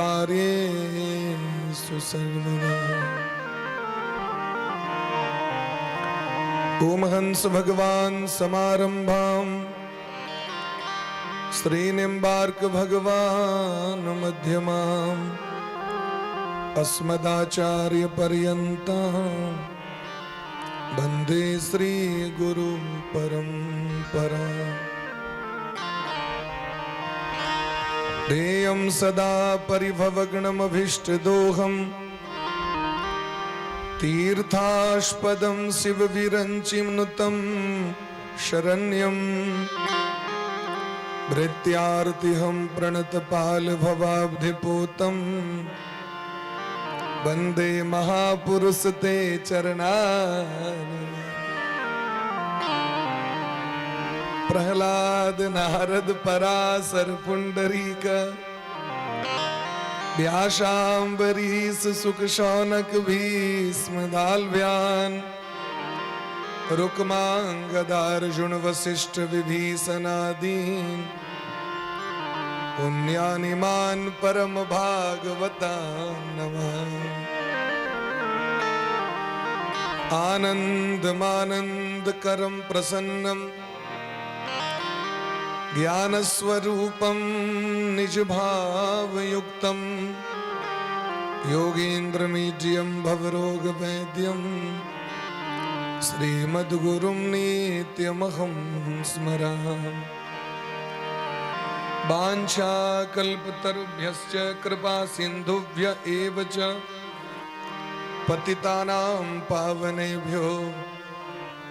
कार्येषु सर्वदा। ओम हंस भगवान समारंभाम श्री निम्बार्क भगवान मध्यमाम अस्मदाचार्य पर्यंताम वंदे श्री गुरु परंपरा। ध्येयं सदा परिभवग्नमभीष्टदोहं तीर्थास्पदं शिवविरञ्चिं नुतं शरण्यं भृत्यार्तिहं प्रणतपालभवाब्धिपूतं वंदे महापुरुष ते चरणान्। प्रहलाद नारद पराशर पुंडरीक व्यासाम्बरीश सुख शौनक भीष्म दाल्व्यान रुक्मांगदार्जुन वशिष्ठ विभीषणादीन पुण्यानिमान परम भागवता नमः। आनंदमानंद करम प्रसन्नम ज्ञानस्वरूपं निजभावयुक्तं योगीन्द्रमीड्यं भवरोगवैद्यं श्रीमद्गुरुं नित्यमहं स्मरामि। वाञ्छाकल्पतरुभ्यश्च कृपा सिन्धुभ्य एव च पतितानां पावनेभ्यो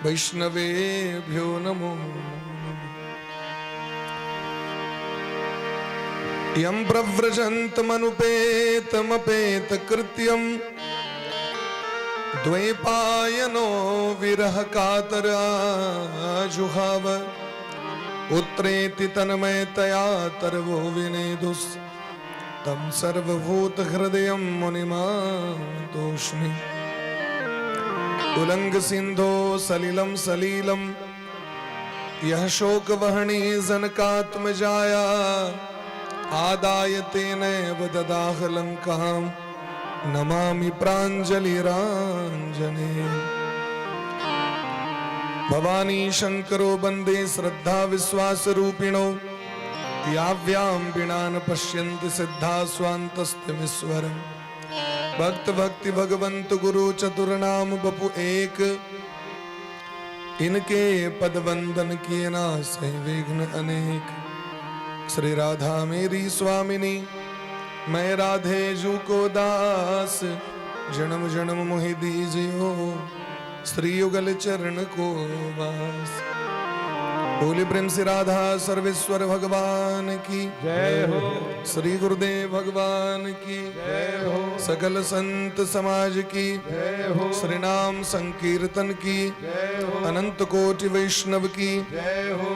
वैष्णवेभ्यो नमो नमः। यं प्रव्रजन्तमनुपेतमपेतकृत्यं द्वैपायनो विरहकातराजुहाव पुत्रेति तन्मयतया तरवो विनेदुस् तं सर्वभूतहृदयं मुनिमातोष्मि। उलङ्ग सिन्धो सलिलं सलीलं यः शोकवह्नि जनकात्मजाया आदाय तेनैव ददाह लङ्कां नमामि प्राञ्जलिराञ्जनेयम्। भवानी शंकरो वंदे श्रद्धा विश्वास रूपिणो याभ्याम बिना न पश्यन्ति सिद्धा स्वान्तस्थिमीश्वरम्। भक्त भक्ति भगवंत गुरु चतुर नाम बपु एक, इनके पद वंदन किए नासे विघ्न अनेक। श्री राधा मेरी स्वामिनी, मैं राधे जू को दास, जन्म जन्म मोहि दीजियो श्री युगल चरण को वास। बोले प्रेम से राधा सर्वेश्वर भगवान की जय हो। श्री गुरुदेव भगवान की जय हो। सकल संत समाज की जय हो। श्री नाम संकीर्तन की जय हो। अनंत कोटि वैष्णव की जय हो।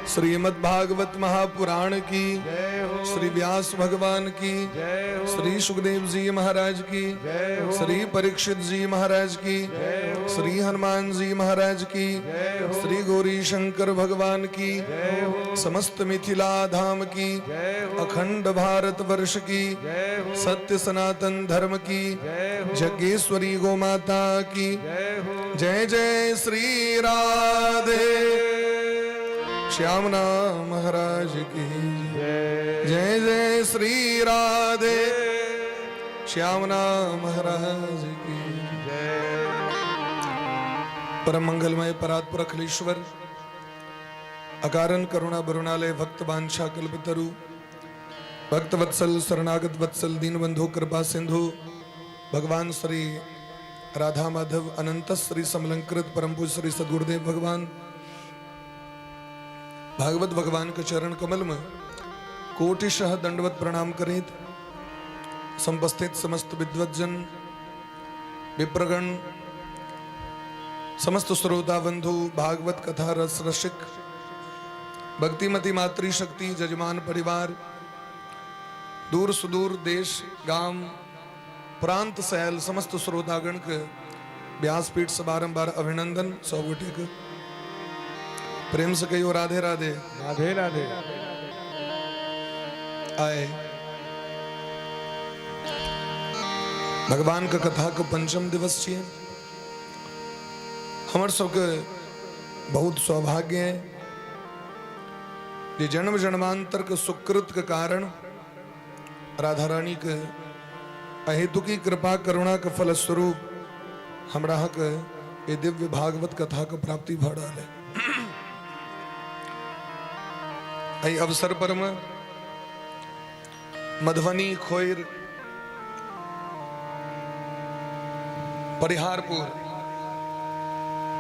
श्रीमद् भागवत महापुराण की जय हो। श्री व्यास भगवान की जय हो। श्री सुखदेव जी महाराज की जय हो। श्री परीक्षित जी महाराज की जय हो। श्री हनुमान जी महाराज की जय हो। श्री गौरी शंकर भगवान की जय हो। समस्त मिथिला धाम की जय हो। अखंड भारत वर्ष की जय हो। सत्य सनातन धर्म की जय हो। जगेश्वरी गो माता की जय हो। जय जय श्री राधे श्याम नाम महाराज की जय। जय जय श्री राधे श्याम नाम महाराज की जय। परम मंगलमय परात्पर अखिलेश्वर अकारण करुणा बरुणालय भक्त वांछा कल्पतरु भक्त वत्सल शरणागत वत्सल दीन बंधु कृपा सिंधु भगवान श्री राधा माधव अनंत श्री समलंकृत परम पूज्य श्री सदगुरुदेव भगवान भागवत भगवान के चरण कमल में कोटिशः दंडवत प्रणाम करेत समुपस्थित समस्त विद्वज्जन विप्रगण, समस्त श्रोता बंधु, भागवत कथा रस रसिक, भक्तिमती मातृशक्ति, जजमान परिवार, दूर सुदूर देश गाम प्रांत सैल समस्त श्रोतागण के व्यासपीठ से बारंबार अभिनंदन। सब गोटे के प्रेम से कहियो राधे राधे। राधे राधे। आए भगवान के कथा के पंचम दिवस छियै। हमर सबके बहुत सौभाग्य है जे जन्म जन्मांतर के सुकृत के कारण राधा रानी के अहेतुकी कृपा करुणा के फलस्वरूप हमरा के ये दिव्य भागवत कथा के प्राप्ति भऽ रहल है। एहि अवसर पर में मधुबनी खोइर परिहारपुर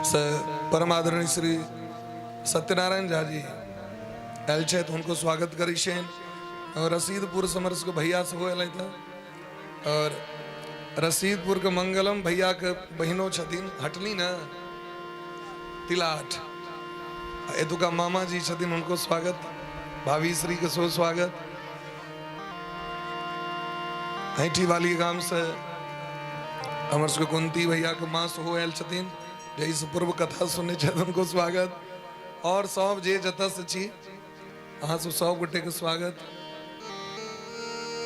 से परम आदरणीय श्री सत्यनारायण झा जी आयल छथि, हुनको स्वागत करै छियनि। और रसीदपुर से हमर सबके भैया सेहो एलथि हँ। और रसीदपुर के मंगलम भैया के बहिनो छथिन, हटली ने तिलाठ, एतुका मामा जी छथिन, हुनको स्वागत, भाभी श्री के सेहो स्वागत। ऐठी वाली गाम से हमर सबके कुंती भैया के माँ सेहो आयल छथिन, जाहिसँ पूर्व कथा सुनने छथि, हुनको स्वागत। और सब जे जतऽ से छी अहाँ सब सब गोटे के स्वागत।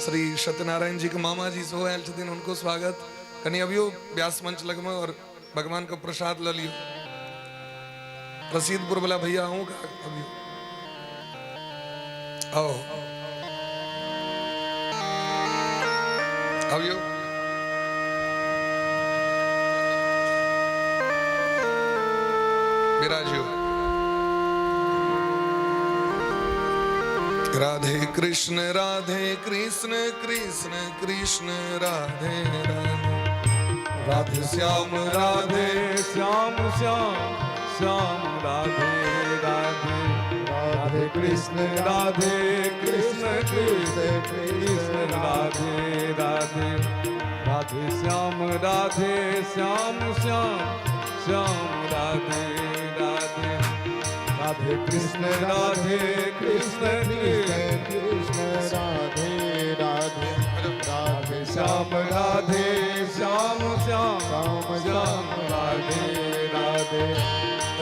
श्री सत्यनारायण जी के मामा जी सेहो आयल छथिन, हुनको स्वागत। कनि अबियो व्यास मंच लगमे और भगवान के प्रसाद लऽ लियौ। रसीदपुर वाला भैया अहूँ अबियो, आओ अबियो। विराजियो। राधे कृष्ण राधे कृष्ण कृष्ण कृष्ण राधे राधे, राधे श्याम राधे श्याम श्याम श्याम राधे राधे, राधे कृष्ण राधे कृष्ण कृष्ण कृष्ण राधे राधे, राधे श्याम राधे श्याम श्याम श्याम राधे राधे, राधे कृष्ण राधे कृष्ण कृष्ण कृष्ण राधे राधे, राधे श्याम राधे श्याम श्याम श्याम श्याम राधे राधे,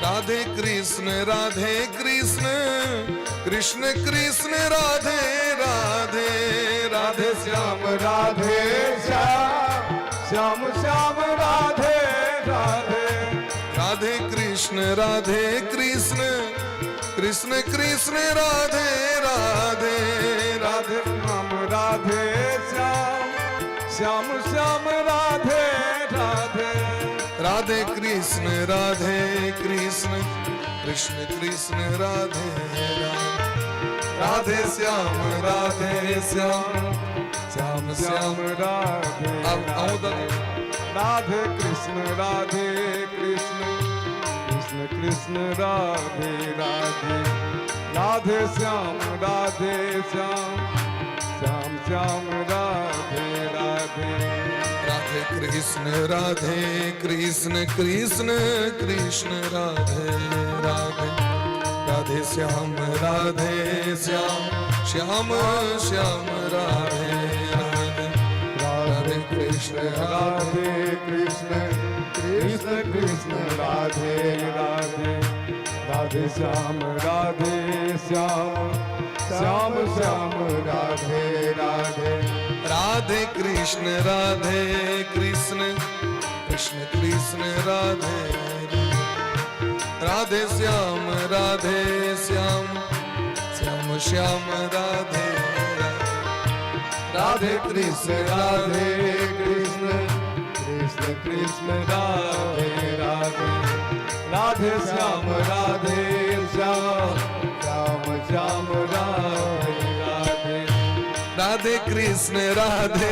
राधे कृष्ण राधे कृष्ण कृष्ण कृष्ण राधे राधे, राधे श्याम राधे श्याम श्याम श्याम राधे राधे, राधे कृष्ण राधे कृष्ण कृष्ण कृष्ण राधे राधे, राधे श्याम राधे श्याम श्याम श्याम राधे राधे, राधे कृष्ण राधे कृष्ण कृष्ण कृष्ण राधे राधे, राधे श्याम राधे श्याम श्याम श्याम श्याम राधे अब अहूँ तऽ राधे कृष्ण राधे कृष्ण कृष्ण कृष्ण राधे राधे, राधे श्याम राधे श्याम श्याम श्याम राधे राधे, राधे कृष्ण राधे कृष्ण कृष्ण कृष्ण राधे राधे, राधे श्याम राधे श्याम श्याम श्याम राधे राधे, राधे कृष्ण राधे कृष्ण कृष्ण कृष्ण राधे राधे, राधे श्याम राधे श्याम श्याम श्याम राधे राधे, राधे कृष्ण राधे कृष्ण कृष्ण कृष्ण राधे राधे, श्याम राधे श्याम श्याम श्याम राधे राधे, कृष्ण राधे कृष्ण कृष्ण कृष्ण राधे राधे, राधे श्याम राधे श्याम श्याम श्याम राधे राधे, राधे कृष्ण राधे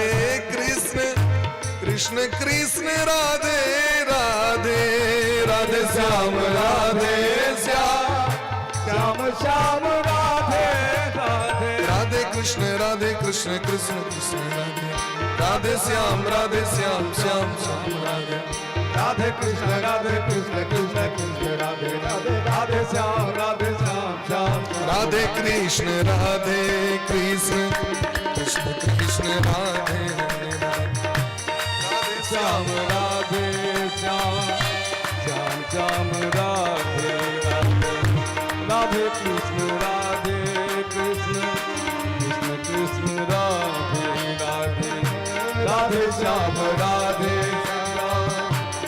कृष्ण कृष्ण कृष्ण राधे राधे, राधे श्याम राधे श्याम श्याम श्याम राधे राधे, राधे कृष्ण राधे कृष्ण कृष्ण कृष्ण राधे राधे श्याम राधे श्याम श्याम श्याम राधे, राधे कृष्ण राधे कृष्ण कृष्ण कृष्ण राधे राधे, राधे श्याम राधे श्याम श्याम राधे कृष्ण राधे कृष्ण कृष्ण कृष्ण राधे राधे, राधे श्याम राधे श्याम श्याम श्याम राधे राधे, राधे कृष्ण राधे कृष्ण कृष्ण कृष्ण राधे राधे, राधे राधे श्याम राधे श्याम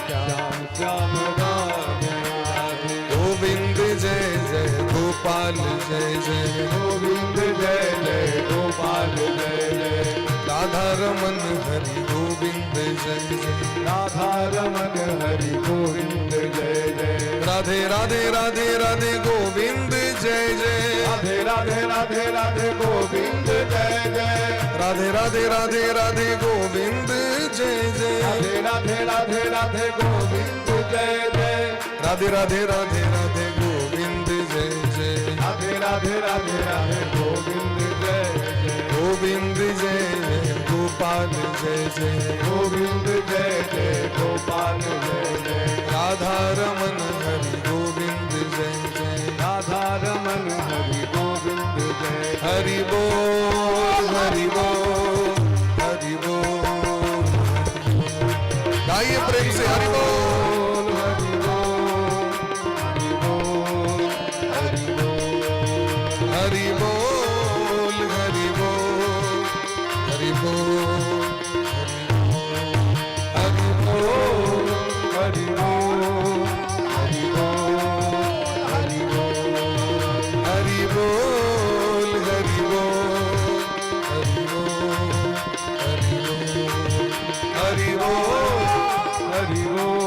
श्याम श्याम राधे राधे। गोविंद जय जय गोपाल जय जय। गोविंद जय जय गोपाल जय जय। राधा रमन हरि गोविंद जय जय। राधा रमन हरि गोविंद जय जय। राधे राधे राधे राधे गोविंद जय जय। राधे राधे राधे राधे गोविंद जय जय। राधे राधे राधे राधे गोविंद जय जय। राधे राधे राधे राधे गोविंद जय जय। राधे राधे राधे राधे गोविंद जय जय। राधे राधे राधे राधे गोविंद जय जय। गोविंद जय जय गोपाल जय जय। गोविंद जय जय गोपाल जय जय। राधा रमन हरि गोविंद जय जय। राधा रमन हरि गोविंद जय। हरि बोल हरि बोल हरि बोल। गाइए प्रेम से हरि बोल। हरि बोल हरि बोल हरि बोल हरि बोल हरि बोल हरि बोल हरि बोल हरि बोल हरि बोल हरि बोल हरि बोल हरि बोल हरि बोल हरि बोल हरि बोल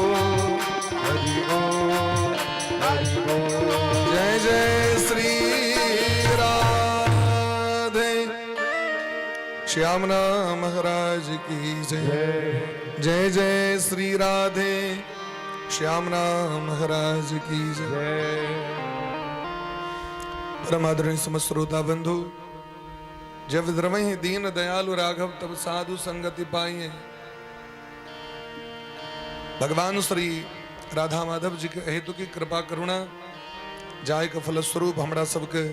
हरि बोल हरि बोल। जय जय श्री राधे। श्याम नाम महाराज की जय। जय जय श्री राधे। श्याम नाम महाराज की जय। परम आदरणीय समस्त श्रोता बंधु, जब द्रवहि दीन दयालु राघव तब साधु संगति पाइए। भगवान श्री राधा माधव जी के हेतु की कृपा करुणा जाय के फलस्वरूप हमरा सबके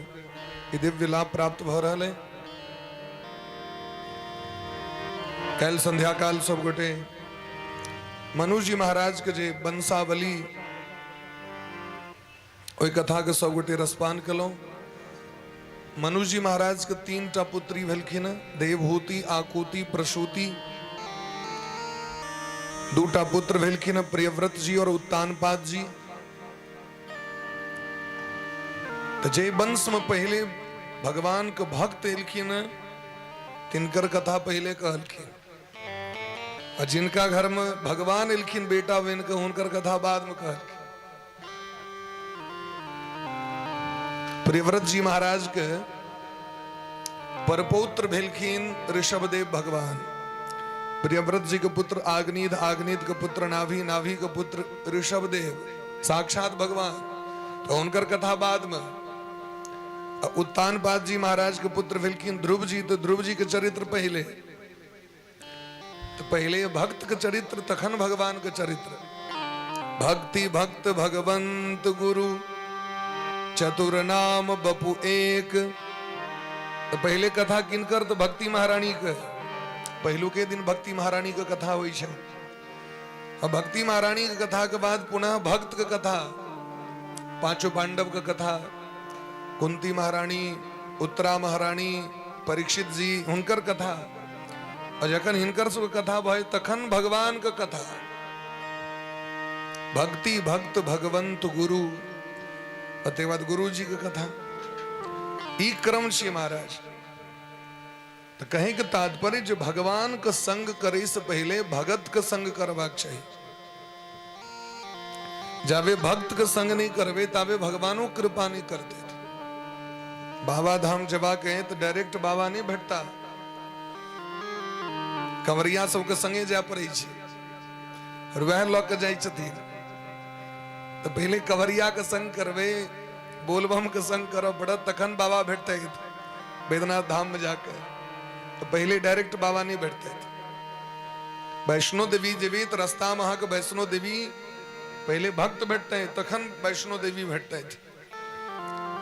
ई दिव्य लाभ प्राप्त भ रहल है। काल्हि संध्या काल सब गोटे मनुजी महाराज के जे वंशावली ओहि कथा के सब गोटे रसपान केलहुँ। मनुजी महाराज के तीन टा पुत्री भेलखिन, देवहूति, आकुति, प्रसूति। दूटा पुत्र भेलखिन, प्रियव्रत जी और उत्तानपाद जी। तऽ जे वंश में पहिले भगवान के भक्त एलखिन तिनकर कथा पहिले कहलखिन, आ जिनका घर में भगवान एलखिन बेटा बनि के हुनकर कथा बाद में कहलखिन। प्रियव्रत जी महाराज के परपौत्र भेलखिन ऋषभदेव भगवान। प्रियव्रत जी के पुत्र आग्नीध, आग्नीध के पुत्र नाभि, नाभि के पुत्र ऋषभदेव साक्षात भगवान, तो हुनकर कथा बाद में। उत्तानपाद जी महाराज के पुत्र भेलखिन ध्रुव जी, तो ध्रुव जी के चरित्र पहले। तो पहले भक्त के चरित्र तखन भगवान के चरित्र। भक्ति भक्त भगवंत गुरु चतुर नाम बपु एक। तो पहले कथा किनकर? तो भक्ति महारानी के। पहलू के दिन भक्ति महारानी के कथा होइ छै। आ भक्ति महारानी के कथा के बाद पुनः भक्त के कथा, पांचों पांडव के कथा, कुंती महारानी, उत्तरा महारानी, परीक्षित जी, हुनकर कथा। और जखन हिनकर सब कथा भय तखन भगवान के कथा। भक्ति भक्त भगवंत गुरु, तकर बाद गुरु जी के कथा। ई क्रम छै महाराज। तो कहे के तात्पर्य जो भगवान के संग करे से पहले भगत के संग करबाक चाही। जाबे भक्त के संग नहीं करबे ताबे भगवानो कृपा नहीं करते। बाबा धाम जबा के तो डायरेक्ट बाबा नहीं भेटता, कंवरिया सबके संगे जाय पड़े छै और वह लऽ के जाइ छथिन। तो पहले कंवरिया के संग करबे, बोलबम के संग करऽ पड़त, तखन बाबा भेटते बैद्यनाथ धाम में जाके। तो पहले डायरेक्ट बाबा नहीं भेटते। वैष्णो देवी जेबी तो रास्ता में अहाँके वैष्णो देवी पहले भक्त भेटते हैं तखन वैष्णो देवी भेटते।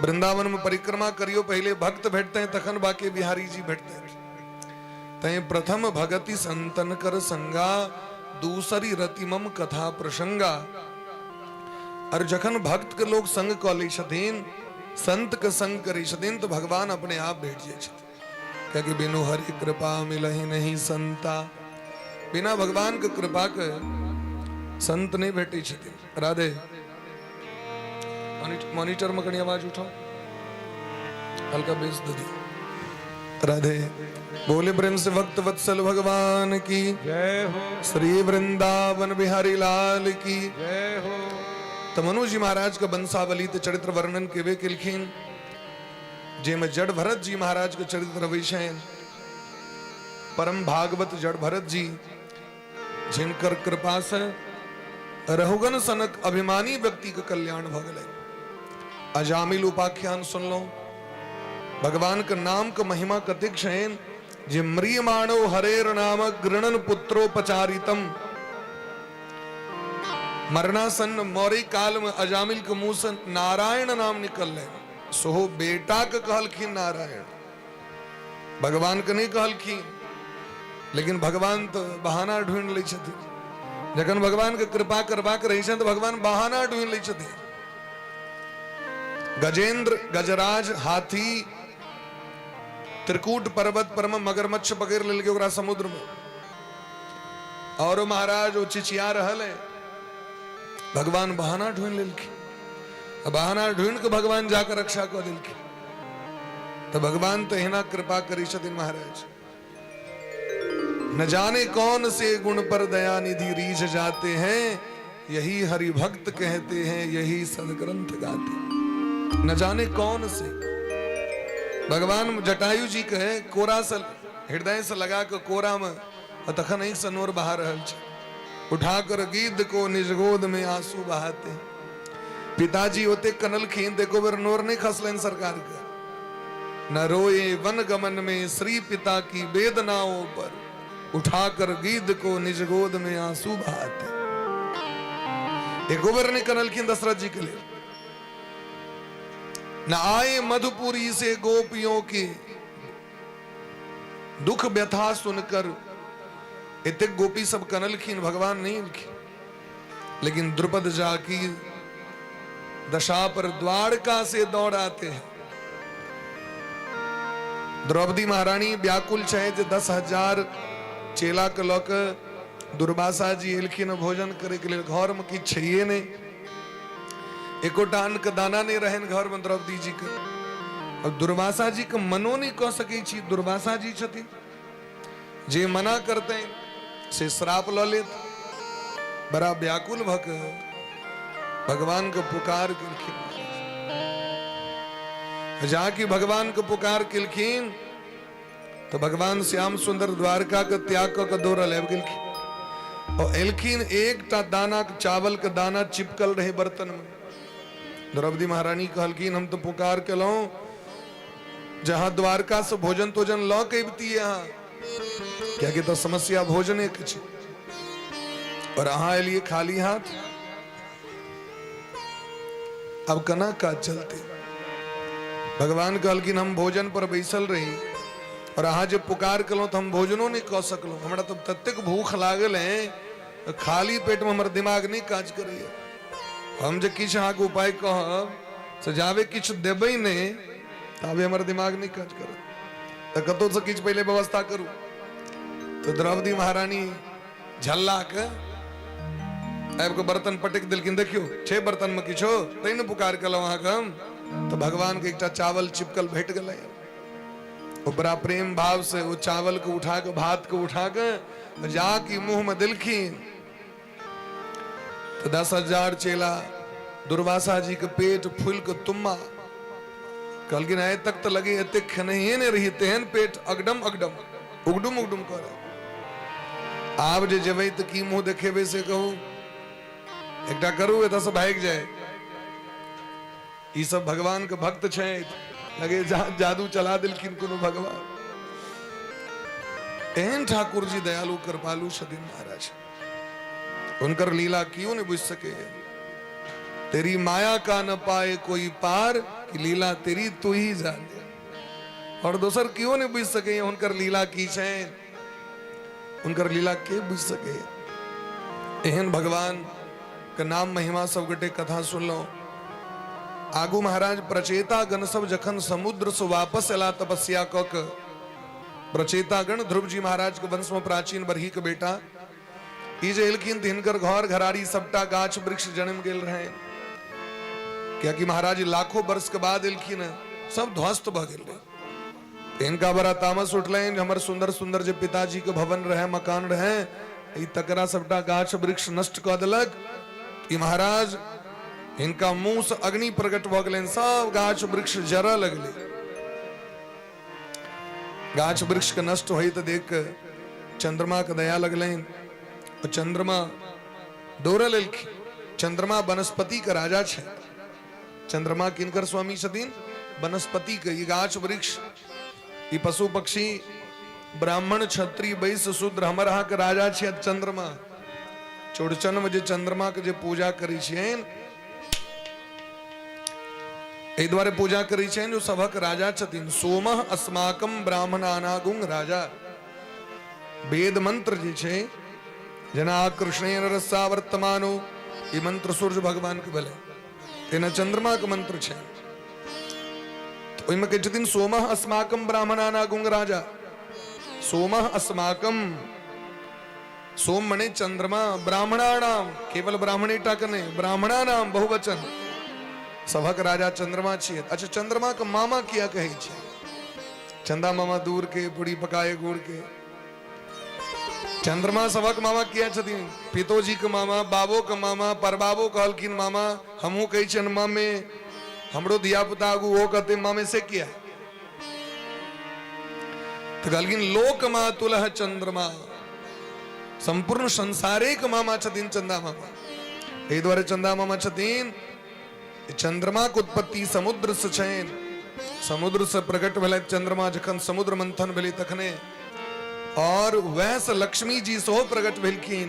वृंदावन में परिक्रमा करियो, पहले भक्त भेटते हैं तखन बाकी बिहारी जी भेटते। तैं प्रथम भगति संतन कर संगा, दूसरी रतिमम कथा प्रसंगा। और जखन भक्त के लोग संग कऽ लै छथिन, संत के संग करै छथिन, तो भगवान अपने आप भेट जाइ छथिन। कियाकि बिनु हरि कृपा मिलहि नहीं संता, बिना भगवान के कृपा के संत नहीं भेटै छथिन। राधे, मॉनिटर में कनी आवाज उठाओ, हल्का बेस दे दियो। राधे बोले प्रेम से भक्त वत्सल भगवान की जय हो। श्री वृंदावन बिहारी लाल की जय हो। तो मनु जी महाराज का वंशावली ते चरित्र वर्णन केवे केलखिन, जेमे जड़ भरत जी महाराज के चरित्र अबै छनि। परम भागवत जड़ भरत जी, जिनकर कृपा से रहुगन सनक अभिमानी व्यक्ति के कल्याण भ गेलै। अजामिल उपाख्यान सुनलहुं, भगवान के नाम के महिमा कतेक छनि जे म्रियमाणो हरेर नाम गृणन पुत्रोपचारितम। मरणासन्न मौर्य काल में अजामिल के मुंह से नारायण नाम निकललै। सोहो बेटा के कहलखिन नारायण, भगवान के नहीं कहलखिन, लेकिन भगवान तो बहाना ढूंढ लै छथिन। जखन भगवान के कृपा करबाक रहै छनि तऽ भगवान बहाना ढूंढि लै छथिन। गजेंद्र गजराज हाथी त्रिकूट पर्वत पर में मगरमच्छ पकड़ लेलकै ओकरा समुद्र में, और महाराज ओ चिचिया रहल है। भगवान बहाना ढूंढ लेलखिन, बहाना ढूंढ के भगवान जाकर रक्षा कऽ देलखिन। तऽ भगवान तऽ एहिना कृपा करै छथिन महाराज। न जाने कौन से गुण पर दया निधि रीझ जाते हैं, यही हरिभक्त कहते हैं, यही सदग्रंथ गाते हैं। न जाने कौन से भगवान जटायु जी कहे कोरा से हृदय से लगा के कोरा में आ तखन आँखि से नोर बहा रहल छै। उठाकर गिद्ध को निज गोद में आंसू बहाते हैं। पिताजी ओते कनलखिन तऽ एको बेर नोर नहीं खसलनि सरकार के। न रोए वन गमन में श्री पिता की वेदनाओं पर, उठाकर गिद्ध को निज गोद में आंसू बहाते। एको बेर नहीं कनलखिन दशरथ जी के लिए। न आए मधुपुरी से गोपियों के दुख व्यथा सुनकर, एतेक गोपी सब कनलखिन, भगवान नहीं एलखिन। लेकिन द्रुपद जाकी दशा पर द्वारका से दौड़ आते हैं। द्रौपदी महारानी व्याकुल छै जे 10,000 चेला के लऽ के दुर्वासा जी एलखिन भोजन करे के लेल, घर में किछु छैहे नहि, एकोटा अन्न के दाना नहि रहनि घर में द्रौपदी जी के। अब दुर्वासा जी के मनो नहि कऽ सकै छी, दुर्वासा जी छथिन, जे मना करतनि से श्राप लऽ लेत। बड़ा व्याकुल भऽ के भगवान के पुकार केलखिन। जाकि भगवान के पुकार केलखिन तो भगवान श्याम सुंदर द्वारका के त्याग कऽ के दौड़ल आबि गेलखिन। और एलखिन एकटा दाना चावल के दाना चिपकल रहे बर्तन में। द्रौपदी महारानी कहलखिन हम तो पुकार केलहुं, जहां द्वारका से भोजन तोजन लऽ के अबितियै अहाँ, कियाकि तऽ समस्या भोजने के छै, और अहाँ एलियै खाली हाथ, अब केना काज चलते। भगवान कहलखिन हम भोजन पर बैसल रही और अहाँ जे पुकार केलहुँ तऽ हम भोजनो नहि कऽ सकलहुँ, हमरा तऽ ततेक भूख लागल है, खाली पेटमे हमर दिमाग नहि काज करैए। हम जे किछु अहाँके उपाय कहब से जाबे किछु देबै नहि ताबे हमर दिमाग नहि काज करत, तऽ कतहुसँ किछु पहिले व्यवस्था करू। तऽ द्रौपदी महारानी झल्ला के आबि कऽ बर्तन पटकि देलखिन, देखियौ छै बर्तन में किछो, तैं ने पुकार केलहुँ अहाँके हम। तऽ भगवान के एकटा चावल चिपकल भेट गेलै। ओ बड़ा प्रेम भाव से ओ चावल के उठा के भात के उठा के जाके मुंह में देलखिन। तऽ 10,000 चेला दुर्वासा जी के पेट फूल के तुम्मा। कहलखिन आइ तक तऽ लगे एते खेनहिए नहि रही, तेहन पेट अगडम अगडम उगडुम उगडुम करे। आब जे जेबै तऽ की मुंह देखेबै से कहू। एकटा करू एतऽ से भागि जाय, ई सब भगवान के भक्त छथि, लगे जादू चला देलखिन कोनो भगवान। एहन ठाकुर जी दयालु कृपालु छथिन महाराज, हुनकर लीला क्यों नहीं बुझ सके। तेरी माया का न पाए कोई पार, कि लीला तेरी तू ही जाने। और दोसर क्यों नहीं बुझ सके हुनकर लीला की छै, हुनकर लीला के बुझ सके। एहन भगवान के नाम महिमा सब गोटे कथा सुनलहुँ। आगू महाराज प्रचेता गण सब जखन समुद्र से वापस एला तपस्या कऽ के, प्रचेता गण ध्रुव जी महाराज के वंश में प्राचीन बरही के बेटा ई जे एलखिन तऽ हिनकर घर घराड़ी सबटा गाछ वृक्ष जन्म गेल रहे, कियाकि महाराज लाखों वर्ष के बाद एलखिन, सब ध्वस्त भऽ गेल रहे। हिनका बड़ा तामस उठलनि, हमर सुंदर सुंदर जे पिताजी के भवन रहे, मकान रहे, ई तकरा सबटा गाछ वृक्ष नष्ट कऽ देलक। ई महाराज हिनका मुंह से अग्नि प्रकट भऽ गेलनि, सब गाछ वृक्ष जरऽ लगलै। गाछ वृक्ष के नष्ट होइत देख के चंद्रमा के दया लगलनि, चंद्रमा दौड़ल एलखिन। चंद्रमा वनस्पति के राजा छै। चंद्रमा किनकर स्वामी छथिन? वनस्पति के। ई गाछ वृक्ष, ई पशु पक्षी, ब्राह्मण क्षत्रिय वैश्य शूद्र हमर अहाँ के राजा छियै चंद्रमा। चौड़चन में जे चंद्रमा के जे पूजा करै छियनि, एहि दुआरे पूजा करै छियनि जो सभक राजा छथिन। सोमः अस्माकम ब्राह्मणानागुंग राजा। वेद मंत्र जे छै, जेना कृष्णेन रस्सा वर्तमानो, ई मंत्र सूर्य भगवान के भेलै, तेना चंद्रमा के मंत्र छै। तऽ ओहिमे कहै छथिन सोमः अस्माकम ब्राह्मणानागुंग राजा। सोमः अस्माकम, सोम मने चंद्रमा, ब्राह्मणानाम, केवल ब्राह्मणे टा के नहि, ब्राह्मणानाम बहुवचन, सभक राजा चंद्रमा छियै। अच्छा, चंद्रमा के मामा किया कहै छै? चंदा मामा दूर के, पूरी पकाए गुड़ के। चंद्रमा सभक मामा किया छथिन? पितोजी के मामा, बाबो के मामा, परबाबो कहलखिन मामा, हमहूँ कहै छियनि मामे, हमरो धिया पुता आगू ओ कहते मामे, से किया? तऽ कहलखिन लोक मातुलः चंद्रमा, संपूर्ण संसारे के मामा छथिन चंदा मामा। एहि दुआरे चंदा मामा छथिन। चंद्रमा के उत्पत्ति समुद्र से छनि। समुद्र से प्रकट भेलै चंद्रमा जखन समुद्र मंथन भेलै तखने, और वएह से लक्ष्मी जी सेहो प्रकट भेलखिन।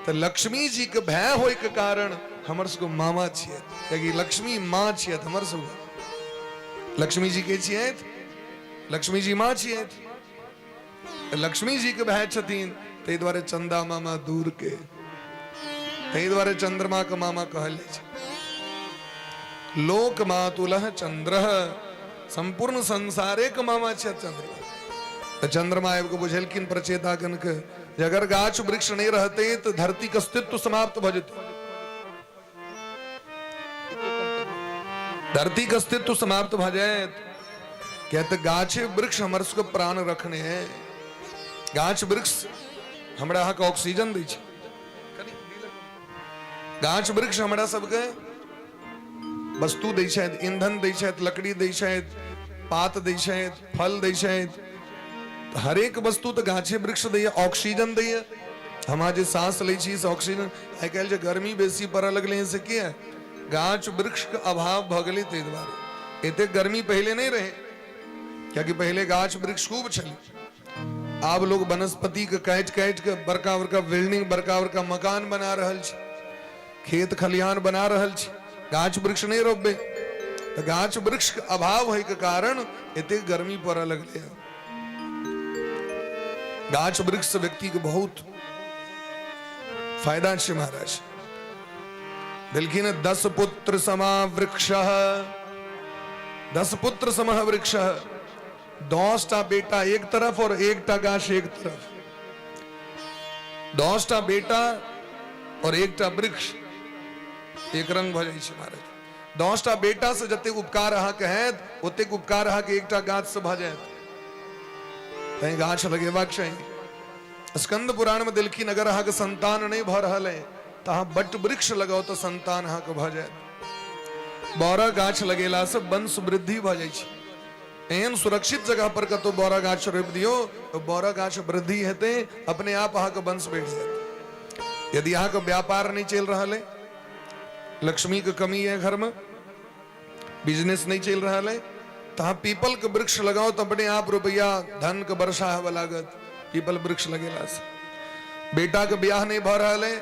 तऽ लक्ष्मी जी के भय होय के कारण हमर सबके मामा छियै, कियाकि लक्ष्मी माँ छियै हमर सबके। लक्ष्मी जी के छियै? लक्ष्मी जी माँ छियै। लक्ष्मी जी के भाय छथिन, ताहि दुआरे चंदा मामा दूर के, ताहि दुआरे चंद्रमा के मामा कहल जाइ छै। लोक मातुलः चंद्र, संपूर्ण संसारे के मामा छै चंद्रमा। तऽ चंद्रमा आबि कऽ बुझेलखिन प्रचेतागण के जे अगर गाछ वृक्ष नहि रहतै तऽ धरती के अस्तित्व समाप्त भऽ जेतै। धरती के अस्तित्व समाप्त भऽ जायत, किया तऽ गाछे वृक्ष हमर सबके प्राण रखने है। गाछ वृक्ष हमरा अहाँके ऑक्सीजन दै छै। गाछ वृक्ष हमरा सबके वस्तु दै छथि, ईंधन दै छथि, लकड़ी दै छथि, पात दै छथि, फल दै छथि। हरेक वस्तु तऽ गाछे वृक्ष दैया, ऑक्सीजन दैया। हम अहाँ जे सांस लै छी से ऑक्सीजन। आइ काल्हि जे गर्मी बेसी पड़ऽ लगलै हँ से किया? गाछ वृक्षके अभाव भऽ गेलै ताहि दुआरे। एतेक गर्मी पहिले नहि रहै, कियाकि पहिले गाछ वृक्ष खूब छलै। आब लोग वनस्पतिके काटि काटि कऽ बड़का बड़का बिल्डिंग, बड़का बड़का मकान बना रहल छै, खेत खलिहान बना रहल छै, गाछ वृक्ष नहि रोपबै। तऽ गाछ वृक्षके अभाव होइके कारण एतेक गर्मी पड़ऽ लगलै हँ। गाछ वृक्ष से व्यक्ति के बहुत फायदा छै। महाराज देलखिन 10 पुत्र समा वृक्ष, 10 पुत्र समह वृक्ष, 10टा बेटा एक तरफ और एकटा गाछ एक तरफ। 10टा बेटा और एकटा वृक्ष एक रंग भऽ जाइ छै। महाराज, 10टा बेटा से जतेक उपकार अहाँके हैत, ओतेक उपकार अहाँके एकटा गाछ से भऽ जायत। तैं गाछ लगेबाक चाही। स्कंद पुराण में देलखिन अगर अहाँके संतान नहि भऽ रहल है तऽ अहाँ बट वृक्ष लगाउ तऽ संतान अहाँके भऽ जायत। बड़ा गाछ लगेला से वंश वृद्धि भऽ जाइ छै। एहन सुरक्षित जगह पर कतौ बड़ा गाछ रोपि दियौ तऽ बड़ा गाछ वृद्धि हेतै, अपने आप अहाँके वंश बढ़ि जायत। यदि अहाँके व्यापार नहि चलि रहल है, लक्ष्मी के कमी है घर में, बिजनेस नहीं चल रहा है, तो अहाँ पीपल के वृक्ष लगाओ तो अपने आप रुपया धन के वर्षा होवे लागत। पीपल वृक्ष लगेला से बेटा के ब्याह नहीं भऽ रहल है,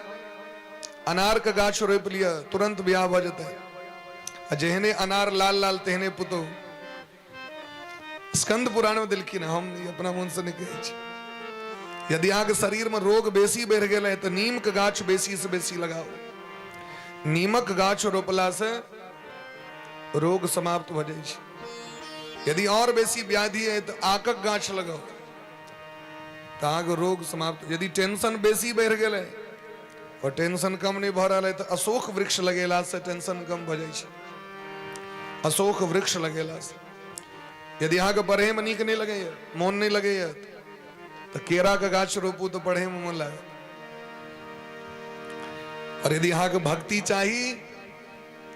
अनार के गाछ रोपि लिअ, तुरंत ब्याह भऽ जेतै। आ जेहने अनार लाल लाल तेहने पुतोह। स्कंद पुराण में देलखिन, हम अपना मन से नहीं कहै छी। यदि अहाँके शरीर में रोग बेसी बढ़ि गेल है तऽ नीम के गाछ बेसी से बेसी लगाउ। नीमक गाछ रोपला से रोग समाप्त भऽ जाइ छै। यदि और बेसी व्याधि है तऽ आकक गाछ लगाउ तऽ अहाँके रोग समाप्त। यदि टेंशन बेसी बढ़ि गेल है और टेंशन कम नहि भऽ रहल अइ तऽ अशोक वृक्ष लगेलासँ टेंशन कम भऽ जाइ छै। अशोक वृक्ष लगेलासँ यदि अहाँके पढ़ैमे नीक नहि लगैए, मोन नहि लगैए, तऽ केराके गाछ रोपू तऽ पढ़ैमे मोन लागत। और यदि अहाँके भक्ति चाही,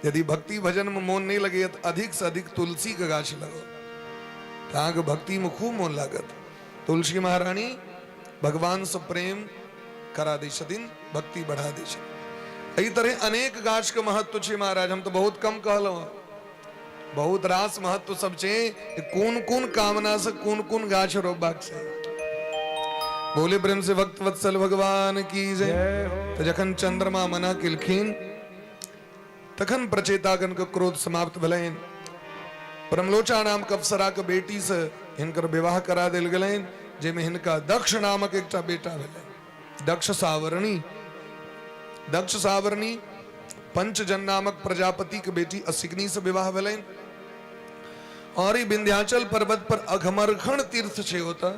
यदि भक्ति भजनमे मोन नहि लगैए तऽ अधिकसँ अधिक तुलसीके गाछ लगाउ तऽ अहाँके भक्तिमे खूब मोन लागत। तुलसी महारानी भगवानसँ प्रेम करा दै छथिन, भक्ति बढ़ा दै छथिन। एहि तरह अनेक गाछके महत्व छै महाराज, हम तऽ बहुत कम कहलहुँ, बहुत रास महत्व सब छै। कोन कोन कामना से कोन कोन गाछ रोपबाक छै। बोले प्रेम से भक्त वत्सल भगवान की जय। तऽ जखन चंद्रमा मना केलखिन तखन प्रचेतागण के क्रोध समाप्त भेलनि। परमलोचा नामक अप्सरा के बेटी से हिनकर विवाह करा देल गेलनि, जाहिमे हिनका दक्ष नामक एकटा बेटा भेलनि। दक्ष सावरणी, दक्ष सावरणी पंचजन नामक प्रजापति के बेटी असिग्नि से विवाह भेलनि। और ई विंध्याचल पर्वत पर अघमर्खण तीर्थ छै, ओतऽ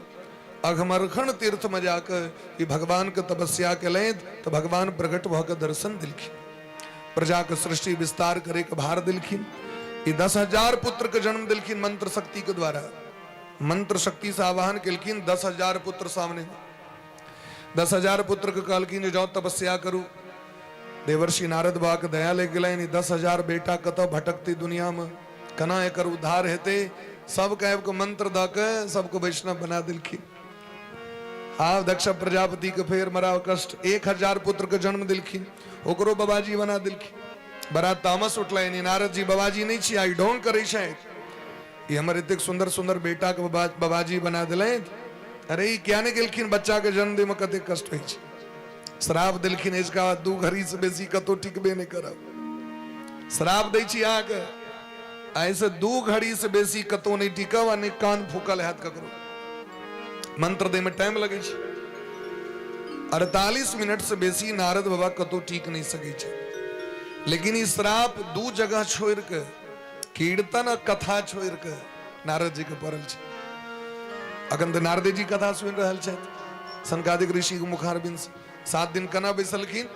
अघमर्खण तीर्थ में जाके ई भगवान के तपस्या केलनि तऽ भगवान प्रकट भऽ के दर्शन देलखिन, प्रजा के सृष्टि विस्तार करे के भार देलखिन। ई 10,000 पुत्र के जन्म देलखिन मंत्र शक्ति के द्वारा। मंत्र शक्ति से आवाहन केलखिन, 10,000 पुत्र सामने। 10,000 पुत्र के कहलखिन जे जाओ तपस्या करू। देवर्षि नारद बाबा के दया लागि गेलनि, 10,000 बेटा कतऽ भटकतै दुनिया में, केना एकर उद्धार हेतै। सबके आबि कऽ मंत्र दऽ के सबके वैष्णव बना देलखिन। आब दक्ष प्रजापति के फेर मरा कष्ट, 1,000 पुत्र के जन्म देलखिन, ओकरो बाबाजी बना देलखिन। बड़ा तामस उठलनि, नारद जी बाबाजी नहि छी, आई ढोंग करै छथि, ई हमर एतेक सुंदर सुंदर बेटा के बाबाजी बना देलथि। अरे ई किया नहि गेलखिन, बच्चा के जन्म दै में कतेक कष्ट होइ छै। श्राप देलखिन, इसका बाद 2 घड़ी से बेसी कतौ टिकबे नहि करब। श्राप दै छी अहाँके, एहिसँ 2 घड़ी से बेसी कतौ नहि टिकब आ नहि कान फूकल हैत ककरो। मंत्र दै में टाइम लगै छै, 48 मिनट से बेसी नारद बाबा कतौ टिक नहि सकै छै। लेकिन ई श्राप 2 जगह छोड़ि के, कीर्तन आ कथा छोड़ि के नारद जी के पड़ल छै। अखन तऽ नारदे जी कथा सुनि रहल छथि सनकादिक ऋषि के मुखारबिंद से। 7 दिन केना बैसलखिन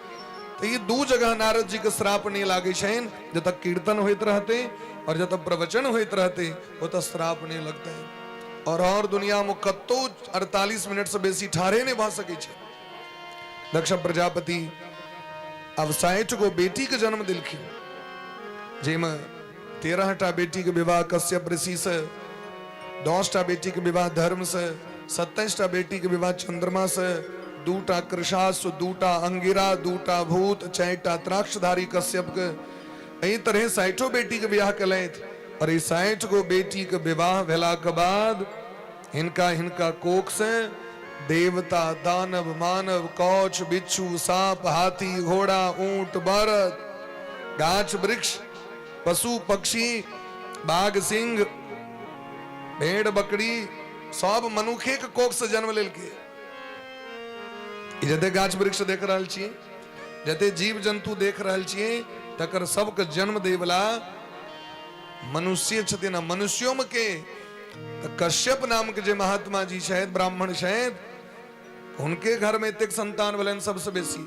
तऽ ई 2 जगह नारद जी के श्राप नहि लागै छनि, जतऽ कीर्तन होइत रहतै और जतऽ प्रवचन होइत रहतै ओतऽ श्राप नहि लगतै। और दुनिया में कतौ 48 मिनट से बेसी ठाढ़े नहि भऽ सकै छै। दक्ष प्रजापति अब 60 गो बेटी के जन्म देलखिन, जाहिमे 13 टा बेटी के विवाह कश्यप ऋषि से, 10 टा बेटी के विवाह धर्म से, 27 टा बेटी के विवाह चंद्रमा से, 2 टा कृषाश्व, 2 टा अंगिरा, 2 टा भूत, 4 टा त्राक्षधारी कश्यप के, एहि तरह 60 बेटी के विवाह केलथि। और ई 60 गो बेटी के विवाह भेला के बाद हिनका हिनका कोख से देवता, दानव, मानव, कौछ, बिच्छू, सांप, हाथी, घोड़ा, ऊंट, बरद, गाछ वृक्ष, पशु पक्षी, बाघ, सिंह, भेड़ बकरी सब मनुखे के कोख से जन्म लेलकै। ई जते गाछ वृक्ष देख रहल छियै, जते जीव जंतु देख रहल छियै, तकर सबके जन्म दै वाला मनुष्य छथिन। आ मनुष्यों में के तऽ कश्यप नाम के जे महात्मा जी छथि, ब्राह्मण छथि, हुनके घर में एतेक संतान भेलनि सबसे बेसी।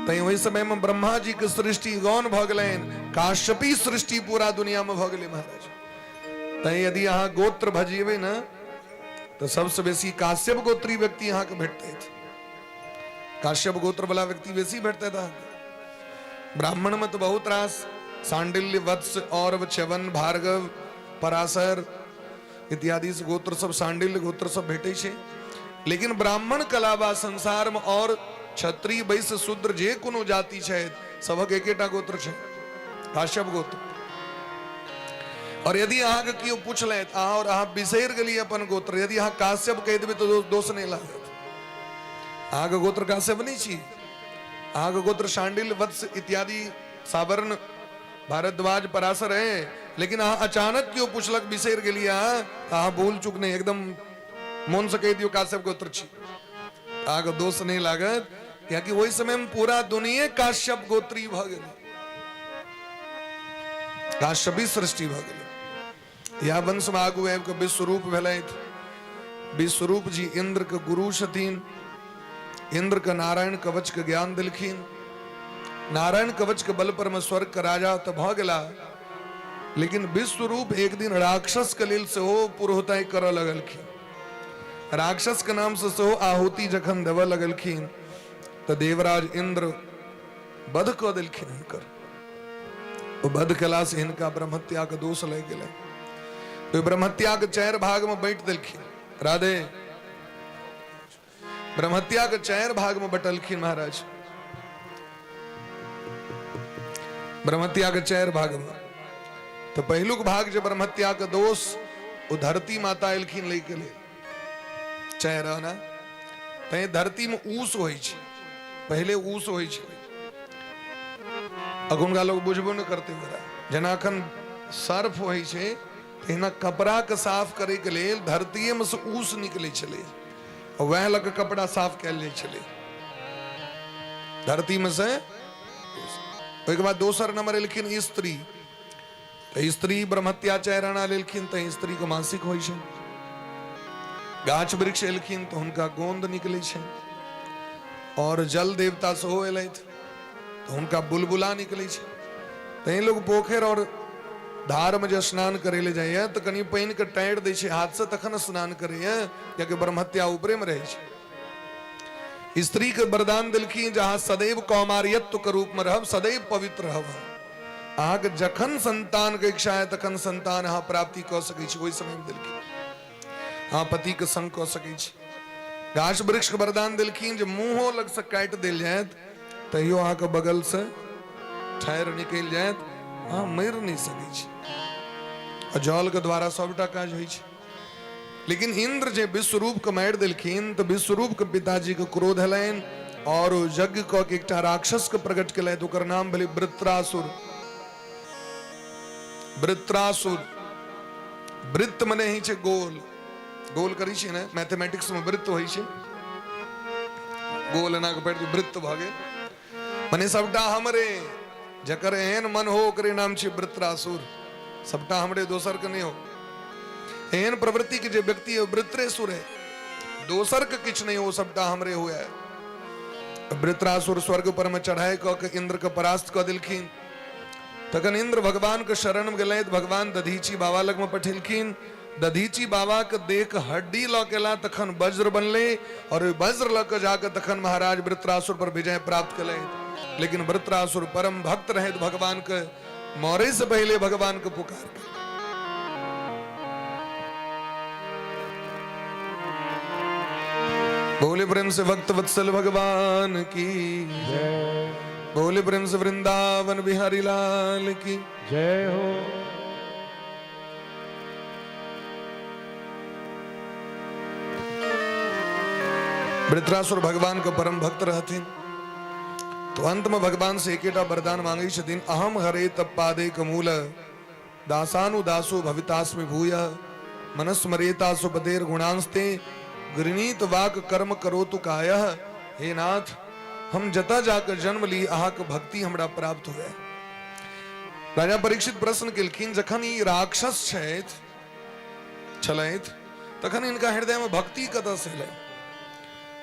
तैं ओहि समय में ब्रह्मा जी के सृष्टि गौण भऽ गेलनि, काश्यपी सृष्टि पूरा दुनिया में भऽ गेलै महाराज। तैं यदि अहाँ गोत्र भजेबै ने तऽ सबसे बेसी काश्यप गोत्री व्यक्ति अहाँके भेटतै। काश्यप गोत्र वाला व्यक्ति बेसी भेटतै अहाँके। ब्राह्मण में तऽ बहुत रास सांडिल्य, वत्स, औरव, च्यवन, भार्गव, पराशर इत्यादि गोत्र सब, सांडिल्य गोत्र सब भेटै छै। लेकिन ब्राह्मण के अलावा संसार में और क्षत्रिय, वैश्य, शूद्र जे कोनो जाति छै, सबक एकेटा गोत्र छै, काश्यप गोत्र। और यदि अहाँके केओ पूछलथि अहाँ और अहाँ बिसरि गेलियै अपन गोत्र, यदि अहाँ काश्यप कहि देबै तऽ दोष नहि लागत। अहाँके गोत्र काश्यप नहि छी, अहाँके गोत्र सांडिल्य, वत्स इत्यादि, सावर्ण, भारद्वाज, पराशर है, लेकिन अहाँ अचानक केओ पूछलक बिसरि गेलियै अहाँ, तऽ अहाँ भूल चूक नहि, एकदम मोन से कहि दियौ काश्यप गोत्र छी, अहाँके दोष नहि लागत। कियाकि ओहि समय में पूरा दुनिया काश्यप गोत्री भऽ गेलै, काश्यपी सृष्टि भऽ गेलै। यह वंश में आगू आबि कऽ विश्वरूप भेलथि। विश्वरूप जी इंद्र के गुरु छथिन, इंद्र के नारायण कवच के ज्ञान देलखिन। नारायण कवच के बल पर में स्वर्ग के राजा तऽ भऽ गेला, लेकिन विश्व रूप एक दिन राक्षस के लेल सेहो पुरोहिताई करऽ लगलखिन। राक्षस के नाम से सेहो आहुति जखन देबऽ लगलखिन तऽ देवराज इंद्र वध कऽ देलखिन हुनकर। ओ वध केला से हिनका ब्रह्महत्या के दोष लागि गेलै। ओहि ब्रह्महत्या के 4 भाग में बांटि देलखिन। राधे ब्रह्महत्या के 4 भाग में बटलखिन महाराज। ब्रह्महत्या के 4 भाग में तो पहिलुक भाग जे ब्रह्महत्या के दोष ओ धरती माता एलखिन लै के लेल 4 ना तैं धरती में ऊस होइ छै, पहिले ऊस होइ छै। अखुनका लोग बुझबो नहि करते ओकरा। जेना अखन सर्फ होइ छै तहिना कपड़ा के साफ करे के लेल धरतीये में से ऊस निकले छलै, वएह लऽ के कपड़ा साफ कयल जाइ छलै धरती में से। ओहिके बाद दोसर नंबर एलखिन स्त्री, तऽ स्त्री ब्रह्महत्या 4 आना लेलखिन तऽ स्त्री के मासिक होइ छै। गाछ वृक्ष एलखिन तऽ हुनका गोंद निकलै छै, और जल देवता सेहो एलथि तऽ हुनका बुलबुला निकलै छै। तैं लोग पोखरि और धार में जे स्नान करे ले जाइए तऽ कनि पानि के टारि दै छै हाथ से, तखन स्नान करैए, कियाकि ब्रह्महत्या ऊपरे में रहै छै। स्त्री के वरदान देलखिन जे अहाँ सदैव कौमार्यत्व के रूप में रहब, सदैव पवित्र रहब। अहाँके जखन संतान के इच्छा है तखन संतान अहाँ प्राप्ति कऽ सकै छी, ओहि समय में देलखिन। अहाँ पति के संग कऽ सकै छी। गाछ वृक्ष के वरदान देलखिन जे मुँहो लग से काटि देल जायत तैयो अहाँके बगल से ठारि निकलि जायत, अहाँ मरि नहि सकै छी। आ जल के द्वारा सबटा काज होइ छै। लेकिन इंद्र जे विश्वरूप के मारि देलखिन तऽ विश्वरूप के पिताजी के क्रोध एलनि और ओ यज्ञ कऽ के एकटा राक्षस के प्रकट केलथि, ओकर नाम भेलै वृत्रासुर। वृत्रासुर वृत्त मने होइ छै गोल, गोल करै छियै ने मैथमेटिक्स में वृत्त होइ छै, गोल एना के पढ़ि वृत्त भऽ गेल, मने सबटा हमरे, जकर एहन मन हो ओकरे नाम छै वृत्रासुर। सबटा हमरे, दोसर के नहीं हो। एहन प्रवृत्ति के जे व्यक्ति है वृत्रेसुर है, दोसर के किछु नहीं हो, सबटा हमरे हुए। वृत्रासुर स्वर्ग पर में चढ़ाई कऽ के इंद्र के परास्त कऽ देलखिन। तखन इंद्र भगवान के शरण में गेलथि, भगवान दधीची बाबा लग में पठेलखिन। दधीची बाबा के देख हड्डी लऽ के एला, तखन वज्र बनले और ओहि वज्र लऽ के जाके तखन महाराज वृत्रासुर पर विजय प्राप्त केलथि। लेकिन वृत्रासुर परम भक्त रहथि भगवान के, मरे से पहले भगवान के पुकार के। बोले प्रेम से भक्त वत्सल भगवान की जय। बोले प्रेम से वृंदावन बिहारी लाल की जय हो। वृत्रासुर भगवान के परम भक्त रहथिन, तो अंत में भगवान से एकेटा वरदान मांगे छथिन, अहम हरे तप पादे कमूल दासानु दासो भवितास्मि भूय मनस्मरेता सुपतेर गुणांस्ते गृणीत वाक कर्म करोतु काय। हे नाथ, हम जता जाकर जन्म ली अहाँ के भक्ति हमरा प्राप्त हुए। राजा परीक्षित प्रश्न केलखिन, जखन ई राक्षस छलथि तखन इनका हृदय में भक्ति कतऽ से एलै?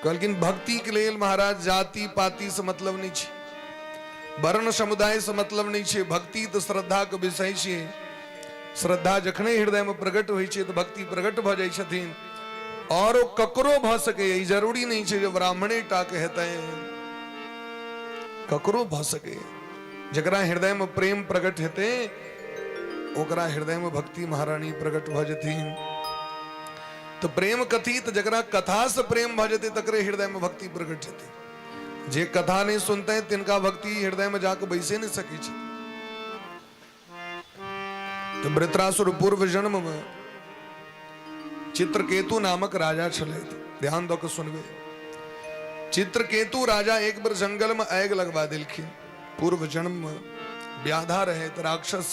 कहलखिन भक्ति के लेल महाराज जाति पाति से मतलब नहीं छै, वर्ण समुदाय से मतलब नहीं छै, भक्ति तो श्रद्धा के विषय छै। श्रद्धा जखने हृदय में प्रकट होइ छै तो भक्ति प्रकट भऽ जाइ छथिन। और ओ ककरो भऽ सकैए, ई जरूरी नहीं छै जे ब्राह्मणे टा के हेतै, ककरो भऽ सकैए। जकरा हृदय में प्रेम प्रकट हेतै ओकरा हृदय में भक्ति महारानी प्रकट भऽ जेथिन। तो प्रेम कथी, तो जकरा कथा से प्रेम भऽ जेतै तकरे हृदय में भक्ति प्रकट हेतै। जे कथा नहीं सुनते तिनका भक्ति हृदय में जाके बैसे नहीं सकै छै। तो वृत्रासुर पूर्व जन्म में चित्रकेतु नामक राजा छलथि। ध्यान दऽ के सुनबे। चित्रकेतु राजा एक बेर जंगल में आगि लगवा देलखिन। पूर्व जन्म में व्याधा रहे तो राक्षस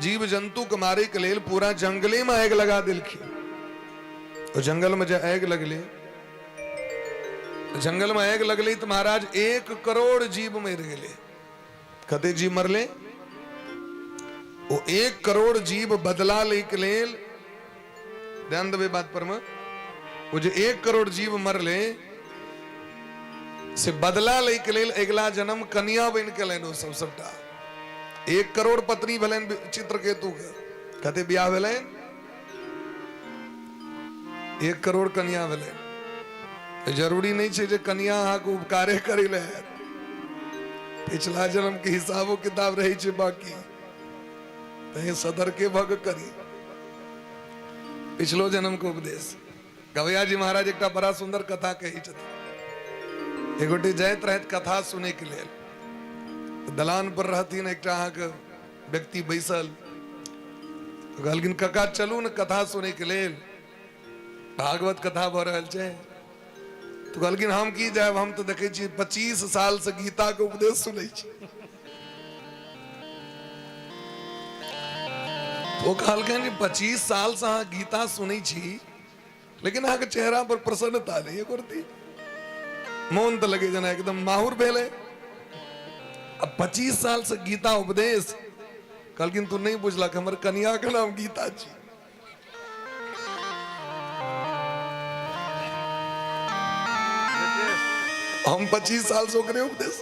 जीव जंतु के मारे के लेल पूरा जंगले में आगि लगा देलखिन। तो जंगल में जे आगि लगले, जंगल में आगि लगले तो महाराज 1 करोड़ जीव मरि गेले। कते जीव मरले? ओ 1 करोड़ जीव बदला ले के लेल, ध्यान देबै बात पर में, ओ जे 1 करोड़ जीव मरले से बदला लैके लेल अगिला जन्म कनिया बनि के एलनि ओ सब सबटा। 1 करोड़ पत्नी भेलनि चित्रकेतु के। कते बियाह भेलनि? 1 करोड़ कनिया भेलनि। जरूरी नहि छै जे कनिया अहाँके उपकारे करै लए आयत। पिछला जन्म के हिसाबो किताब रहै छै बाकी, तैं सदर के भग करी। पिछलो जन्म के उपदेश। गवैया जी महाराज एकटा बड़ा सुंदर कथा कहै छथिन। एक गोटे जाइत रहथि कथा सुनै के लेल, दलान पर रहथिन एकटा अहाँके व्यक्ति बैसल। कहलखिन कका चलू ने कथा सुनै के लेल, भागवत कथा भऽ रहल छै। तो कहलखिन हम की जायब, हम तऽ देखै छी 25 साल से गीता के उपदेश सुनै छी। ओ कहलखिन जे 25 साल से अहाँ गीता सुनै छी, लेकिन अहाँके चेहरा पर प्रसन्नता नहीं है करती, मोन तऽ लगे जेना एकदम माहुर भेलै। अब 25 साल से गीता उपदेश। कहलखिन तू नहीं बुझलक, हमर कनिया के नाम गीता छी। हम 25 साल से ओकरे उपदेश,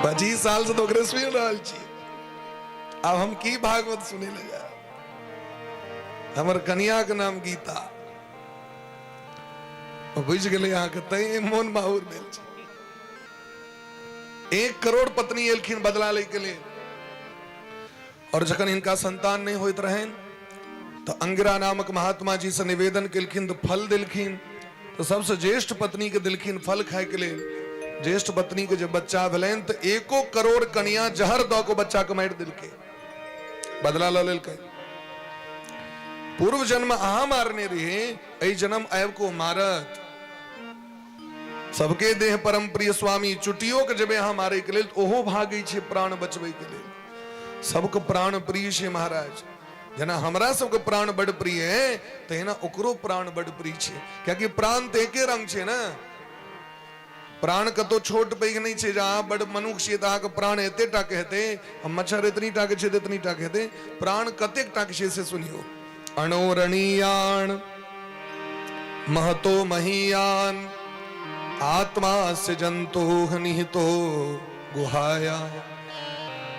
25 साल से तो ओकरे सुनि रहल छी, आब हम की भागवत सुनै लए जायब? हमर कनिया के नाम गीता। बुझि गेलै अहाँके, तैं मोन माहुर भेल छै। 1 करोड़ पत्नी एलखिन बदला लै के लेल। और जखन हिनका संतान नहीं होइत रहनि तो अंगिरा नामक महात्मा जी से निवेदन केलखिन तो फल देलखिन। तो सबसे ज्येष्ठ पत्नी के देलखिन फल खाय के लेल। ज्येष्ठ पत्नी के जब बच्चा भेलनि तो 1 करोड़ कनिया जहर दऽ के बच्चा के मारि देलकै, बदला लऽ लेलकै। पूर्व जन्म अहाँ मारने रहे, एहि जन्म आबि को मारत। सबके देह परम प्रिय स्वामी, चुटियो के जेबै अहाँ मारै के लेल ओहो भागै छै प्राण बचबै के लेल। सबके प्राण प्रिय छै महाराज। जेना हमरा सबके प्राण बड प्रिय है, तहिना ओकरो प्राण बड प्रिय छै। कियाकि प्राण तऽ एके रंग छै ने, प्राण कतौ छोट पैघ नहि छै। जे अहाँ बड मनुख छियै तऽ अहाँके प्राण एते टा के हेतै, आ मच्छर एतनी टा के छै तऽ एतनी टा के हेतै। प्राण कतेक टा के छै से सुनियौ। अणोरणीयान महतो महीयान आत्मा से जंतु निहितो गुहाया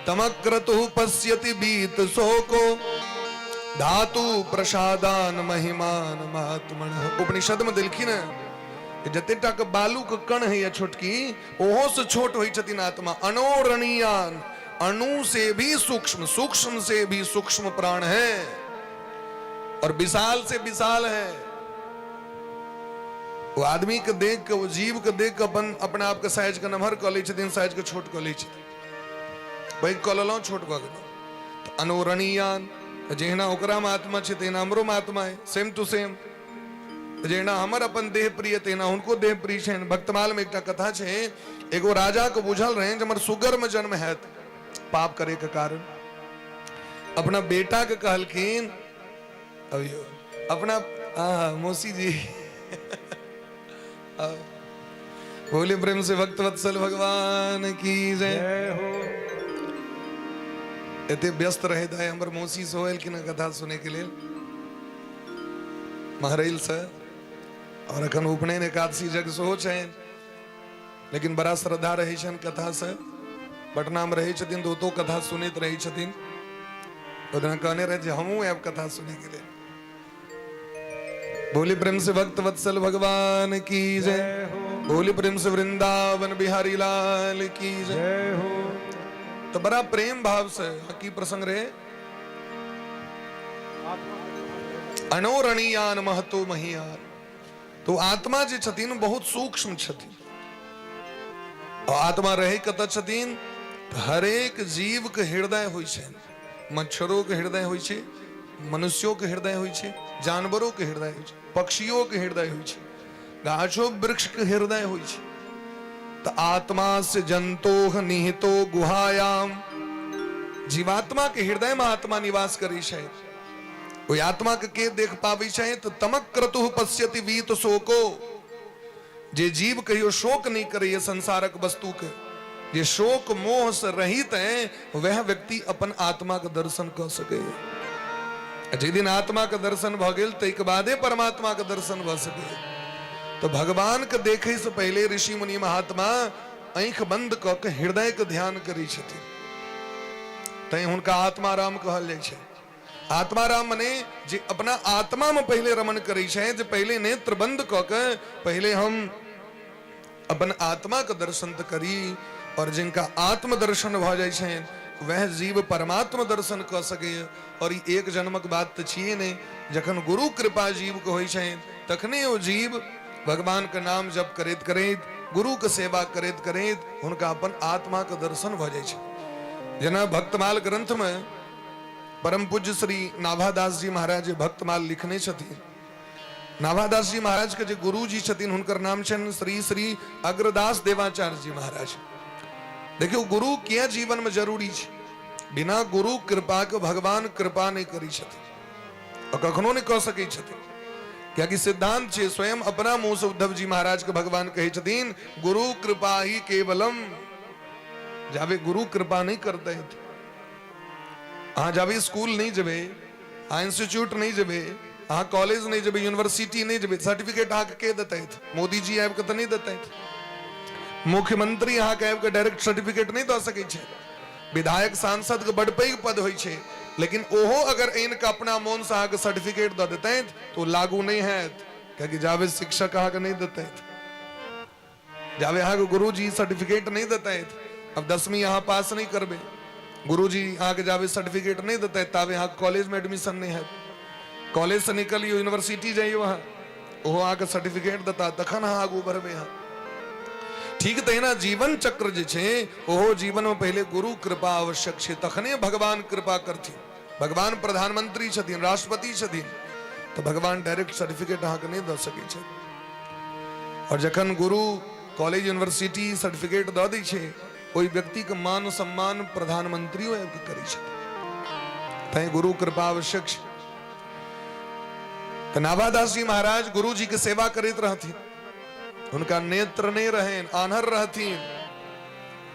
तमक्रतु पश्यति बीत शोको धातु प्रसादान महिमान महात्मन। उपनिषद में देलखिन है जते टा के बालू के कण है या छोटकी, ओहो से छोट होइ छथिन आत्मा। अणोरणीयान, अणु से भी सूक्ष्म, सूक्ष्म से भी सूक्ष्म प्राण है और विशाल से विशाल है। वो आदमी के देख के, वो जीव के देख के अपन अपना आप के साइज के नमहर कऽ लै छथिन, साइज के छोट कऽ लै छथिन, पैघ कऽ लेलहुँ, छोट भऽ गेलहुँ। तऽ अनोरणीयान, जहिना ओकरामे आत्मा छै तहिना हमरोमे आत्मा है, सेम टू सेम। जहिना हमर अपन देह प्रिय तहिना हुनको देह प्रिय छनि। भक्तमाल में एकटा कथा छै, एगो राजा के बुझल रहनि जे हमर सुगर में जन्म हैत पाप करे के कारण। अपना बेटा के कहलखिन, अभियो अपना मौसी जी बोले प्रेम से भक्त वत्सल भगवान की जय हो। एते व्यस्त रहे दाइ हमर मौसी सेहो एलखिन हँ कथा सुनै के लेल महरैल से, और अखन उपनयन एकादशी जग सेहो छनि, लेकिन बड़ा श्रद्धा रहै छनि कथा से। पटना में रहै छथिन तऽ ओतौ कथा सुनैत रहै छथिन। ओहि दिना कहने रहै जे हमहूँ आयब कथा सुनै के लेल। बोली प्रेम से भक्त वत्सल भगवान की जय बोली प्रेम से वृंदावन बिहारी लाल की जय हो। तो बड़ा प्रेम भाव से की प्रसंग रहे। अणोरणीयान महतो महियान। तो आत्मा जे छथिन बहुत सूक्ष्म छथिन। और आत्मा रहे कतऽ छथिन? हरेक जीव के हृदय होइ छै। मच्छरों के हृदय होइ छै, मनुष्यों के हृदय होइ छै, जानवरों के हृदय होइ छै, पक्षियों के हृदय होइ छै, गाछो वृक्ष के हृदय होइ छै। तऽ आत्मा से जंतोह निहितो गुहायाम, जीवात्मा के हृदय में आत्मा निवास करै छै। ओहि आत्मा के के देख पाबै छै? तऽ तमक क्रतु पश्यति वीत शोको। जे जीव कहियो शोक नहीं करैए संसारक वस्तु के, जे शोक मोह से रहित है, वह व्यक्ति अपन आत्मा के दर्शन कऽ सकैए। जे दिन आत्मा के दर्शन भऽ गेल ताहिके बादे परमात्मा के दर्शन भऽ सकैए। तऽ भगवानके देखैसँ पहिले ऋषि मुनि महात्मा आँखि बंद कऽ के हृदयके ध्यान करै छथिन। तैं हुनका आत्माराम कहल जाइ छै। आत्माराम मने जे अपना आत्मामे पहिले रमण करै छै, जे पहिले नेत्र बंद कऽ के पहिले हम अपन आत्माके दर्शन तऽ करी। और जिनका आत्मदर्शन भऽ जाइ छनि वएह जीव परमात्म दर्शन कऽ सकैए। और ई एक जन्मक बात तऽ छियै नहि, जखन गुरु कृपा जीवके होइ छनि तखने ओ जीव भगवानके नाम जप करैत करैत, गुरुके सेवा करैत करैत हुनका अपन आत्माके दर्शन भऽ जाइ छै। जेना भक्तमाल ग्रंथमे परम पूज्य श्री नाभादास जी महाराज जे भक्तमाल लिखने छथिन, नाभादास जी महाराज के जे गुरु जी छथिन हुनकर नाम छनि श्री श्री अग्रदास देवाचार्य जी महाराज। देखियौ, गुरु किया जीवन में जरूरी छै? बिना गुरु कृपा के भगवान कृपा नहि करै छथिन और कखनो नहि कऽ सकै छथिन। कियाकि सिद्धांत छै, स्वयं अपना मुंह से उद्धव जी महाराज के भगवान कहै छथिन, गुरु कृपा ही केवलम। जाबे गुरु कृपा नहि करते, अहाँ जाबे स्कूल नहि जेबै, अहाँ इंस्टीट्यूट नहि जेबै, अहाँ कॉलेज नहि जेबै, यूनिवर्सिटी नहि जेबै, सर्टिफिकेट अहाँके के देतैथ? मोदी जी आबि कऽ तऽ नहि देतैथ। मुख्यमंत्री अहाँके आबि कऽ डायरेक्ट सर्टिफिकेट नहि दऽ सकै छै। विधायक सांसद के बड पैघ पद होइ छै, लेकिन ओहो अगर आनि कऽ अपना मोनसँ अहाँके सर्टिफिकेट दऽ देतैथ तऽ ओ लागू नहि हैत, कियाकि जाबे शिक्षक अहाँके नहि देतैथ, जाबे अहाँके गुरुजी सर्टिफिकेट नहि देतैथ, अब 10वीं अहाँ पास नहि करबै, गुरुजी अहाँके जाबे सर्टिफिकेट नहि देतैथ ताबे अहाँके कॉलेजमे एडमिशन नहि हैत। कॉलेजसँ निकलियौ, यूनिवर्सिटी जइयौ अहाँ, ओहो अहाँके सर्टिफिकेट देता, तखन अहाँ आगू बढ़बै। अहाँ ठीक तहिना जीवन चक्र जे छै, ओहो जीवनमे पहिले गुरु कृपा आवश्यक छै, तखने भगवान कृपा करथिन। भगवान प्रधानमंत्री छथिन, राष्ट्रपति छथिन, तऽ भगवान डायरेक्ट सर्टिफिकेट अहाँके नहि दऽ सकै छथि। और जखन गुरु कॉलेज यूनिवर्सिटी सर्टिफिकेट दऽ दै छै, ओहि व्यक्तिके मान सम्मान प्रधानमंत्रियो आबि कऽ करै छथिन। तैं गुरु कृपा आवश्यक छै। तऽ नाभादास जी महाराज गुरु जी के सेवा करैत रहथिन। हुनका नेत्र नहि रहनि, आन्हर रहथिन।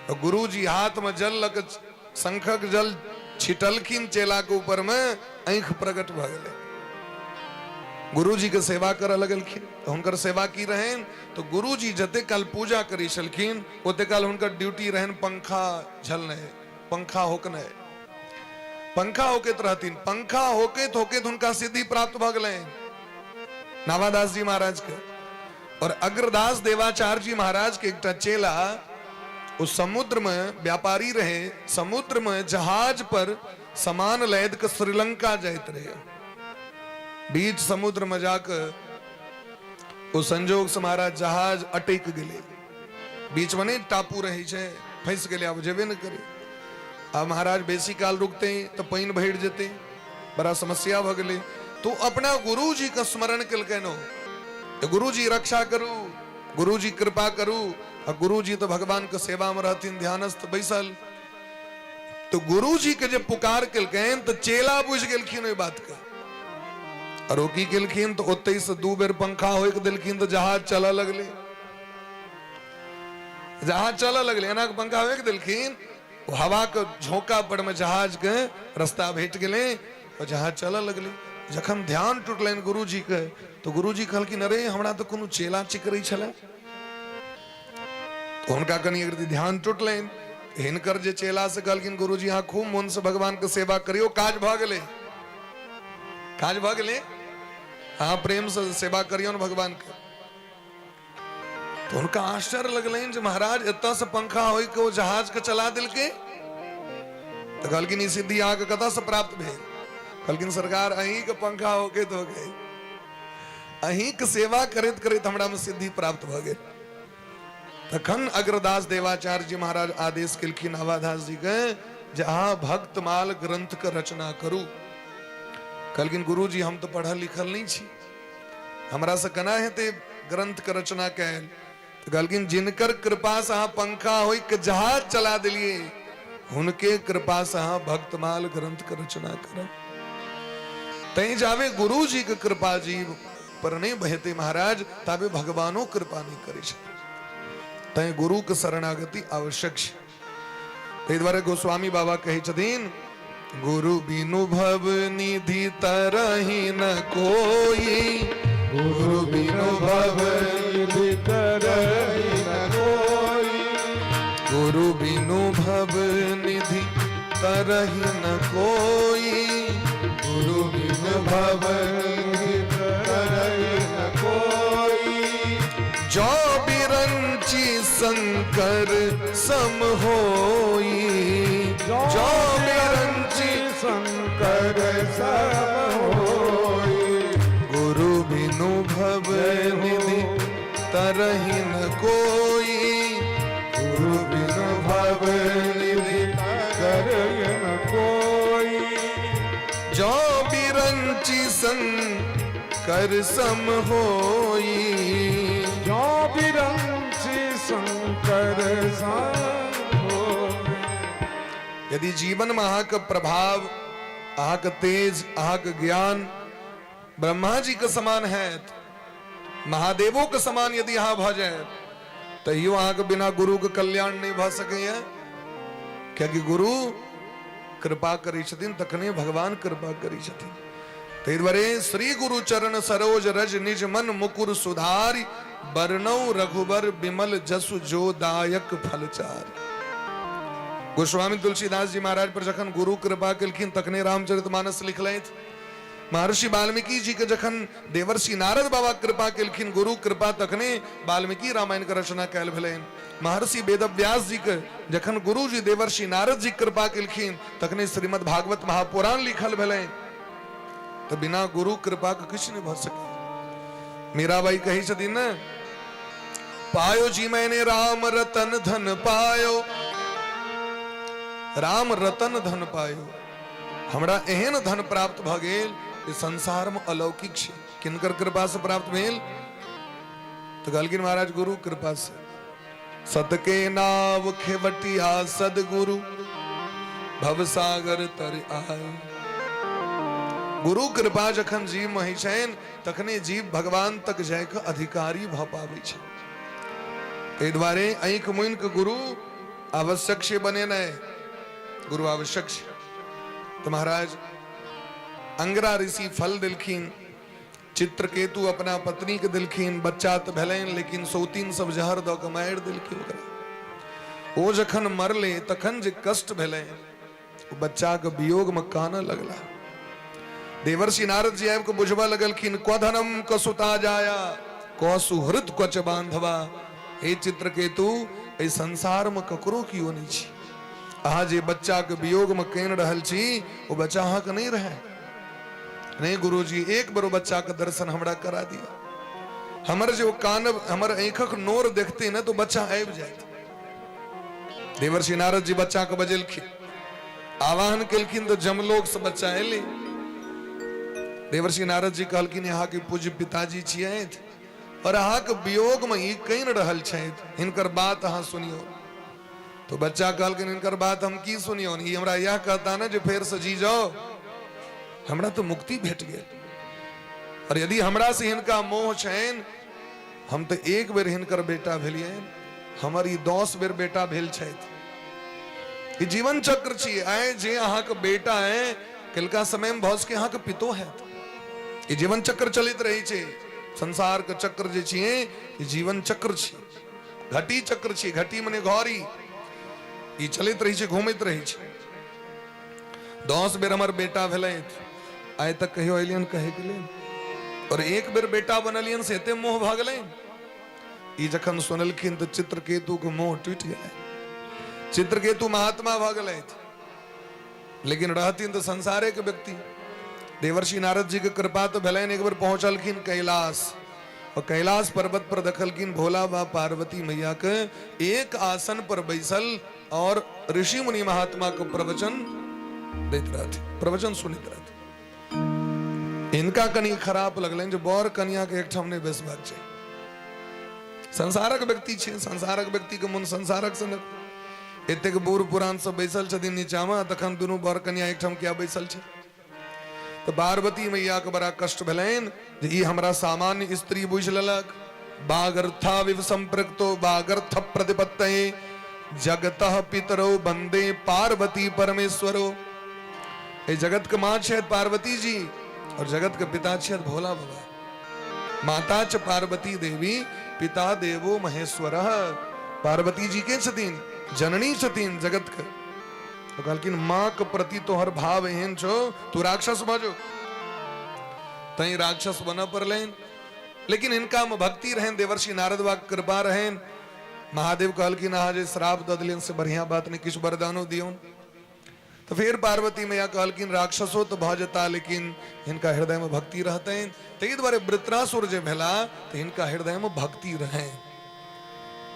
तऽ गुरु जी हाथ में जल लऽ कऽ शंखक जल छिटलखिन चेला के ऊपर में, आँखि प्रकट भऽ गेलै। गुरुजी के सेवा करऽ लगलखिन। तऽ हुनकर सेवा की रहनि? तऽ गुरुजी जते काल पूजा करै छलखिन ओते काल हुनकर ड्यूटी रहनि पंखा झलनाइ, पंखा होकनाइ। पंखा होकैत रहथिन। पंखा होकैत होकैत हुनका सिद्धि प्राप्त भऽ गेलनि नाभादास जी महाराज के। और अग्रदास देवाचार्य जी महाराज के एकटा चेला, ओ समुद्र में व्यापारी रहे, समुद्र में जहाज पर सामान लैद के श्रीलंका जाइत रहे। बीच समुद्र में जाके ओ संजोग से महाराज जहाज अटैक गेलै। बीच में नहीं टापू रहे छै, फंसि गेलै, आब जेबे ने करे। आब महाराज बेसी काल रुकते तऽ पानि भरि जेतै, बड़ा समस्या भऽ गेलै। तो अपना गुरुजी के स्मरण केलकनि ओ, गुरुजी रक्षा करू, गुरुजी कृपा करू। आ गुरुजी तऽ भगवान के सेवा में रहथिन ध्यानस्थ बैसल। तो गुरुजी के जे पुकार केलकनि तऽ चेला बुझि गेलखिन ओहि बात के। और ओ की केलखिन तऽ ओतहि से 2 बेर पंखा होइक देलखिन तऽ जहाज चलऽ लगलै। जहाज चलऽ लगलै, एना के पंखा होइक देलखिन, ओ हवा के झोंका पर में जहाज के रास्ता भेट गेलै और जहाज चलऽ लगलै। जखन ध्यान टूटलनि गुरुजी के तऽ गुरुजी कहलखिन, अरे हमरा तऽ कोनो चेला चिकरै छलै। तऽ हुनका कनि एक ध्यान टूटलनि। हिनकर जे चेला से कहलखिन, गुरुजी अहाँ खूब मोन से भगवान के सेवा करियौ, काज भऽ गेलै, काज भऽ गेलै, अहाँ प्रेम से सेवा करियौ ने भगवान के। तऽ हुनका आश्चर्य लगलनि जे महाराज एतऽ से पंखा होय के ओ जहाज के चला देलकै। तऽ कहलखिन, ई सिद्धि अहाँके कतऽ से प्राप्त भेल? कहलखिन, सरकार अहींके पंखा होके तो गए, अहींके सेवा करैत करैत हमरा में सिद्धि प्राप्त भऽ गेल। तखन अग्रदास देवाचार्य जी महाराज आदेश केलखिन आवादास जी के जे अहाँ भक्तमाल ग्रंथ के रचना करू। कहलखिन, गुरुजी हम तऽ पढ़ल लिखल नहि छी, हमरा से केना हेतै ग्रंथ के रचना कयल? तऽ कहलखिन, जिनकर कृपा से अहाँ पंखा होय के जहाज चला देलिए, हुनके कृपा से अहाँ भक्तमाल ग्रंथ के रचना करब। तैं जावे गुरु जी के कृपा जीव पर नहीं बहेते महाराज, ताबे भगवानो कृपा नहीं करै छै। तैं गुरु के शरणागति आवश्यक छै। ताहि दुआरे गोस्वामी बाबा कहै छथिन, गुरु बिनु भव निधि तरही न कोई, गुरु बिनु भव निधि तरहि न कोई। गुरु बिनु भव निधि तरहि न कोई। गुरु बिनु भव निधि तरहि न कोई। जो बिरंचि शंकर सम होई। जो बिरंचि शंकर सम होई। गुरु बिनु भव निधि तरहि न कोई। गुरु बिनु भव निधि तरहि न कोई। जो बिरंचि शंकर सम होई। जो बिरंचि शंकर सम होई। यदि जीवनमे अहाँके प्रभाव, अहाँके तेज, अहाँके ज्ञान ब्रह्मा जी के समान हैत, महादेवो के समान यदि अहाँ भऽ जायब, तैयो अहाँके बिना गुरु के कल्याण नहि भऽ सकैया। कियाकि गुरु कृपा करै छथिन तखने भगवान कृपा करै छथिन। ताहि दुआरे श्री गुरु चरण सरोज रज निज मन मुकुर सुधारि, बरनौ रघुबर बिमल जसु जो दायक फलचार। गोस्वामी तुलसीदास जी महाराज पर जखन गुरु कृपा केलखिन तखने रामचरित मानस लिखलथि। महर्षि वाल्मीकि जी के जखन देवर्षि नारद बाबा कृपा केलखिन, गुरु कृपा, तखने वाल्मीकि रामायण के रचना कयल भेलनि। महर्षि वेदव्यास जी के जखन गुरु जी देवर्षि नारद जी कृपा केलखिन तखने श्रीमद् भागवत महापुराण लिखल भेलनि। तऽ बिना गुरु कृपा के किछु नहि भऽ सकै। मीराबाई कहै छथिन ने, पायो जी मैंने राम रतन धन पायो, राम रतन धन पायो। हमरा एहन धन प्राप्त भऽ गेल जे संसारमे अलौकिक छै। किनकर कृपासँ प्राप्त भेल? तऽ कहलखिन महाराज गुरु कृपासँ। सतके नाव खेवटिया सदगुरु भवसागर तर आय। गुरु कृपा जखन जीव में होइ छनि तखने जीव भगवान तक जायके अधिकारी भऽ पाबै छै। ताहि दुआरे आँखि मुनि के गुरु आवश्यक छै बनेनाइ, गुरु आवश्यक छै। तऽ महाराज अंगरा ऋषि फल देलखिन, चित्रकेतु अपना पत्नी के देलखिन। बच्चा तऽ भेलनि लेकिन सौतीन सब जहर दऽ कऽ मारि देलखिन ओकरा। ओ जखन मरले तखन जे कष्ट भेलै, ओ बच्चाके वियोगमे कानऽ लगला। देवर्षि नारद जी आबि कऽ बुझबऽ लगलखिन, क्व धनम क्व सुता जाया क्व सुहृद क्व च बांधवा। हे चित्रकेतु, एहि संसारमे ककरो केओ नहि छी। अहाँ जे बच्चाके वियोगमे कानि रहल छी ओ बच्चा अहाँके नहि रहै। नहीं गुरुजी, एक बेर ओ बच्चाके दर्शन हमरा करा दिअ। हमर जे ओ कानब, हमर आँखिक नोर देखते ने तो बच्चा आबि जायत। देवर्षि नारद जी बच्चा के बजेलखिन, आवाहन केलखिन तो जमलोक से बच्चा एलै। देवर्षि नारद जी कहलखिन, अहाँके पूज्य पिताजी छियथि और अहाँके वियोग में ई कहि रहल छथि, हिनकर बात अहाँ सुनियौ। तो बच्चा कहलखिन, हिनकर बात हम की सुनियौ? ई हमरा यह कहता ने जे फेर से जी जाओ, हमरा तो मुक्ति भेट गेल। और यदि हमरा से हिनका मोह छनि, हम तऽ एक बेर हिनकर बेटा भेलियनि, हमर ई 10 बेर बेटा भेल छथि। ई जीवन चक्र छी। आइ जे अहाँके बेटा है, कलका समय में भऽ सके अहाँके पितो हैत। ई जीवन चक्र चलैत रहै छै। संसार के चक्र जे छियै ई जीवन चक्र छी, घटी चक्र छी। घटी मने घड़ी। ई चलैत रहै छै, घूमैत रहै छै। 10 बेर हमर बेटा भेलथि, आइ तक कहियो एलियन कहैके लेल, और एक बेर बेटा बनलियन से एते मोह भऽ गेलनि। ई जखन सुनलखिन तऽ चित्रकेतु के मोह टूटि गेलै। चित्रकेतु महात्मा भऽ गेलथि, लेकिन रहथिन तऽ संसारे के व्यक्ति। देवर्षि नारद जी के कृपा तऽ भेलनि, एक बेर पहुंचलखिन कैलाश, और कैलाश पर्वत पर देखलखिन भोला बा पार्वती मैया के एक आसन पर बैसल और ऋषि मुनि महात्मा के प्रवचन दैत रहथि, प्रवचन सुनैत रहथि। इनका कनि खराब लगलनि जे बर कनिया के एकठाम नहि बैसबाक चाही। संसारक व्यक्ति छै, संसारक व्यक्ति के मन संसारक सनक। एतेक बूढ़ पुरान सब बैसल छथिन नीचामे, तखन दुनू बर कनिया एकठाम किया बैसल छै? तऽ पार्वती मैया के बड़ा कष्ट भेलनि जे ई हमरा सामान्य स्त्री बुझि लेलक। बागर्थाविव संपृक्तो बागर्थ प्रतिपत्तये जगतः पितरो वंदे पार्वती परमेश्वरो। एहि जगत के माँ छथि पार्वती जी और जगत के पिता छथि भोला बाबा। माता च पार्वती देवी पिता देवो महेश्वर। पार्वती जी के छथिन, जननी छथिन जगत के। तो कहलखिन माँ के प्रति तोहर भाव एहन छौ, तू राक्षस भऽ जो। तैं राक्षस बनऽ पड़लनि, लेकिन हिनका में भक्ति रहनि, देवर्षि नारद बाबा के कृपा रहनि। महादेव कहलखिन अहाँ जे श्राप दऽ देलियनि से बढ़िया बात नहि, किछु वरदानो दियौन। तऽ फेर पार्वती मैया कहलखिन राक्षसो तऽ भऽ जेता, लेकिन हिनका हृदय में भक्ति रहतनि। ताहि दुआरे वृत्रासुर जे भेला तऽ हिनका हृदय में भक्ति रहनि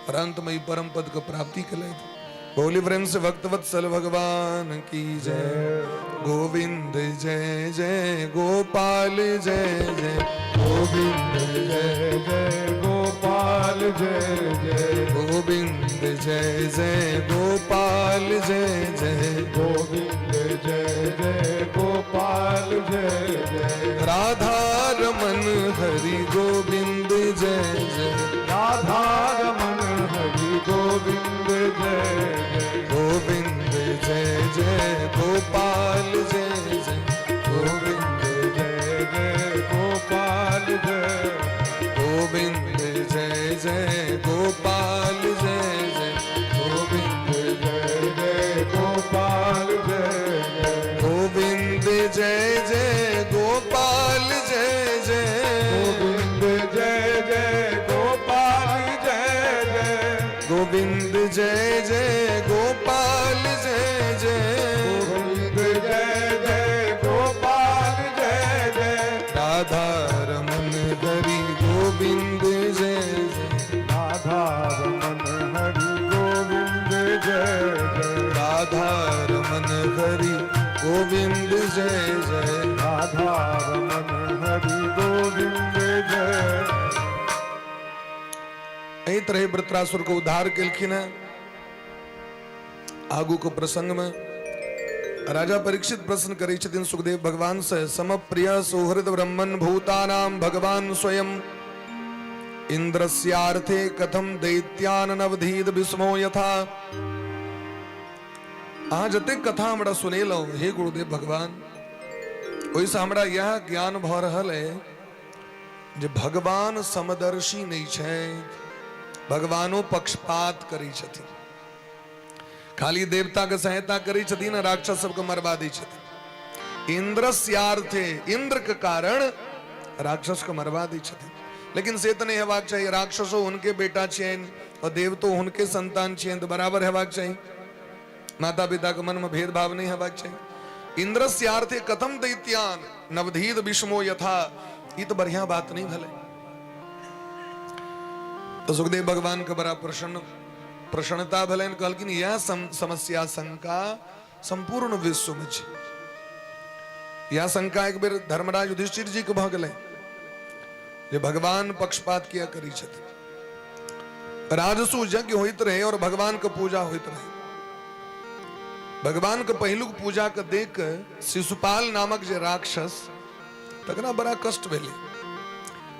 और अंत में ई परम पद के प्राप्ति केलथि। बोली प्रेम से भक्तवत्सल भगवान की जय। गोविंद जय जय गोपाल जय जय, गोविंद जय जय गोपाल जय जय, गोविंद जय जय गोपाल जय जय, गोविंद जय जय गोपाल जय जय, राधा रमन हरि गोविंद जय जय, राधा रमन हरि गोविंद जय जय, गोविंद जय जय गोपाल जय जय, गोविंद जय जय गोपाल जय, गोविंद जय जय गोपाल जय जय, गोविंद जय जय गोपाल जय जय, गोविंद जय जय गोपाल जय जय, गोविंद जय जय गोपाल जय जय, गोविंद जय जय गोपाल जय जय, गोविंद जय जय गोपाल जय जय, राधा रमन हरि गोविंद जय जय, राधा रमन हरि गोविंद जय जय, राधा रमन हरि गोविंद जय जय। राधा रमन हरि गोविंद जय। एहि तरह वृत्रासुर के उद्धार केलखिन हैं। आगू के प्रसंग में राजा परीक्षित प्रश्न करै छथिन सुखदेव भगवान से, समप्रिय सुहृद ब्रह्मन भूतानाम भगवान स्वयं इंद्रस्यार्थे कथम दैत्यान नवधीद विस्मो यथा। अहाँ जतेक कथा हमरा सुनेलहुँ हे गुरुदेव भगवान, ओहिसँ हमरा इएह ज्ञान भऽ रहल अइ जे भगवान समदर्शी नहि छथि, भगवानो पक्षपात करै छथिन। खाली देवता के सहायता करै छथिन आ राक्षस सबके मरबा दै छथिन। इंद्रस्यार्थे, इंद्र के कारण राक्षस के मरबा दै छथिन, लेकिन से तऽ नहि हेबाक चाही। राक्षसो हुनके बेटा छियनि और देवतो हुनके संतान छियनि, तऽ बराबर हेबाक चाही। माता पिता के मन में भेदभाव नहीं हेबाक चाही। इंद्रस्यार्थे कथम दैत्यान नवधीद विषमो यथा, ई तऽ बढ़िया बात नहीं भेलै। तऽ सुखदेव भगवान के बड़ा प्रसन्नता भेलनि, कहलखिन यह समस्या शंका संपूर्ण विश्व में छै। यह शंका एक बेर धर्मराज युधिष्ठिर जी के भऽ गेलै जे भगवान पक्षपात किया करै छथिन। राजसु यज्ञ होइत रहे और भगवान के पूजा होइत रहे। भगवान के पहिलुक पूजा के देख के शिशुपाल नामक जे राक्षस, तकरा बड़ा कष्ट भेलै।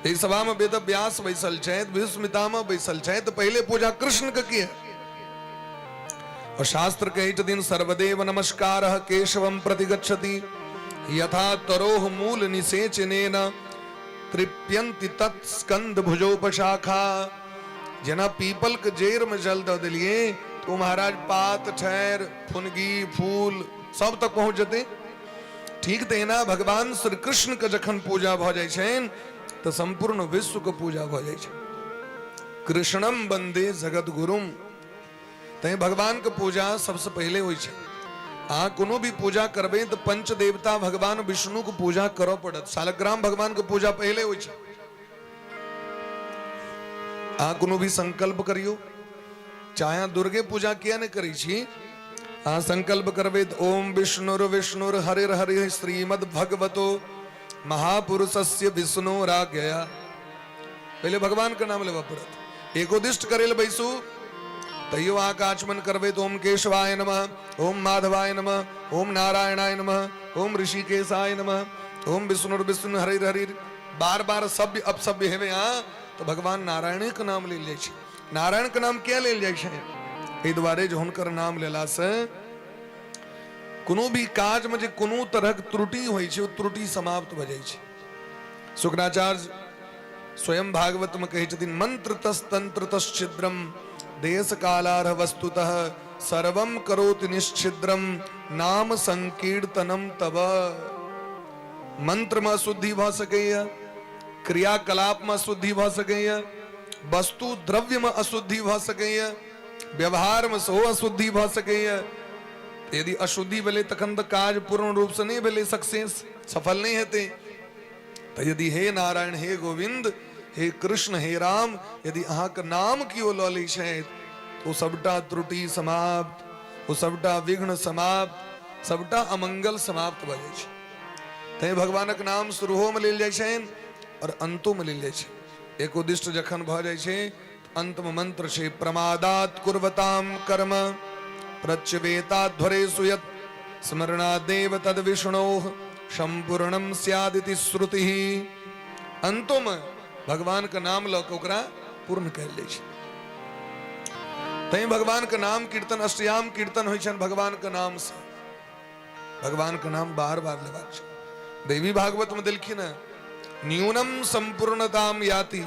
एहि सभा में वेद व्यास बैसल छथि, भीष्म पितामह बैसल छथि, तऽ पहिले पूजा कृष्ण के किया? और शास्त्र कहै छथिन सर्वदेव नमस्कार केशवम प्रतिगच्छति यथा तरोह मूल निषेचनेन तृप्यन्ति तत्स्कंद भुजोपशाखा। जेना पीपल के जड़ि में जल दऽ देलियै तो महाराज पात ठैर फुनगी फूल सब तक पहुंच जेतै। ठीक तहिना भगवान श्री कृष्ण के जखन पूजा भऽ जाइ छनि तऽ संपूर्ण विश्व के पूजा भऽ जाइ छै। कृष्णम वंदे जगत गुरुम। तैं भगवान के पूजा सबसे पहिले होइ छै। अहाँ कोनो भी पूजा करबै तऽ पंच देवता भगवान विष्णु के पूजा करऽ पड़त। शालग्राम भगवान के पूजा पहिले होइ छै। अहाँ कोनो भी संकल्प करियौ, चाहे अहाँ दुर्गे पूजा किया नहि करै छी, अहाँ संकल्प करबै तऽ ओम विष्णुर विष्णुर हरिर हरि श्रीमद भगवतो महापुरुषस्य विष्णुराज्ञया। पहिले भगवान के नाम लेबऽ पड़त। एकोदिष्ट करै लए बैसू तैयो अहाँके आचमन करबै तऽ ओम केशवाय नमः, ओम माधवाय नमः, ओम नारायणाय नमः, ओम ऋषिकेशाय नमः, ओम विष्णुर विष्णु हरिर हरिर। बार बार सभ्य अपसभ्य हेबै अहाँ तऽ भगवान नारायणे के नाम लेल जाइ छै। नारायण के नाम किया लेल जाइ छै? एहि दुआरे जे हुनकर नाम लेलासँ कोनो भी काजमे जे कोनो तरहक त्रुटि होइ छै ओ त्रुटि समाप्त भऽ जाइ छै। शुक्राचार्य स्वयं भागवतमे कहै छथिन, मंत्र तस तंत्र तस छिद्रम देश कालार्ह वस्तुतः सर्वम करोति निश्छिद्रम नाम संकीर्तनम तव। मंत्रमे अशुद्धि भऽ सकैए, क्रियाकलापमे अशुद्धि भऽ सकैए, वस्तु द्रव्यमे अशुद्धि भऽ सकैए, व्यवहारमे सेहो अशुद्धि भऽ सकैए। यदि अशुद्धि भेलै तखन तऽ काज पूर्ण रूपसँ नहि भेलै, सक्सेस सफल नहि हेतै। तऽ यदि हे नारायण, हे गोविंद, हे कृष्ण, हे राम, यदि अहाँके नाम केओ लऽ लै छथि तऽ ओ सबटा त्रुटि समाप्त, ओ सबटा विघ्न समाप्त, सबटा अमंगल समाप्त भऽ जाइ छै। तैँ भगवानक नाम शुरूहोमे लेल जाइ छनि आओर अंतोमे लेल जाइ छै। एकोदिष्ट जखन भऽ जाइ छै, अंतमे मंत्र छै, प्रमादात कुर्वताम कर्म प्रच्यवेताध्वरे सुयत स्मरणादेव तद विष्णोः संपूर्णम स्यादिति श्रुति। अंतोमे भगवान के नाम लऽ कऽ ओकरा पूर्ण कयल जाइ छै। तैँ भगवान के नाम कीर्तन, अष्टयाम कीर्तन होइ छनि भगवान के नाम से। भगवान के नाम बार बार लेबाक छै। देवी भागवत में देलखिन हँ, न्यूनम संपूर्णताम याति।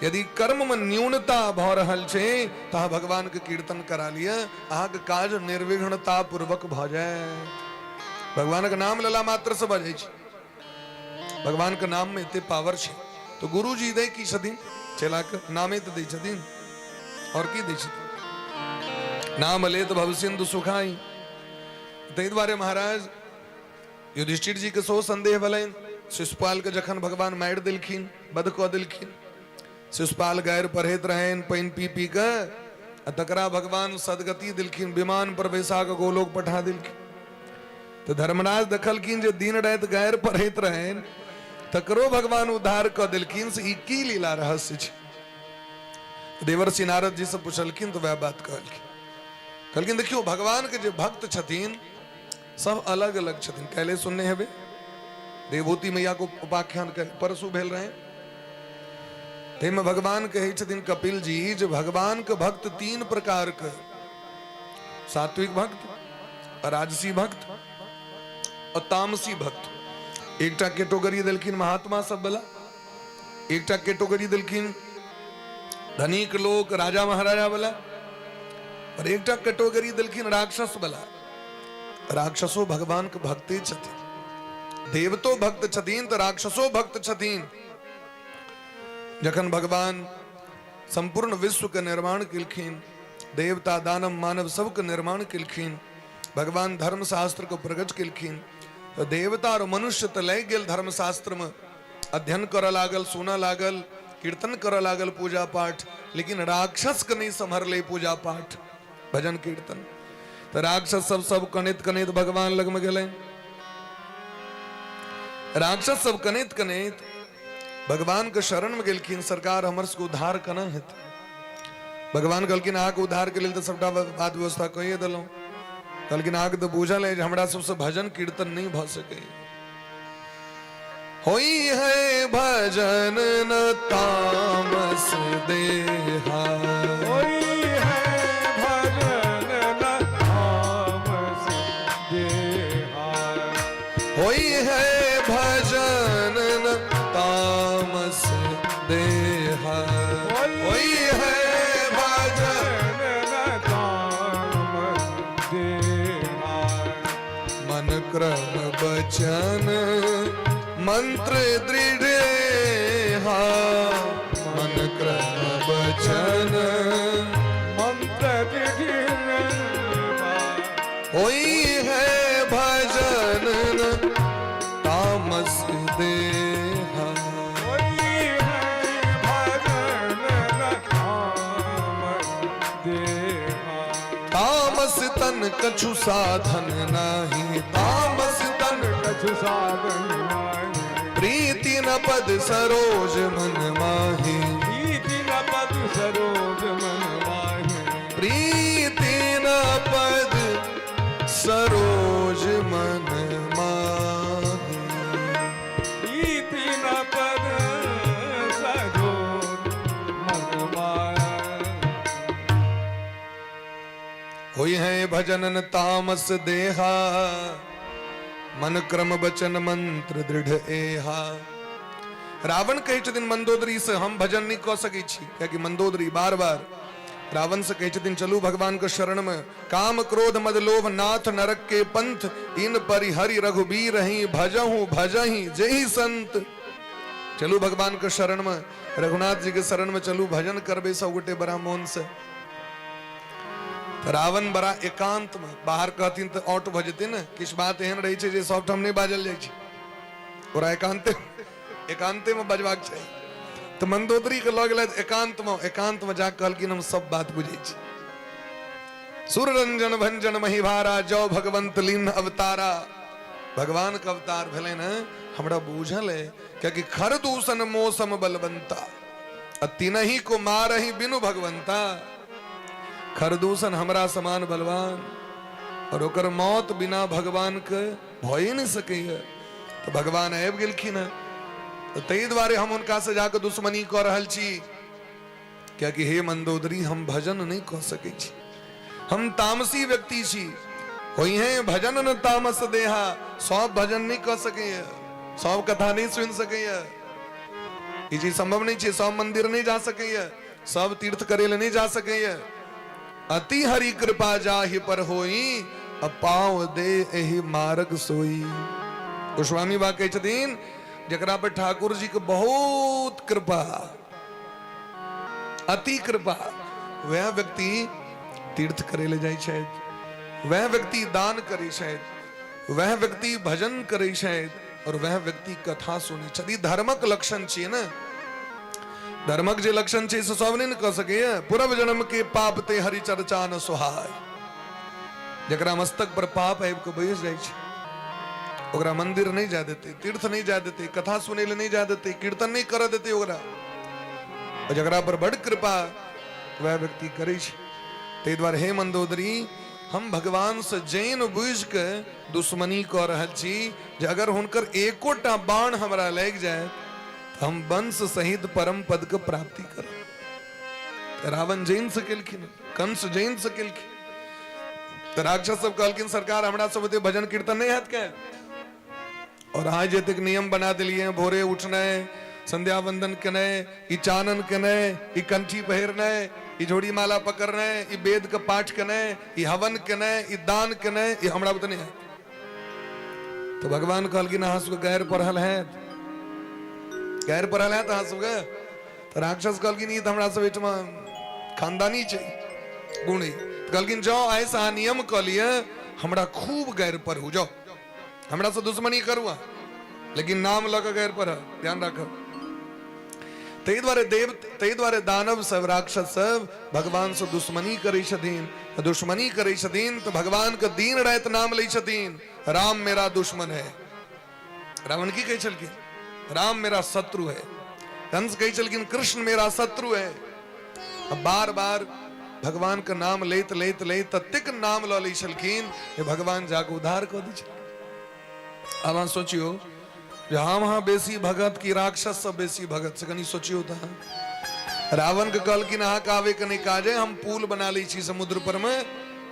यदि कर्म में न्यूनता भऽ रहल छै तऽ अहाँ भगवान के कीर्तन करा लिअ, अहाँके काज निर्विघ्नता पूर्वक भऽ जायत। भगवानक नाम लेला मात्र से भऽ जाइ छै। भगवान के नाम में एते पावर छै। तो गुरुजी दै की छथिन चेला के? नामे तऽ दै छथिन, और की दै छथिन? नाम लेत भव सिंधु सुखाई। ताहि दुआरे महाराज युधिष्ठिर जी के सेहो संदेह भेलनि। शिशुपाल के जखन भगवान मारि देलखिन, वध कऽ देलखिन, शिशुपाल गारि पढ़ैत रहनि पानि पी पी के, आ तकरा भगवान सदगति देलखिन, विमान पर बैसा कऽ गोलोक पठा देलखिन। तऽ धर्मराज देखलखिन जे दिन राति गारि पढ़ैत रहनि, तकरो भगवान उद्धार कऽ देलखिन, से ई की लीला रहस्य छै? देवर्षि नारद जी से पुछलखिन तऽ वएह बात कहलखिन। कहलखिन, देखियौ, भगवान के जे भक्त छथिन सब अलग अलग छथिन। काल्हि सुनने हेबै देवभूति मैया को उपाख्यान, परसू भेल रहे। ताहिमे भगवान कहै छथिन कपिल जी जे भगवान के भक्त तीन प्रकार के, सात्विक भक्त, राजसी भक्त और तामसी भक्त। एकटा कैटेगरी देलखिन महात्मा सब वाला, एकटा कैटेगरी देलखिन धनिक लोक राजा महाराजा वाला, और एकटा कैटेगरी देलखिन राक्षस वाला। राक्षसो भगवान के भक्ति छथिन, देवतो भक्त छथिन तऽ राक्षसो भक्त छथिन। जखन भगवान संपूर्ण विश्व के निर्माण केलखिन, देवता दानव मानव सबके निर्माण केलखिन, भगवान धर्मशास्त्र को प्रकट केलखिन, तऽ देवता और मनुष्य तऽ लागि गेल धर्मशास्त्र में अध्ययन करऽ लागल, सुनऽ लागल, कीर्तन करऽ लागल, पूजा पाठ, लेकिन राक्षस के नहीं सम्हरलै पूजा पाठ भजन कीर्तन। तऽ राक्षस सब सब कनैत कनैत भगवान लग में गेलै। राक्षस सब कनैत कनैत भगवान के शरण में गेलखिन, सरकार हमर सबके उद्धार केना हेतै? भगवान कहलखिन, अहाँके उद्धार के लेल तऽ सबटा बात व्यवस्था कहिए देलहुँ। कहलखिन, अहाँके तऽ बुझल है जे हमरा सबसँ भजन कीर्तन नहि भऽ सकैए। होई है भजन न तामस देहा, होई है भजन न तामस देहा, होई है भजन न तामस देहा, होई है भजन न तामस देहा, मन क्रम बचन मंत्र दृढ़ हा, मन क्रम बचन मंत्र दृढ़ होई है भजन तामस देहा, होई है भजन तामस देहा, तामस तन कछु साधन नाही, तामस तन कछु साधन नाही, प्रीति न पद सरोज मन माही, प्रीति न पद सरोज मन माही, प्रीति न पद सरोज मन माही, प्रीति न पद सरोज मन माही। होई है भजनन तामस देहा, मन क्रम बचन मंत्र दृढ़ एहा। रावण कहै छथिन मंदोदरी से हम भजन नहि कऽ सकै छी, कियाकि मंदोदरी बार बार रावण से कहै छथिन चलू भगवान के शरण में। काम क्रोध मद लोभ नाथ नरक के पंथ, इन परिहरि रघुबीर ही भजहु भजही जेहि संत। चलू भगवान के शरण में, रघुनाथ जी के शरण में चलू, भजन करबे सब गोटे बड़ा मोन से। रावण बड़ा एकांत में, बाहर कहथिन तऽ औट भऽ जेतै ने, किछु बात एहन रहै छै जे सबठाम नहि बाजल जाइ छै, ओकरा एकांते एकांते में बजबाक चाही। तऽ मंदोदरी के लऽ गेलथि एकांत में, एकांत में जाके कहलखिन हम सब बात बुझै छी। सुररंजन भंजन महिभारा, जौ भगवंत लीन अवतारा। भगवान के अवतार भेलै ने, हमरा बुझल है, कियाकि खर दूषण मौसम बलवंता, आ तिनही को मारही बिनु भगवंता। खरदूषण हमरा समान बलवान, और ओकर मौत बिना भगवान के भए नहीं सकैए। तऽ भगवान आबि गेलखिन हँ, तऽ ताहि दुआरे हम हुनका से जाके दुश्मनी कऽ रहल छी, कियाकि हे मंदोदरी हम भजन नहीं कऽ सकै छी, हम तामसी व्यक्ति छी। होई है भजन न तामस देहा, सब भजन नहीं कऽ सकैए, सब कथा नहीं सुनि सकैए, ई चीज संभव नहीं छै, सब मंदिर नहीं जा सकैए, सब तीर्थ करे ले नहीं जा सकैए। अति हरि कृपा जाहि पर होई, पाँव दे एहि मार्ग सोई। गोस्वामी बा कहै छथिन जकरा पर ठाकुर जी के बहुत कृपा, अति कृपा, वह व्यक्ति तीर्थ करे ले जाइ छथि, वह व्यक्ति दान करै छथि, वह व्यक्ति भजन करै छथि, और वह व्यक्ति कथा सुनै छथि। ई धर्मक लक्षण छियै ने, धर्मक जे लक्षण छै से सब नहि ने कऽ सकैए। पूर्व जन्म के पाप ते हरि चर्चा न सोहाय। जकरा मस्तक पर पाप आबि कऽ बैस जाइ छै ओकरा मंदिर नहि जाय देतै, तीर्थ नहि जाय देतै, कथा सुनै लए नहि जाय देतै, कीर्तन नहि करऽ देतै ओकरा। जकरा पर बड़ कृपा वएह व्यक्ति करै छै। ताहि दुआरे हे मंदोदरी, हम भगवानसँ जैन बुझि कऽ दुश्मनी कऽ रहल छी जे अगर हुनकर एकोटा बाण हमरा लागि जाय तऽ हम वंश सहित परम पद के प्राप्ति करब। रावण जैन से केलखिन, कंस जैन से केलखिन। तऽ राक्षस सब कहलखिन सरकार हमरा सब ओते भजन कीर्तन नहि हैत कैल, और अहाँ जे एतेक नियम बना देलियै, भोरे उठनाइ, संध्या वंदन केनाइ, ई चानन केनाइ, ई कंठी पहिरनाइ, ई झोड़ी माला पकड़नाइ, ई वेद के पाठ केनाइ, ई हवन केनाइ, ई दान केनाइ, ई हमरा बुते नहि हैत। तऽ भगवान कहलखिन अहाँ सबके गैर पढ़ल हैत, गैर पढ़ल हैत अहाँ सबके? तऽ राक्षस कहलखिन ई तऽ हमरा सब एहिठमा खानदानी छै गुण। कहलखिन जाउ आइसँ अहाँ नियम कऽ लिअ, हमरा खूब गैर पढ़ू, जाउ हमरा से दुश्मनी करू अहाँ, लेकिन नाम लऽ कऽ गैर पढ़ब, ध्यान राखब। ताहि दुआरे देव, ताहि दुआरे दानव सब, राक्षस सब भगवान से दुश्मनी करै छथिन। दुश्मनी करै छथिन तऽ भगवान के दिन राति नाम लै छथिन, राम मेरा दुश्मन है। रावण की कहै छलखिन? राम मेरा शत्रु है। कंस कहै छलखिन कृष्ण मेरा शत्रु है। बार बार भगवान के नाम लैत लैत लैत ततेक नाम लऽ लै छलखिन जे भगवान जाके उद्धार कऽ दै छलखिन। आब अहाँ सोचियौ जे हम अहाँ बेसी भगत कि राक्षस सब बेसी भगत, से कनि सोचियौ तऽ। अहाँ रावण के कहलखिन अहाँके आबे के नहि काज है, हम पुल बना लै छी समुद्र पर में,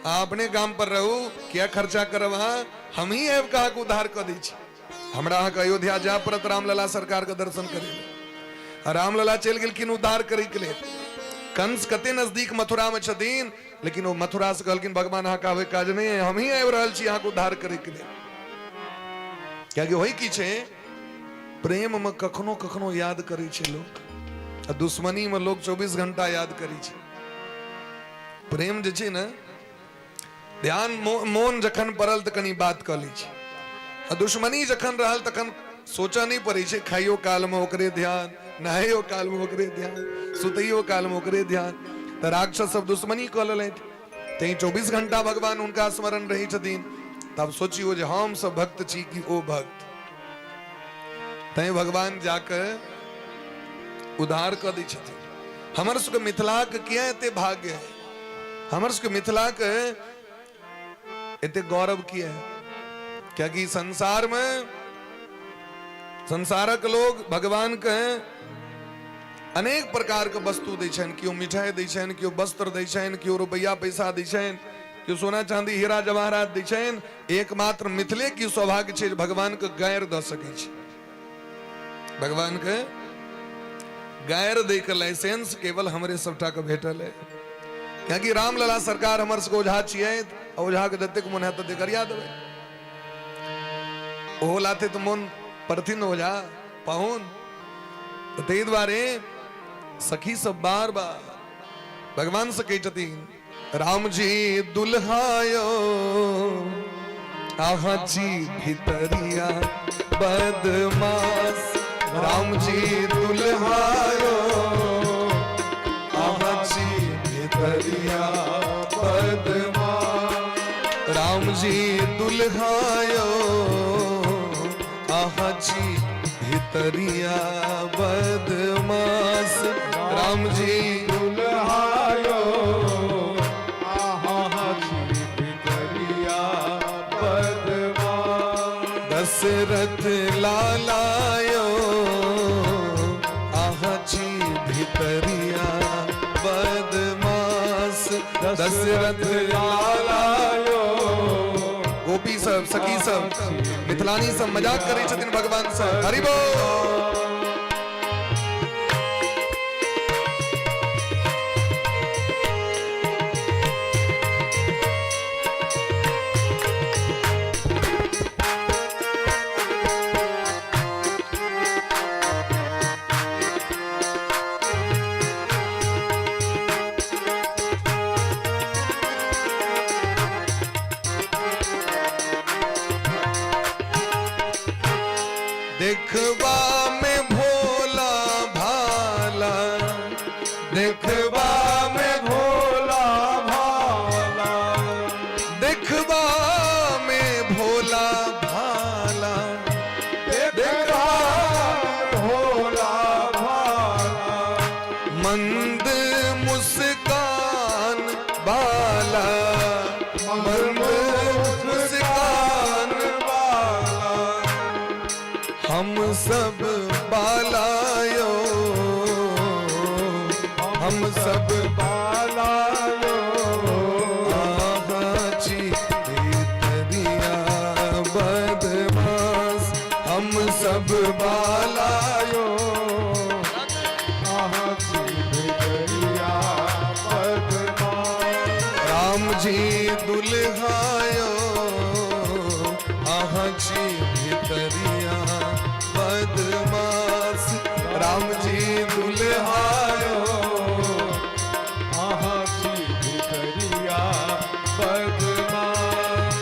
अहाँ अपने गाम पर रहू, किया खर्चा करब अहाँ, हम ही आबि कऽ अहाँके उद्धार कऽ दै छी। हमरा अहाँके अयोध्या जाय पड़त रामलला सरकार के दर्शन करे लए। रामलला चलि गेलखिन उद्धार करे के लेल। कंस कते नजदीक मथुरा में छथिन, लेकिन ओ मथुरा से कहलखिन भगवान अहाँके आबे काज नहीं है, हम ही आबि रहल छी अहाँके उद्धार करे के लेल। कियाकि होई की छै, प्रेम में कखनो कखनो याद करै छै लोक, आ दुश्मनी में लोग 24 घंटा याद करै छै। प्रेम जे छै ने, ध्यान मोन जखन पड़ल तऽ कनि बात कऽ लै छी, आ दुश्मनी जखन रहल तखन सोचऽ नहि पड़ै छै। खाइयो कालमे ओकरे ध्यान, नहाइयो कालमे ओकरे ध्यान, सुतैयो कालमे ओकरे ध्यान। तऽ राक्षस सब दुश्मनी कऽ लेलथि, तैं 24 घंटा भगवान हुनका स्मरण रहै छथिन। तब सोचियौ जे हम सब भक्त छी कि ओ भक्त। तैं भगवान जाके उद्धार कऽ दै छथिन। हमर सबके मिथिलाके किया एते भाग्य है, हमर सबके मिथिलाके एते गौरव किया है? कियाकि संसार में संसारक लोग भगवान के अनेक प्रकार के वस्तु दै छनि। केओ मिठाई दै छनि, केओ वस्त्र दै छनि, केओ रुपैआ पैसा दै छनि, केओ सोना चांदी हीरा जवाहरात दै छनि। एकमात्र मिथिले की सौभाग्य छै जे भगवान के गैर दऽ सकै छै, भगवान के गारि दै के लाइसेंस केवल हमरे सबटा के भेटल है। कियाकि रामलला सरकार हमर सबके ओझा छियै, ओझा के जतेक मोन हैत ततेक गरिया देबै। ओहो लाथे तऽ मोन परथिन ओझा पाहुन। तऽ ताहि दुआरे सखी सब बार बार भगवान से कहै छथिन, राम जी दुल्हायो आहा जी भितरिया बदमाश, राम जी दुल्हायो आहा जी भितरिया बदमाश, राम जी दुल्हायो आहा जी भितरिया बदमाश, राम जी दुल्हायो आहा जी भितरिया बदमाश, दशरथ लालायो आहा जी भितरिया बदमाश, दशरथ लालायो। गोपी सब, सखी सब, मिथिलानी सब मजाक करै छथिन भगवान से। हरि बोल। देखबा में भोला भाला, देखबा में भोला भाला, देखबा में भोला भाला, देखबा भोला भाला, मंद मुस्कान बाला, मंद मुस्कान बाला, हम सब बालायो, हम सब बालायो आहा जी भितरिया बदमाश, हम सब बालायो आहा जी भितरिया बदमाश, राम जी दुल्हायो आहा जी भितरिया बदमाश, राम जी दुल्हायो आहा जी भितरिया बदमाश।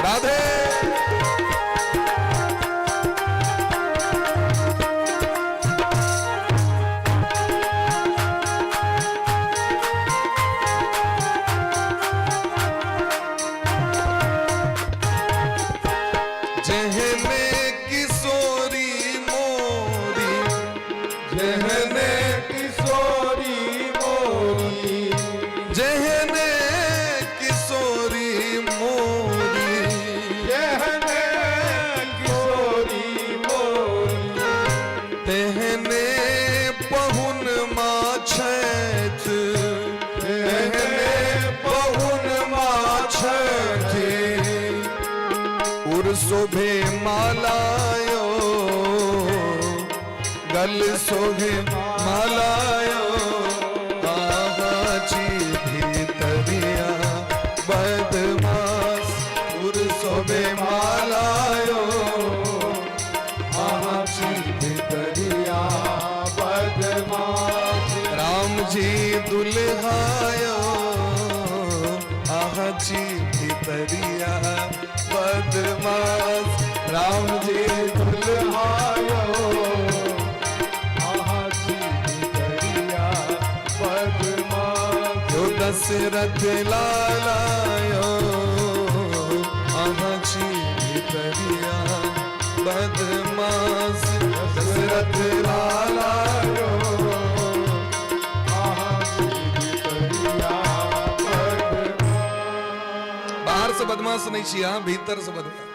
राधे। जेहने किशोरी मोरी, जेहने किशोरी मोरी, जेहने किशोरी मोरी, जेहने किशोरी मोरी, तेहने पहुन मा छैथ, तेहने पहुन मा छैथ, उर शोभे मालायो, गल शोभे मालायो, आहा जी भीतरिया बदमाश, उर शोभे मालायो, आहा जी भितरिया बदमाश, राम जी दुल्हायो आहा जी भीतरिया बदमाश, राम जी दुल्हायो आहा जी भितरिया बदमाश, यो दशरथ लालायो आहा जी भीतरिया बदमाश, दशरथ लालायो आहा जी भितरिया बदमाश। बाहर से बदमाश नहीं छी अहाँ, भीतर से बदमाश।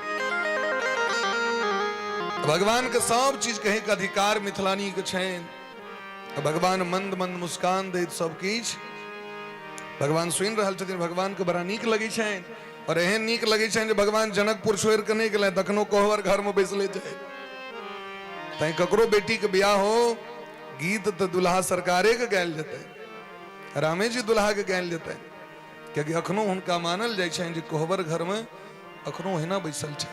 भगवान के सब चीज कहे के अधिकार मिथिलानी के छनि। भगवान मंद मंद मुस्कान दैत सब किछु भगवान सुनि रहल छथिन, भगवान के बड़ा नीक लगै छनि, और एहन नीक लगै छनि जे भगवान जनकपुर छोड़ि कऽ नहि गेलनि, तखनो कोहबर घर में बैसले छै। तैं ककरो बेटी के बियाह हो, गीत तऽ दुल्हा सरकारे के गायल जेतै, रामे जी दुल्हा के गायल जेतै, कियाकि अखनो हुनका मानल जाइ छनि जे कोहबर घर में अखनो ओहिना बैसल छै।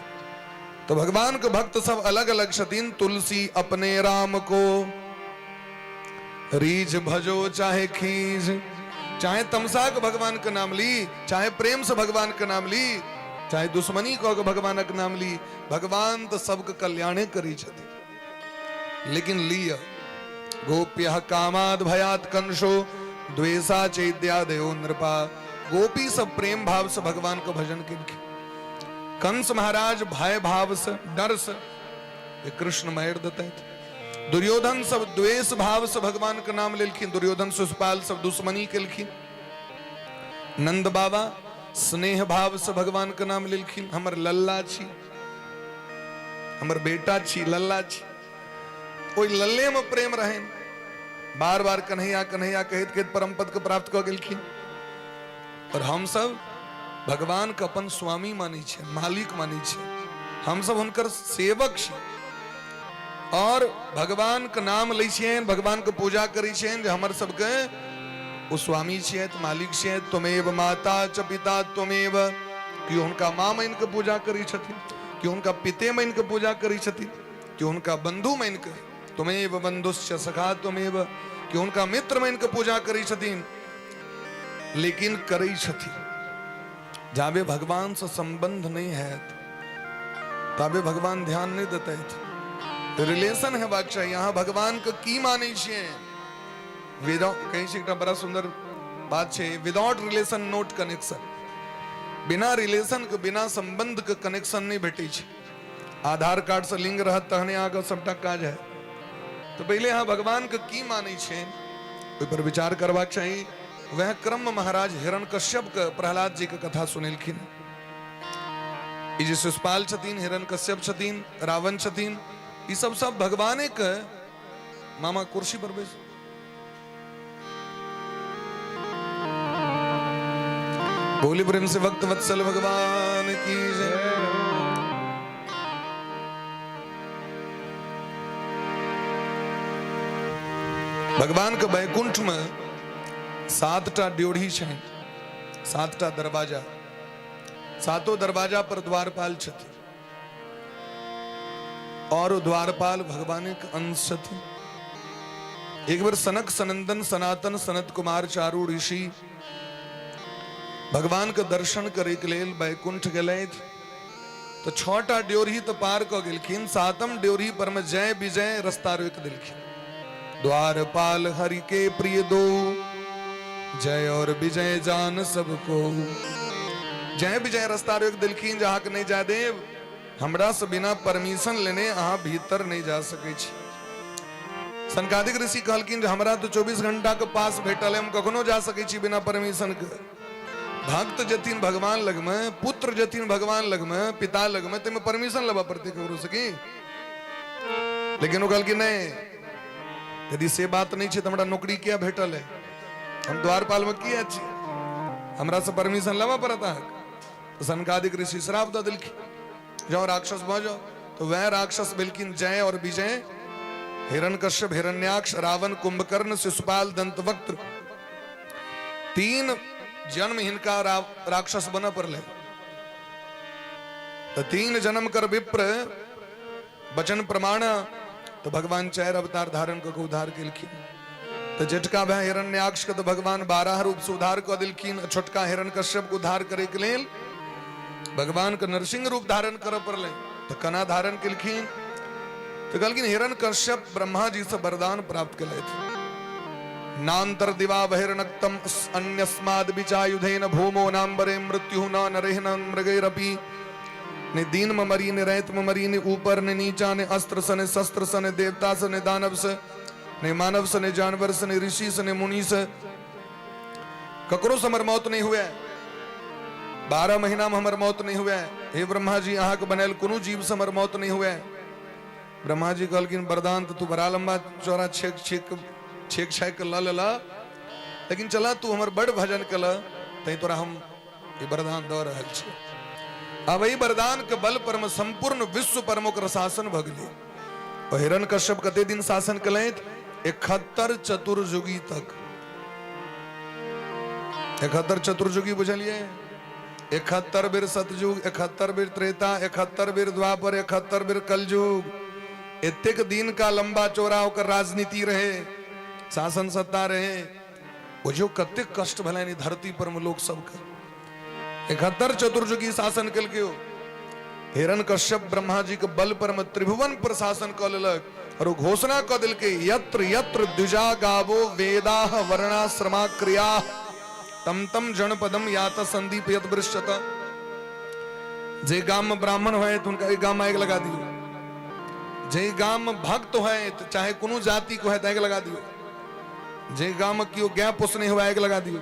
तो भगवान के भक्त सब अलग अलग छथिन। तुलसी अपने राम को रीझ भजो चाहे खीझ, चाहे तमसा के भगवान के नाम ली, चाहे प्रेम से भगवान के नाम ली, चाहे दुश्मनी कऽ के भगवानक नाम ली, भगवान तो सबके कल्याणे करी छथिन। लेकिन लिय गोप्य कामाद भयात कंसो द्वेषा चैद्यादयो नृपा, गोपी सब प्रेम भाव से भगवान के भजन केलखिन। कंस महाराज भय भाव से, डर से कृष्ण मारि देते। दुर्योधन सब द्वेष भाव से भगवान के नाम लेलखिन, दुर्योधन शिशुपाल सब दुश्मनी केलखिन। नंद बाबा स्नेह भाव से भगवान के नाम लेलखिन, हमर लल्ला छी, हमर बेटा छी, लल्ला छी। ओहि लल्ले में प्रेम रहनि, बार बार कन्हैया कन्हैया कहैत कहैत परम पद के प्राप्त कऽ गेलखिन। और हम सब भगवान के अपन स्वामी मानै छियै, मालिक मानै छियै, हम सब हुनकर सेवक छी और भगवान के नाम लै छियनि, भगवान के पूजा करै छियनि जे हमर सबके ओ स्वामी छियथि, मालिक छियथि। त्वमेव माता च पिता त्वमेव, केओ हुनका माँ मानि के पूजा करै छथिन, केओ हुनका पिते मानि के पूजा करै छथिन, केओ हुनका बंधु मानि के, त्वमेव बंधुश्च सखा त्वमेव, केओ हुनका मित्र मानि के पूजा करै छथिन। लेकिन करै छथिन, जाबे भगवान से संबंध नहीं हैत ताबे भगवान ध्यान नहीं देते। रिलेशन हेबाक चाही। अहाँ भगवान के की मानै छियै? विदाउट, कहै छै एकटा बड़ा सुंदर बात छै, विदाउट रिलेशन नोट कनेक्शन। बिना रिलेशन के, बिना संबंध के कनेक्शन नहीं भेटै छै। आधार कार्ड से लिंक रहत तहने अहाँके सबटा काज है। तो पहिले अहाँ भगवान के की मानै छियै ओहि पर विचार करबाक चाही। वह क्रम में महाराज हिरण्यकश्यप के प्रहलाद जी के कथा सुनेलखिन। ई जे शिशुपाल छथिन, हिरण्यकश्यप छथिन, रावण छथिन, ई सब सब भगवाने के मामा कुर्सी पर बैस बोली प्रेम से भक्त वत्सल भगवान की जय। भगवान के वैकुंठ में 7टा ड्योढ़ी छै, 7टा दरवाजा, सातो दरवाजा पर द्वारपाल छथिन और द्वारपाल भगवान के अंश छथिन। एक बेर सनक सनंदन सनातन सनत कुमार चारू ऋषि भगवान के दर्शन करे के लेल वैकुंठ गेलथि तो 6टा ड्योढ़ी तो पार क गेलखिन, 7म ड्योढ़ी पर में जय विजय रास्ता रोक देलखिन। द्वारपाल हरि के प्रिय दो, जय और विजय जान सबको। जय विजय रास्ता रोक देलखिन जे अहाँके नहीं जा देव, हमरा से बिना परमिशन लेने अहाँ भीतर नहीं जा सकै छी। सनकादिक ऋषि कहलखिन जे हमरा तो 24 घंटा के पास भेटल है, हम कखनो जा सकै छी बिना परमिशन के। भक्त जथिन भगवान लगमे, पुत्र जथिन भगवान लगमे, पिता लगमे, ताहिमे परमिशन लेबऽ पड़तै ककरो से की? लेकिन ओ कहलखिन नहि, यदि से बात नहि छै तऽ हमरा नौकरी किया भेटल है, हम द्वारपाल में किया छी, हमरा से परमिशन लेबऽ पड़त अहाँके। तऽ सनकादिक ऋषि श्राप दऽ देलखिन, जाओ राक्षस भऽ जाओ। तो वह राक्षस भेलखिन जय और विजय, हिरण्यकश्यप, हिरण्याक्ष, रावण, कुंभकर्ण, शिशुपाल, दंतवक्त्र। 3 जन्म हिनका राक्षस बनऽ पड़लै। तो 3 जन्म कर विप्र वचन प्रमाण, तो भगवान 4 अवतार धारण कऽ के उद्धार केलखिन। तो जेठका भाई हिरण्याक्ष के तो भगवान 12 रूप से उद्धार कऽ देलखिन, छोटका हिरण्यकश्यप के उद्धार करे के लेल भगवान के नरसिंह रूप धारण करऽ पड़लै, तो कना धारण केलखिन। तो कहलखिन हिरण्यकश्यप ब्रह्मा जी से वरदान प्राप्त केलथि, नांतर दिवा बहिर्नक्तम अन्यस्माद विचायुधेन भूमो नाम्बरे मृत्यु न नरेह न मृगैरपि। ने दिन में मरी, ने रात में मरी, ने ऊपर ने नीचा, ने अस्त्र से ने शस्त्र से, ने देवता से ने दानव से, ने मानव से ने जानवर से, ने ऋषि से ने मुनि से, ककरो से हमर मौत नहीं हुए। 12 महीना में हमर मौत नहीं हुए। हे ब्रह्मा जी, अहाँके बनायल कोनो जीव से हमर मौत नहीं हुए। ब्रह्मा जी कहलखिन वरदान तो तू बड़ा लंबा चौड़ा छेक छेक छेक छाक के लऽ लेलह, लेकिन चला तू हमर बड़ भजन कल तैं तोरा हम ई वरदान दऽ रहल छी। अब एहि वरदान के बल पर में संपूर्ण विश्व पर में ओकर शासन भऽ गेलै। ओ हिरण्यकश्यप कते दिन शासन केलथि? 71 चतुर्युगी तक। 71 चतुर्युगी बुझलियै? 71 बेर सतयुग, 71 बेर त्रेता, 71 बेर द्वापर, 71 बेर कलयुग। एतेक दिन का लंबा चौड़ा ओकर राजनीति रहे, शासन सत्ता रहे। बुझियौ कतेक कष्ट भेलनि धरती पर में लोक सबके। 71 चतुर्युगी शासन केलकै ओ। हिरण्यकश्यप ब्रह्मा जी के बल पर में त्रिभुवन पर शासन कऽ लेलक और ओ घोषणा कऽ देलकै, यत्र यत्र द्विजा गावो वेदाः वर्णाश्रमा क्रिया तम तम जनपदम यात संदीप यत वृश्यत। जे गाम में ब्राह्मण होय तो उनका एक गाम में आगि लगा दियो, जे गाम में भक्त होय तो चाहे कोनो जाति के होय तो आगि लगा दियो, जे गाम में केओ गाय पोसने हुए आगि लगा दियो,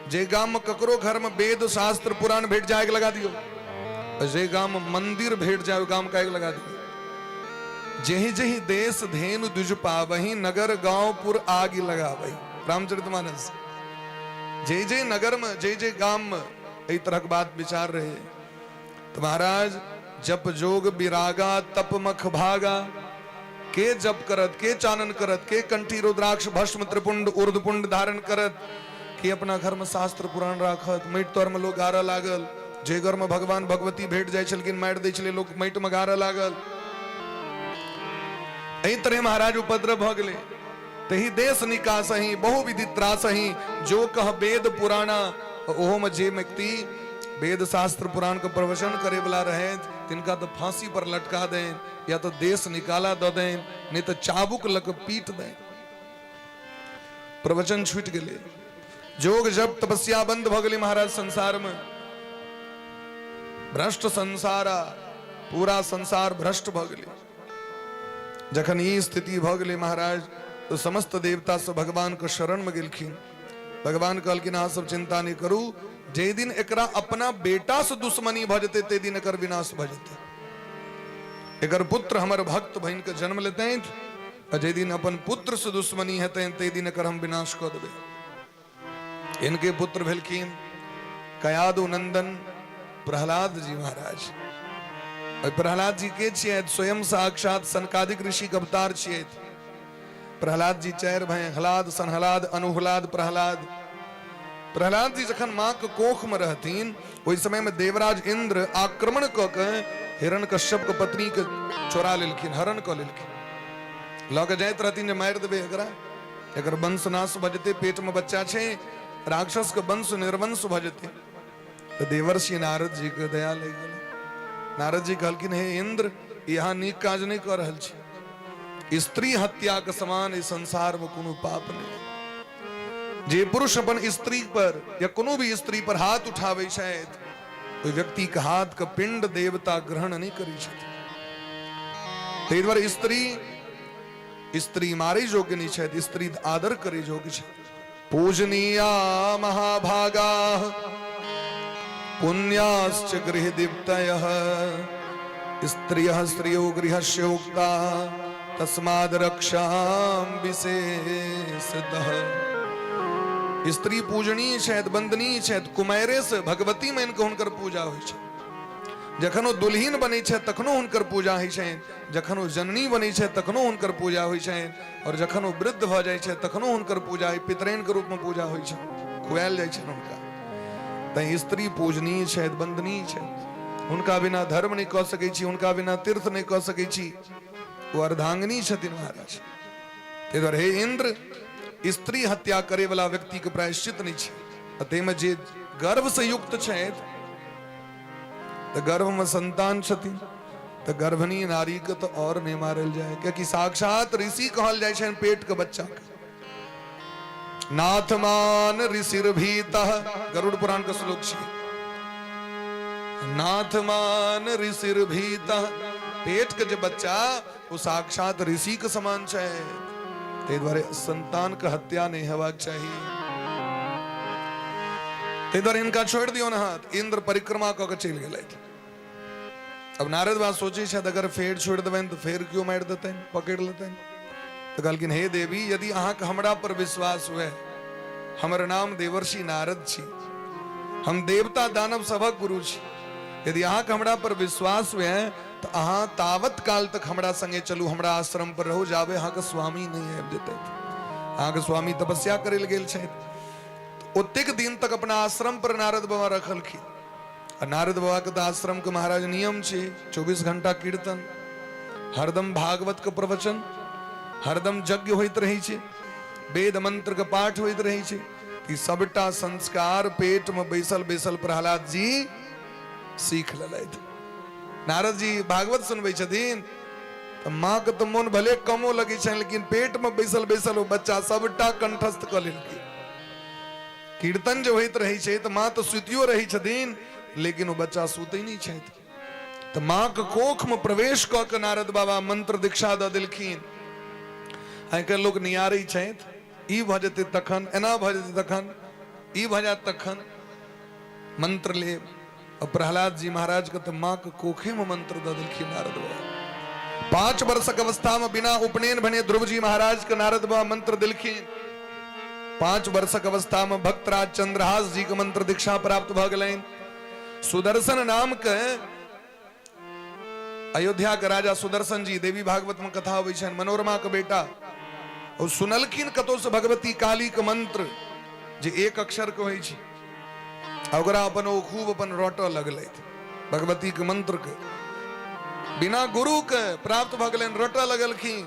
जे गाम में ककरो घर में वेद शास्त्र पुराण भेट जाए आगि लगा दियो, जे गाम में मंदिर भेट जाए गाम का आगि लगा दियो। जेहि जेहि देश धेनु द्विज पावही नगर गांव पुर आगि लगावही। रामचरितमानस। जे जे नगर में जे जे गाम में एहि तरहक बात विचार रहे तो महाराज जप जोग विरागा तप मख भागा। के जप करत, के चानन करत, के कंठी रुद्राक्ष भस्म त्रिपुंड ऊर्ध्वपुंड धारण करत, के अपना घर में शास्त्र पुराण राखत। माटि तर में लोग गारऽ लागल, जे घर में भगवान भगवती भेट जाइ छलखिन मारि दै छलै लोक, माटि में गारऽ लागल। एहि तरह महाराज उपद्रव भऽ गेलै। तही देश निकासही बहुविधि त्रासही जो कह वेद पुराणा। ओहो में जे व्यक्ति वेद शास्त्र पुराण के प्रवचन करे वाला रहे तिनका तो फांसी पर लटका दें, या तो देश निकाला दऽ दें, नहीं तो चाबुक लग पीट दें। प्रवचन छूट गेलै, जोग जप तपस्या बंद भऽ गेलै महाराज। संसार में भ्रष्ट संसारा, पूरा संसार भ्रष्ट भऽ गेलै। जखन ई स्थिति भऽ गेलै महाराज तो समस्त देवता सब भगवान के शरण में गेलखिन। भगवान कहलखिन अहाँ सब चिंता नहीं करू, जे दिन एकरा अपना बेटा से दुश्मनी भऽ जेतै ते दिन एकर विनाश भऽ जेतै। एकर पुत्र हमर भक्त बहिन के जन्म लेतनि आ जे दिन अपन पुत्र से दुश्मनी हेतनि ते दिन एकर हम विनाश कऽ देबै। इनके पुत्र भेलखिन कयादु नंदन प्रहलाद जी महाराज। और प्रहलाद जी के छियै? स्वयं साक्षात सनकादिक ऋषि के अवतार छियै। प्रहलाद जी चारि भाई, हलाद, सनहलाद, अनुहलाद, प्रहलाद। प्रहलाद जी जखन माँ के कोख में रहथिन ओहि समय में देवराज इंद्र आक्रमण कऽ के हिरण्यकश्यप के पत्नी के चोरा लेलखिन, हरण कऽ लेलखिन। लऽ के जाइत रहथिन जे मारि देबै एकरा, एकर वंश नाश भऽ जेतै, पेट में बच्चा छै, राक्षस के वंश निर्वंश भऽ जेतै। तऽ देवर्षि नारद जी के दया लागि गेलै। नारद जी कहलखिन हे इंद्र, यहाँ नीक काज नहि कऽ रहल छी। स्त्री हत्या के समान इस संसार में कोनो पाप नहीं। जे पुरुष अपन स्त्री पर या कोनो भी स्त्री पर हाथ उठाबै छथि ओहि व्यक्ति के हाथ के पिंड देवता ग्रहण नहीं करै छथि। ताहि दुआरे स्त्री स्त्री मारै योग्य नहीं छथि, स्त्री आदर करै योग्य छथि। पूजनीया महाभागा पुण्याश्च गृह दीप्तयः स्त्रियः स्त्रियो गृहस्योक्ता तस्माद् रक्षां विशेषतः। स्त्री पूजनीय छथि, वंदनीय छथि। कुमारे से भगवती मानि कऽ हुनकर पूजा होइ छै। जखन ओ दुल्हिन बनै छै तखनो हुनकर पूजा होइ छनि, जखन ओ जननी बनै छै तखनो हुनकर पूजा होइ छनि, और जखन ओ वृद्ध भऽ जाइ छै तखनो हुनकर पूजा होइ, पितरैन के रूप में पूजा होइ छै, खुआयल जाइ छनि हुनका। तैं स्त्री पूजनीय छथि, वंदनीय छथि। हुनका बिना धर्म नहि कऽ सकै छी, हुनका बिना तीर्थ नहि कऽ सकै छी। ओ अर्धांगिनी छथिन महाराज। ताहि दुआरे हे इंद्र, स्त्री हत्या करे वाला व्यक्ति के प्रायश्चित नहि छै। आ ताहिमे जे गर्भ से युक्त छथि, तऽ गर्भ में संतान छथिन, तऽ गर्भिणी नारी के तऽ और नहि मारल जाय, कियाकि साक्षात ऋषि कहल जाइ छनि पेट के बच्चा के। नाथमान ऋषिर भीतः, गरुड़ पुराण के श्लोक छै। नाथमान ऋषिर भीतः, पेट के जे बच्चा ओ साक्षात ऋषि के समान छै। ताहि दुआरे संतान के हत्या नहि हेबाक चाही। ताहि दुआरे हिनका छोड़ि दियौ ने हाथ। इंद्र परिक्रमा कऽ के चलि गेलथि। अब नारद बाबा सोचै छथि अगर फेर छोड़ि देबनि तऽ फेर केओ मारि देतनि, पकड़ि लेतनि। तऽ कहलखिन हे देवी, यदि अहाँके हमरा पर विश्वास हुए, हमर नाम देवर्षि नारद छी, हम देवता दानव सभक गुरु छी। यदि अहाँके हमरा पर विश्वास हुए तऽ अहाँ तावत काल तक हमरा संगे चलू, हमरा आश्रम पर रहू, जाबे अहाँके स्वामी नहि आबि जेतथि। अहाँके स्वामी तपस्या करै लए गेल छथि। ओतेक दिन तक अपना आश्रम पर नारद बाबा रखलखिन। आ नारद बाबा के तऽ आश्रम के महाराज नियम छै 24 घंटा कीर्तन, हरदम भागवत के प्रवचन, हरदम यज्ञ होइत रहै छै, वेद मंत्र के पाठ होइत रहै छै। ई सबटा संस्कार पेट में बैसल बैसल प्रहलाद जी सीख लेलथि। नारद जी भागवत सुनबै छथिन तऽ माँ के तऽ मोन भले कमो लगै छनि, लेकिन पेट में बैसल बैसल ओ बच्चा सबटा कंठस्थ कऽ लेलकै। कीर्तन जे होइत रहै छै तऽ माँ तऽ सुतियो रहै छथिन, लेकिन ओ बच्चा सुतै नहि छथि। तऽ माँ के कोख में प्रवेश कऽ के नारद बाबा मंत्र दीक्षा दऽ देलखिन। आइ काल्हि लोक नियारै छथि, ई भऽ जेतै तखन, एना भऽ जेतै तखन, ई भऽ जायत तखन मंत्र लेब। आ प्रहलाद जी महाराज के तऽ माँ के कोखे में मंत्र दऽ देलखिन नारद बाबा। 5 वर्षक अवस्था में बिना उपनयन भने ध्रुव जी महाराज के नारद बाबा मंत्र देलखिन। 5 वर्षक अवस्था में भक्तराज चंद्रहास जी के मंत्र दीक्षा प्राप्त भऽ गेलनि। सुदर्शन नाम के अयोध्या के राजा सुदर्शन जी, देवी भागवत में कथा अबै छनि, मनोरमा के बेटा, ओ सुनलखिन कतौ से भगवती काली के मंत्र जे एक अक्षर के होइ छै, आ ओकरा अपन ओ खूब अपन रटऽ लगलथि। भगवती के मंत्र के बिना गुरु के प्राप्त भऽ गेलनि, रटऽ लगलखिन,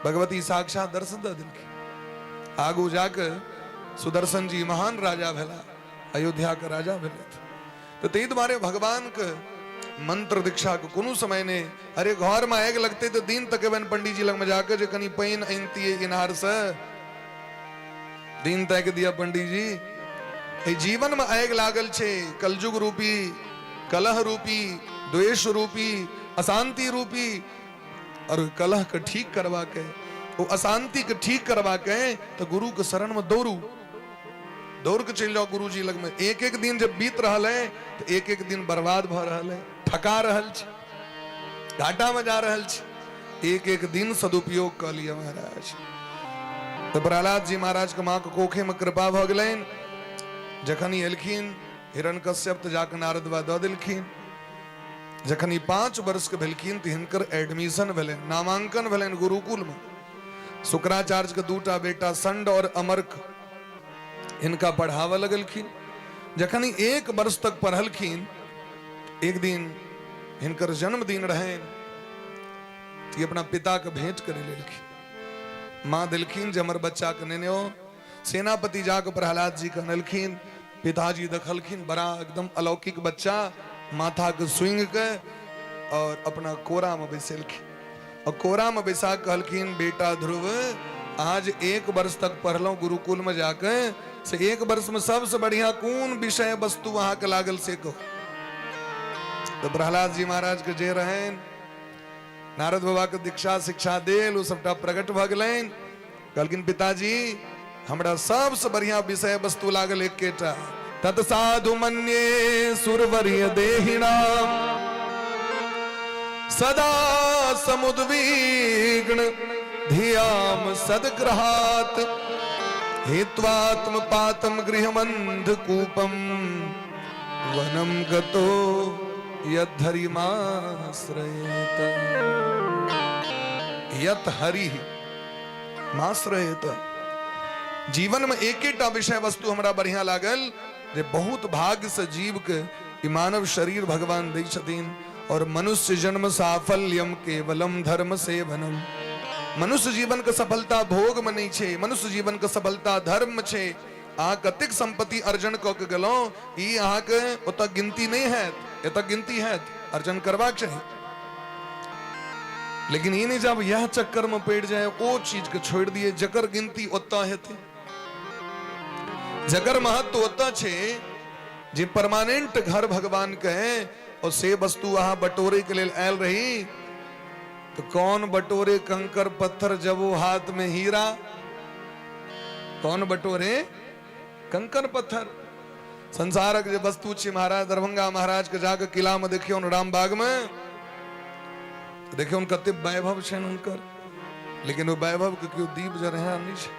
भगवती साक्षात दर्शन दऽ देलखिन। आगू जाके सुदर्शन जी महान राजा भेला, अयोध्या के राजा भेलथि। तऽ ताहि दुआरे भगवान के मंत्र दीक्षा के कोनो समय नहि। अरे घर में आगि लगते तऽ दिन तकेबनि पंडीजी लग में जाके जे कनि पानि आनितियै इनार से, दिन ताकि दिया पंडीजी। एहि जीवन में आगि लागल छै, कलयुग रूपी, कलह रूपी, द्वेष रूपी, अशांति रूपी, और ओहि कलह के ठीक करवा के, ओ अशांति के ठीक करवा के तऽ गुरु के शरण में दौड़ू, दौड़ के चलि जाओ गुरुजी लग में। एक एक दिन जब बीत रहल है तो एक एक दिन बर्बाद भ रहल है, ठका रहल छी, घाटा में जा रहल छी। एक एक दिन सदुपयोग कऽ लिअ महाराज। तऽ प्रहलाद जी महाराज के माँ के कोखे में कृपा भऽ गेलनि। जखन ई एलखिन हिरण्यकश्यप तऽ जाकऽ नारद बाबा दऽ देलखिन। जखन ई 5 वर्ष के भेलखिन तऽ हिनकर एडमिशन भेलनि, नामांकन भेलनि गुरुकुल में। शुक्राचार्य के दूटा बेटा संड और अमर्क हिनका पढ़ाबऽ लगलखिन। जखन ई 1 वर्ष तक पढ़लखिन, एक दिन हिनकर जन्मदिन रहनि, ई अपना पिता के भेंट करे लेलखिन। माँ देलखिन जे हमर बच्चा के नेने ओ। सेनापति जाके प्रहलाद जी के अनलखिन। पिताजी देखलखिन बड़ा एकदम अलौकिक बच्चा, माथा के सुंघ के और अपना कोरा में बैसेलखिन और कोरा में बैसा के कहलखिन, बेटा ध्रुव, आज 1 वर्ष तक पढ़लहुँ गुरुकुल में जाके, से 1 वर्ष में सबसे बढ़िया कोन विषय वस्तु अहाँ के लागल से कहू। तो प्रहलाद जी महाराज के जे रहनि नारद बाबा के दीक्षा शिक्षा देल, ओ सबटा प्रकट भऽ गेलनि। कहलखिन, पिताजी हमरा सबसे बढ़िया विषय वस्तु लागल एकेटा, तत्साधु मन्ये सुरवर्य देहिना सदा समुद्विग्न धियाम सदग्रहात हेत्वात्म पातम गृहमंध कूपम वनम गतो यद्धरिमाश्रयेत। यत हरि माश्रयेत। जीवन में एकेटा विषय वस्तु हमरा बढ़िया लागल जे बहुत भाग्य से जीव के ई मानव शरीर भगवान दै छथिन, और मनुष्य जन्म साफल्यम केवलम धर्म सेवनम। मनुष्य जीवन के सफलता भोग में नहीं छे, मनुष्य जीवन के सफलता धर्म में छे। अहाँ कतेक संपत्ति अर्जन कऽ के गेलहुँ ई अहाँके ओतऽ गिनती नहीं हैत, एतऽ गिनती हैत, अर्जन करबाक चाही। लेकिन ई नहीं जब यह चक्कर में पड़ जाए ओ चीज के छोड़ दिए जकर गिनती ओतऽ हेतै, जकर महत्व ओतऽ छै, जे परमानेंट घर भगवान के है, और से वस्तु अहाँ बटोरे के लेल आयल रही तो कौन बटोरे कंकर पत्थर जब वो हाथ में हीरा, कौन बटोरे कंकर पत्थर। संसारक जे वस्तु छै महाराज, दरभंगा महाराज के जाके किला में देखियौ रामबाग में, देखियौ कते वैभव छनि हुनकर, लेकिन ओ वैभव के केओ दीप जरहा नहीं छै।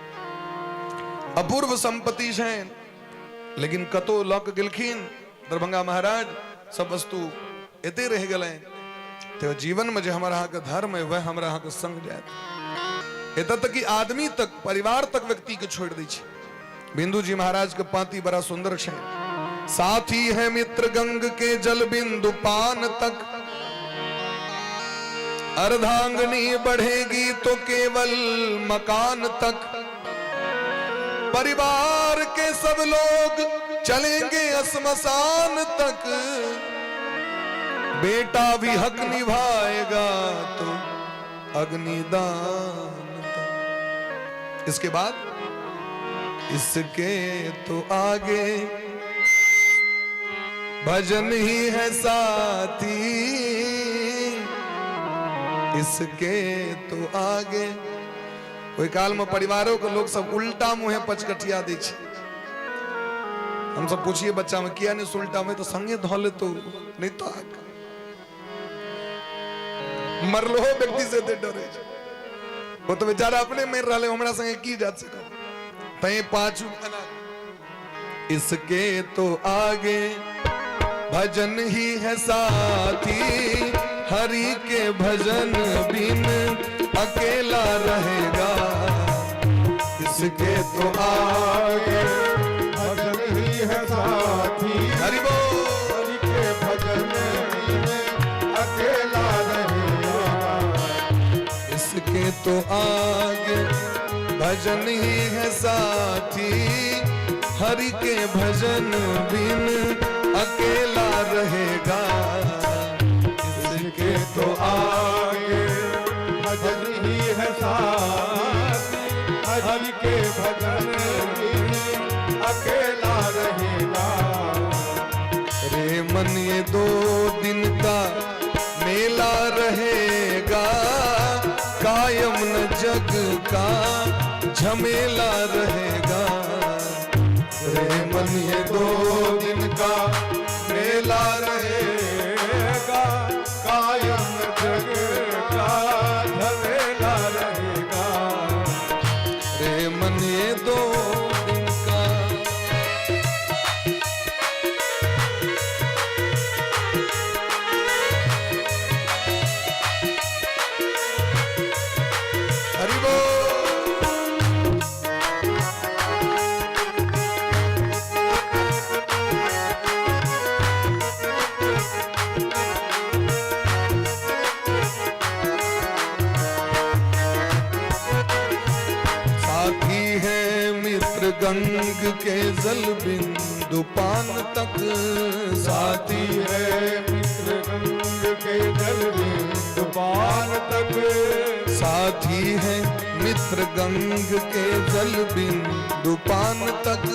अपूर्व संपत्ति छनि, लेकिन कतौ लऽ कऽ गेलखिन दरभंगा महाराज, सब वस्तु एते रहि गेलनि। तऽ जीवनमे जे हमर अहाँके धर्म अइ वएह हमरा अहाँके संग जायत। एतऽ तक कि आदमी तक, परिवार तक व्यक्ति के छोड़ि दै छै। बिंदु जी महाराज के पांति बड़ा सुंदर छै। साथी है मित्र गंग के जल बिंदु पान तक, अर्धांगनी बढ़ेगी तो केवल मकान तक, परिवार के सब लोग चलेंगे श्मशान तक, बेटा भी हक निभाएगा तो अग्निदान तक। इसके बाद इसके तो आगे भजन ही है साथी, इसके तो आगे। ओहि काल में परिवारों के लोग सब उल्टा मुँहे पचकटिया दै छै। हम सब पूछिए बच्चा में किया नहीं उल्टा में, तो संगे धो ले तो नहीं तो मरलो व्यक्ति से एते डरे छै। वो तो बेचारा अपने मरि रहले, हमरा संगे की जात से कहू। तैं पाछू एना इसके तो आगे भजन ही है साथी, हरि के भजन बिन अकेला रहेगा। इसके तो आगे भजन ही है साथी, हरि बोल। हरि के भजन बिन अकेला रहेगा। इसके तो आगे भजन ही है साथी, हरि के भजन बिन अकेला रहेगा। इसके तो आगे भजन ही है साथी, हरि के भजन बिन अकेला रहेगा। रे मन ये 2 दिन का मेला रहेगा, कायम न जग का झमेला रहेगा। रे मन ये 2 दिन का मेला रहेगा, कायम जग का झमेला रहेगा। रे मन ये 2 दिन का। हरि बोल। साथी है मित्र गंग के जल बिंदु पान तक, साथी है मित्र गंग के जल बिंदु पान तक, साथी है मित्र गंग के जल बिंदु पान तक,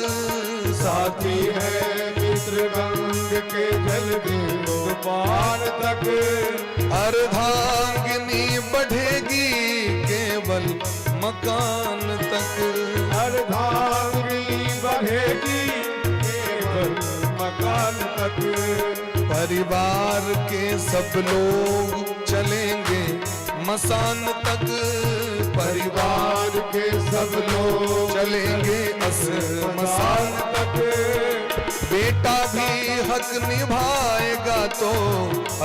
साथी है मित्र गंग के जल बिंदु पान तक, अर्धांगिनी बढ़ेगी केवल मकान तक, अर्धांगिनी बढ़ेगी केवल मकान तक, परिवार के सब लोग चलेंगे मसान तक, परिवार के सब लोग चलेंगे मसान तक, बेटा भी हक निभाएगा तो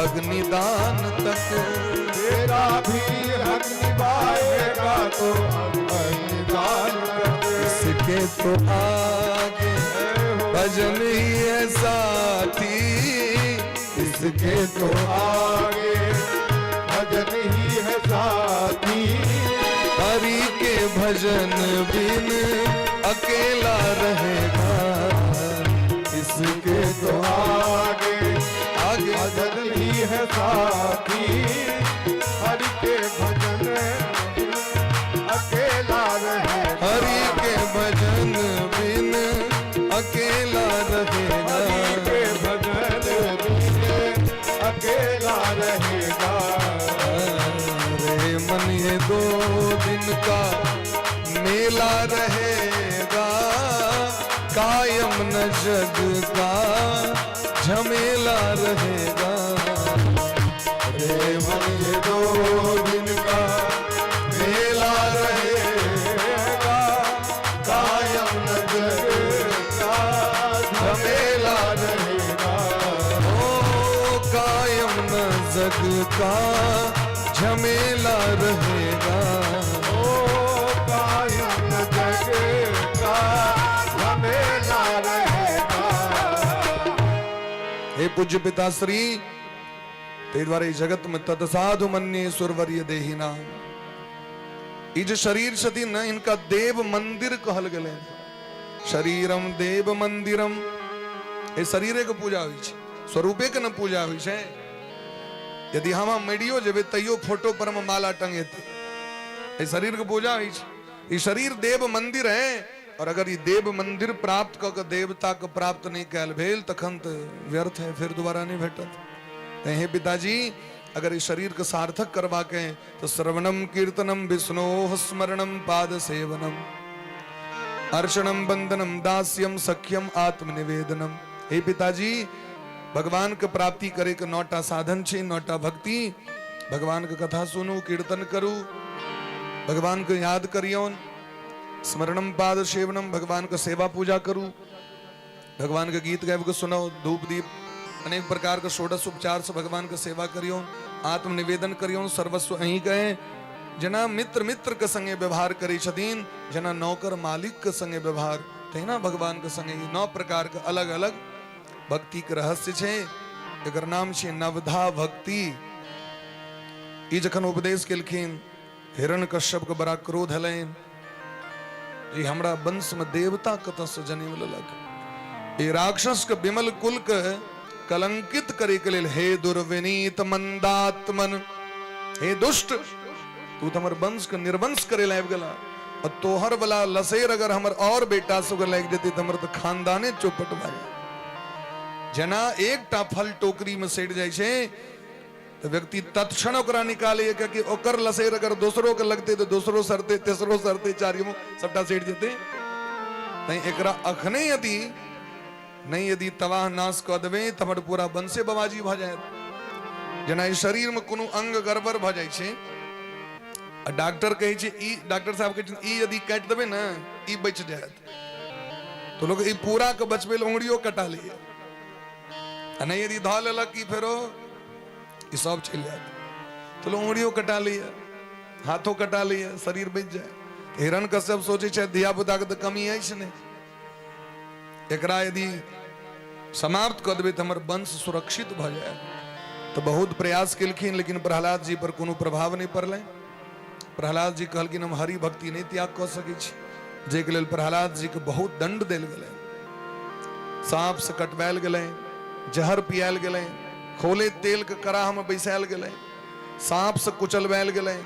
अग्निदान तक, बेटा भी हक निभाएगा तो अग्निदान तक। इसके तो आगे भजन ही है साथी, इसके तो आगे भजन ही है साथी, हरि के भजन बिन अकेला रहेगा। इसके तो आगे आगे भजन ही है साथी, हरि के भजन अकेला रहेगा। हरि के भजन बिन अकेला रहेगा, हरि के भजन बिन अकेला रहेगा। रे मन ये 2 दिन का मेला रहेगा, कायम न जग का झमेला रहेगा। रे मन ये 2 दिन का मेला रहेगा, कायम न का झमेला रहेगा। ओ कायम जग का झमेला रहेगा। हे पूज्य पिताश्री, ताहि दुआरे ई जगत में तत्साधु मन्ये सुरवर्य देहिना। ई जे शरीर छथिन ने, इनका देव मंदिर कहल गेलै। शरीरम देव मंदिरम। एहि शरीरे के पूजा होइ छै, स्वरूपे के ने पूजा होइ छै। यदि हम मरियो जेबै तैयो फोटो पर मे माला टंगेतै। एहि शरीर के पूजा होइ छै। ई शरीर देव मंदिर है, और अगर ई देव मंदिर प्राप्त कऽ के देवता के प्राप्त नहि कयल भेल तखन तऽ व्यर्थ है, फेर दोबारा नहि भेटत। तैं हे पिताजी, अगर इस शरीर के सार्थक करबाक है तो श्रवणम कीर्तनम विष्णोः स्मरणम पाद सेवनम अर्चनम वंदनम दास्यम सख्यम आत्मनिवेदनम। हे पिताजी, भगवान के प्राप्ति करे के नौटा साधन छे, नौटा भक्ति। भगवान के कथा सुनू, कीर्तन करू, भगवान के याद करियौन, स्मरणम पाद सेवनम, भगवान के सेवा पूजा करू, भगवान के गीत गाबि के सुनाओ, धूप दीप अनेक प्रकार के षोडश उपचार से भगवान के सेवा करियो, आत्मनिवेदन करियो, सर्वस्व अहीं गए। जेना मित्र मित्र के संगे व्यवहार करै छथिन, जेना नौकर मालिक के संगे व्यवहार, तहिना भगवान के संगे। ई 9 प्रकार के अलग अलग भक्ति के रहस्य छै, एकर नाम छै नवधा भक्ति। ई जखन उपदेश केलखिन, हिरण कश्यप के बड़ा क्रोध हलनि जे हमरा वंश में देवता कतऽ से जन्म लेलक, ई राक्षस के विमल कुल के कलंकित करे के लेल। हे दुर्विनीत मंदात्मन, हे दुष्ट, तू तो हमर वंश के निर्वंश करे ला आबि गेला, और तोहर वाला लसेर अगर हमर और बेटा सब लागि जेतै तऽ हमर तऽ खानदाने चौपट भऽ जायत। जेना एकटा फल टोकरी में सड़ि जाइ छै तऽ व्यक्ति तत्क्षण ओकरा निकालैए, कियाकि ओकर लसेर अगर दोसरो के लगतै तऽ दोसरो सड़तै, तेसरो सड़तै, चारिमो, सबटा सड़ि जेतै। तैं एकरा अखने यदि नहि यदि तबाह नाश कऽ देबै तऽ हमर पूरा वंशे बबाजी भऽ जायत। जेना ई शरीरमे कोनो अंग गड़बड़ भऽ जाइ छै आ डॉक्टर कहै छै, ई डॉक्टर साहब कहै छै, ई यदि काटि देबै ने ई बचि जायत, तऽ लोक ई पूरा के बचबै लए उंगरियो कटा लैए, आ नहि यदि धऽ लेलक ई फेरो ई सब चलि जायत, तऽ लोक उंगरियो कटा लैए, हाथो कटा लैए, शरीर बचि जाय। हिरण कश्यप सोचै छै धिया पुताके तऽ कमी अछि नहि, एकरा यदि समाप्त कऽ देबै तऽ हमर वंश सुरक्षित भऽ जायत। तऽ बहुत प्रयास केलखिन, लेकिन प्रहलाद जी पर कोनो प्रभाव नहि पड़लनि। प्रहलाद जी कहलखिन हम हरि भक्ति नहि त्याग कऽ सकै छी, जाहिके लेल प्रहलाद जी के बहुत दंड देल गेलनि। साँप से कटवायल गेलनि, जहर पियायल गेलनि, खोले तेल के कराह में बैसायल गेलनि, साँप से कुचलवायल गेलनि,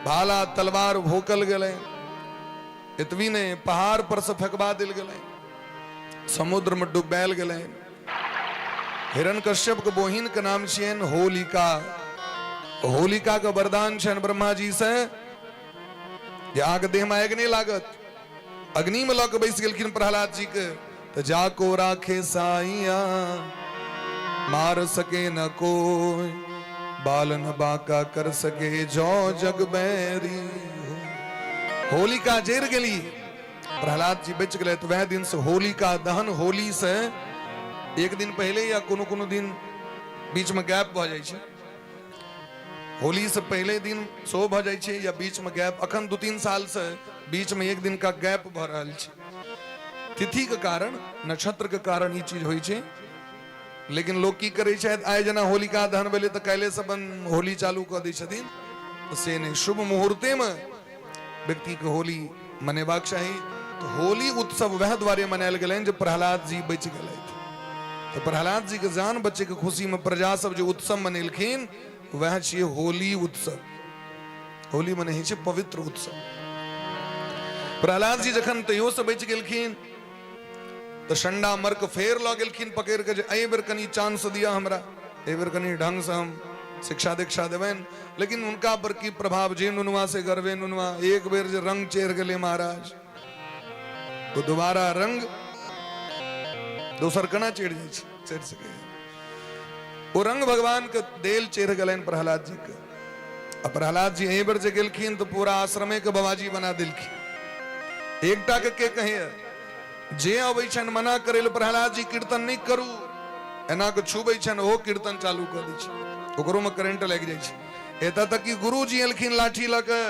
भाला तलवार भोकल गेलनि, एतबी नहि पहाड़ पर से फेंकबा देल गेलनि, समुद्र में डुबायल गेलनि। हिरण्यकश्यप के बहिन के नाम छियनि होलिका। होलिका के वरदान छनि ब्रह्मा जी से जे अहाँके देह में आगि नहि लागत। अग्नि में लऽ के बैस गेलखिन प्रहलाद जी के, तऽ जा को राखे साइया मार सके न कोई, बालन बाका कर सके जो जग बैरी। होलिका जरि गेली, प्रहलाद जी बचि गेलै। तऽ वएह दिन से होलिका दहन, होली से एक दिन पहिले या कोनो कोनो दिन बीच में गैप भऽ जाइ छै, होली से पहले दिन सेहो भऽ जाइ छै या बीच में गैप। अखन 2-3 साल से बीच में एक दिन का गैप भऽ रहल छै, तिथि के कारण, नक्षत्र के कारण ई चीज होइ छै। लेकिन लोक की करै छथि, आइ जेना होलिका दहन भेलै तऽ काल्हि से अपन होली चालू कऽ दै छथिन, तऽ से नहि, शुभ मुहूर्ते में व्यक्ति के होली मनेबाक चाही। तऽ होली उत्सव वएह दुआरे मनायल गेलनि जे प्रहलाद जी बचि गेलथि, तऽ प्रहलाद जी के जान बचे के खुशी में प्रजा सब जे उत्सव मनेलखिन वएह छियै होली उत्सव। होली मने होइ छै पवित्र उत्सव। प्रहलाद जी जखन तैयो से बचि गेलखिन तऽ संडा मर्क फेर लऽ गेलखिन पकड़ि के जे एहि बेर कनि चांस दिअ हमरा, एहि बेर कनि ढंग से हम शिक्षा दीक्षा देबनि। लेकिन हुनका पर की प्रभाव, जे नुनवा से गर्वे नुनवा, एक बेर जे रंग चढ़ि गेलै महाराज तो दोबारा रंग दोसर केना चढ़ि जाइ छै, चढ़ि सकैए। ओ रंग भगवान के देल चढ़ि गेलनि प्रहलाद जी के। आ प्रहलाद जी एहि बेर जे गेलखिन तऽ पूरा आश्रमे के बाबाजी बना देलखिन। एकटा के के कहैए जे अबै छनि मना करै लए प्रहलाद जी कीर्तन नहि करू, एना के छुबै छनि ओहो कीर्तन चालू कऽ दै छै। ओकरोमे करेंट लागि जाइ छै। एतऽ तक कि गुरुजी एलखिन लाठी लऽ कऽ,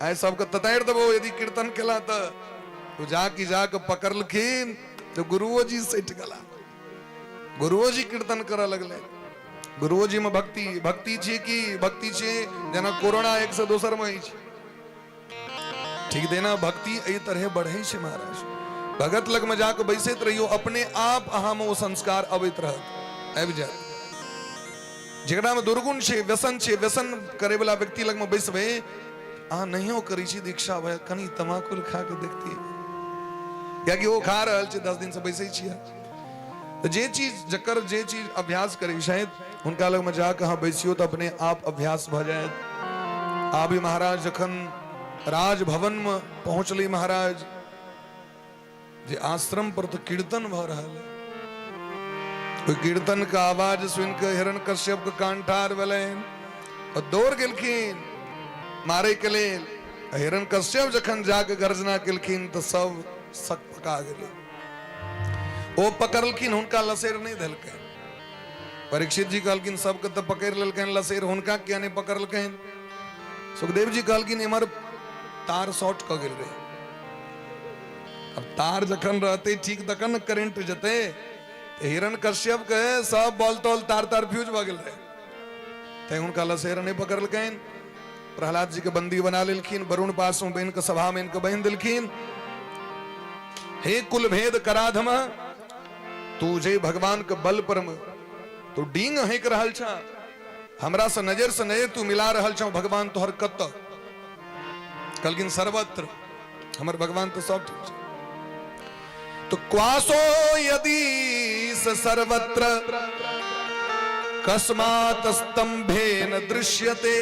आइ सबके ततारि देबो यदि कीर्तन केला तऽ। ओ जाके जाके पकड़लखिन तऽ गुरुओ जी सटि गेला, गुरुओ जी कीर्तन करऽ लगलै। गुरुओ जी में भक्ति, भक्ति छियै की भक्ति छियै, जेना कोरोना एक से दोसर में होइ छै, ठीक देना भक्ति एहि तरहे बढ़ै छै महाराज। भगत लग में जाके बैसैत रहियो, अपने आप अहाँ में ओ संस्कार अबैत रहत, आबि जायत। जकरा में दुर्गुण छै, व्यसन छै, व्यसन करे वाला व्यक्ति लग में बैसबै, अहाँ नहियो करै छी दीक्षा भय, कनि तमाकुल खा के देखतियै, कियाकि ओ खा रहल छै, 10 दिन से बैसै छियै। तऽ जे चीज जकर जे चीज अभ्यास करै छथि हुनका लगमे जाकऽ अहाँ बैसियौ तऽ अपने आप अभ्यास भऽ जायत। आबि महाराज जखन राजभवनमे पहुँचलै महाराज, जे आश्रम पर तऽ कीर्तन भऽ रहल है, ओहि कीर्तन के आवाज सुनि कऽ हिरण कश्यप के कान ठाढ़ भेलनि और दौड़ गेलखिन मारे के लेल। हिरण कश्यप जखन जाके गर्जना केलखिन तऽ सब सक पका गेलै। ओ पकड़लखिन, हुनका लसेर नहि देलकनि। परीक्षित जी कहलखिन सबके तऽ पकड़ि लेलकनि लसेर, हुनका किया नहि पकड़लकनि? सुखदेव जी कहलखिन एम्हर तार शॉर्ट कऽ गेल रहै, अब तार जखन रहतै ठीक तखन ने करेंट जेतै। हिरण कश्यप के सब बॉल तॉल तार तार फ्यूज भऽ गेल रहै, तैं हुनका लसेर नहि पकड़लकनि। प्रहलाद जी के बंदी बना लेलखिन, वरुण पास में बनि के सभा में इनके बांधि देलखिन। हे कुल भेद कराधम, तू जे भगवान के बल पर में तू डींग हेक रहल छा, हमरा से नजर से नजर तू मिला रहल छा, भगवान तोहर कत? कहलखिन सर्वत्र, हमर भगवान तो सब ठीक छै। तो क्वासो यदि स सर्वत्र कस्मात् स्तंभे न दृश्यते।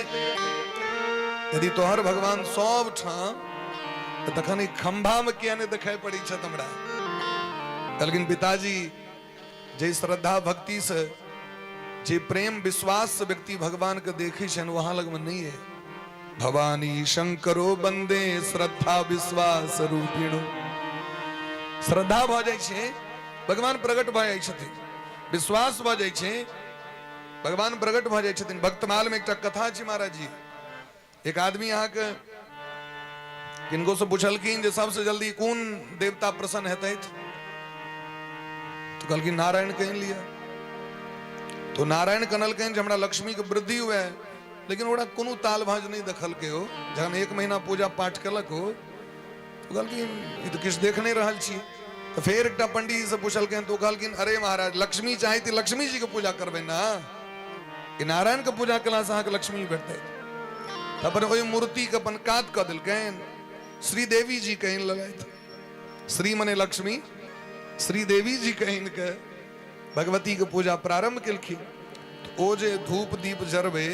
यदि तोहर भगवान सब ठाम तऽ तखन ई खंभा में किया नहि देखाइ पड़ै छथि हमरा? कहलखिन पिताजी, जे श्रद्धा भक्ति से, जे प्रेम विश्वास से व्यक्ति भगवान के देखै छनि वहां लगमे नहीं है। भवानी शंकरो बंदे श्रद्धा विश्वास रूपिणो। श्रद्धा भऽ जाइ छै, भगवान प्रकट भऽ जाइ छथिन। विश्वास भऽ जाइ छै, भगवान प्रकट भऽ जाइ छथिन। भक्तमाल में एकटा कथा छै महाराज जी, एक आदमी अहाँके किनको से पुछलखिन जे सबसे जल्दी कोन देवता प्रसन्न हेतथि, तो कहलखिन नारायण कहि लिअ। तो नारायण कहलखिन जे हमरा लक्ष्मी के वृद्धि हुए, लेकिन ओकरा कोनो ताल भाँज नहि देखलकै। ओ जखन 1 महीना पूजा पाठ केलक ओ, तो कहलखिन ई तऽ किछु देख नहि रहल छी। तऽ फेर एकटा पंडित से पुछलखिन, तो कहलखिन अरे महाराज, लक्ष्मी चाही तऽ लक्ष्मी जी के पूजा करबै ना, ई नारायण के पूजा केला से अहाँके लक्ष्मी भेटतै। तऽ अपन ओहि मूर्ति के अपन कात कऽ देलकनि, श्रीदेवी जी के आनि लेलथि। श्री मने लक्ष्मी, श्रीदेवी जी के आनि के भगवती के पूजा प्रारंभ केलखिन। तऽ ओ जे धूप दीप जरबै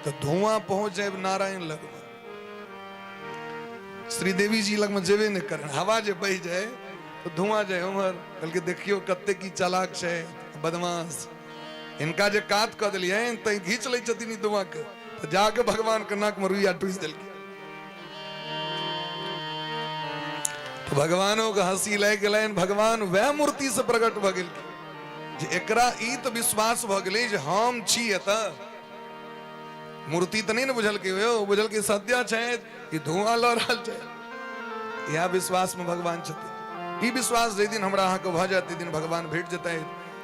तऽ धुआं पहुँच जाय नारायण लगमे, श्रीदेवी जी लगमे जेबे नहि करें, हवा जे बहि जाय तऽ धुआं जाय उम्हर। कहलकै देखियौ कते की चालाक छै बदमाश, हिनका जे कात कऽ देलियनि तऽ घीच लै छथिन ई धुआं के, तऽ जाके भगवान के नाक में रुइया टूसि देलखिन। तऽ भगवानो के हंसी लागि गेलनि, भगवान वएह मूर्ति से प्रकट भऽ गेलखिन जे एकरा ई तऽ विश्वास भऽ गेलै जे हम छी एतऽ। मूर्ति तऽ नहि ने बुझलकै, यौ बुझलकै सद्य छै, ई धुआं लऽ रहल छै। इएह विश्वास में भगवान छथिन। ई विश्वास जाहि दिन हमरा अहाँके भऽ जायत ताहि दिन भगवान भेट जेतै।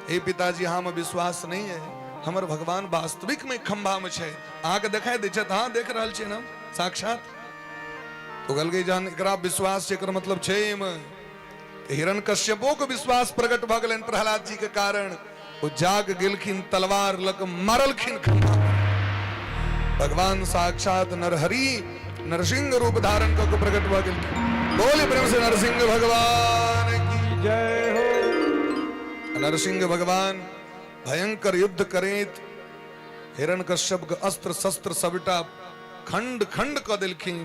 हे पिताजी, अहाँमे विश्वास नहि है, हमर भगवान वास्तविक में खंभा में छै, अहाँके देखाई दै छथि, अहाँ देख रहल छियै ने साक्षात। तो कहलकै जहन एकरा विश्वास छै एकर मतलब छै एहिमे। हिरण कश्यपो के विश्वास प्रकट भऽ गेलनि प्रहलाद जी के कारण। ओ जाग गेलखिन, तलवार लऽ कऽ मारलखिन खंभा। भगवान साक्षात नरहरि नरसिंह रूप धारण कऽ के प्रकट भऽ गेलखिन। बोले प्रेम से नरसिंह भगवान की जय हो। नरसिंह भगवान भयंकर युद्ध करैत हिरण कश्यप के अस्त्र शस्त्र सबटा खंड खंड कऽ देलखिन।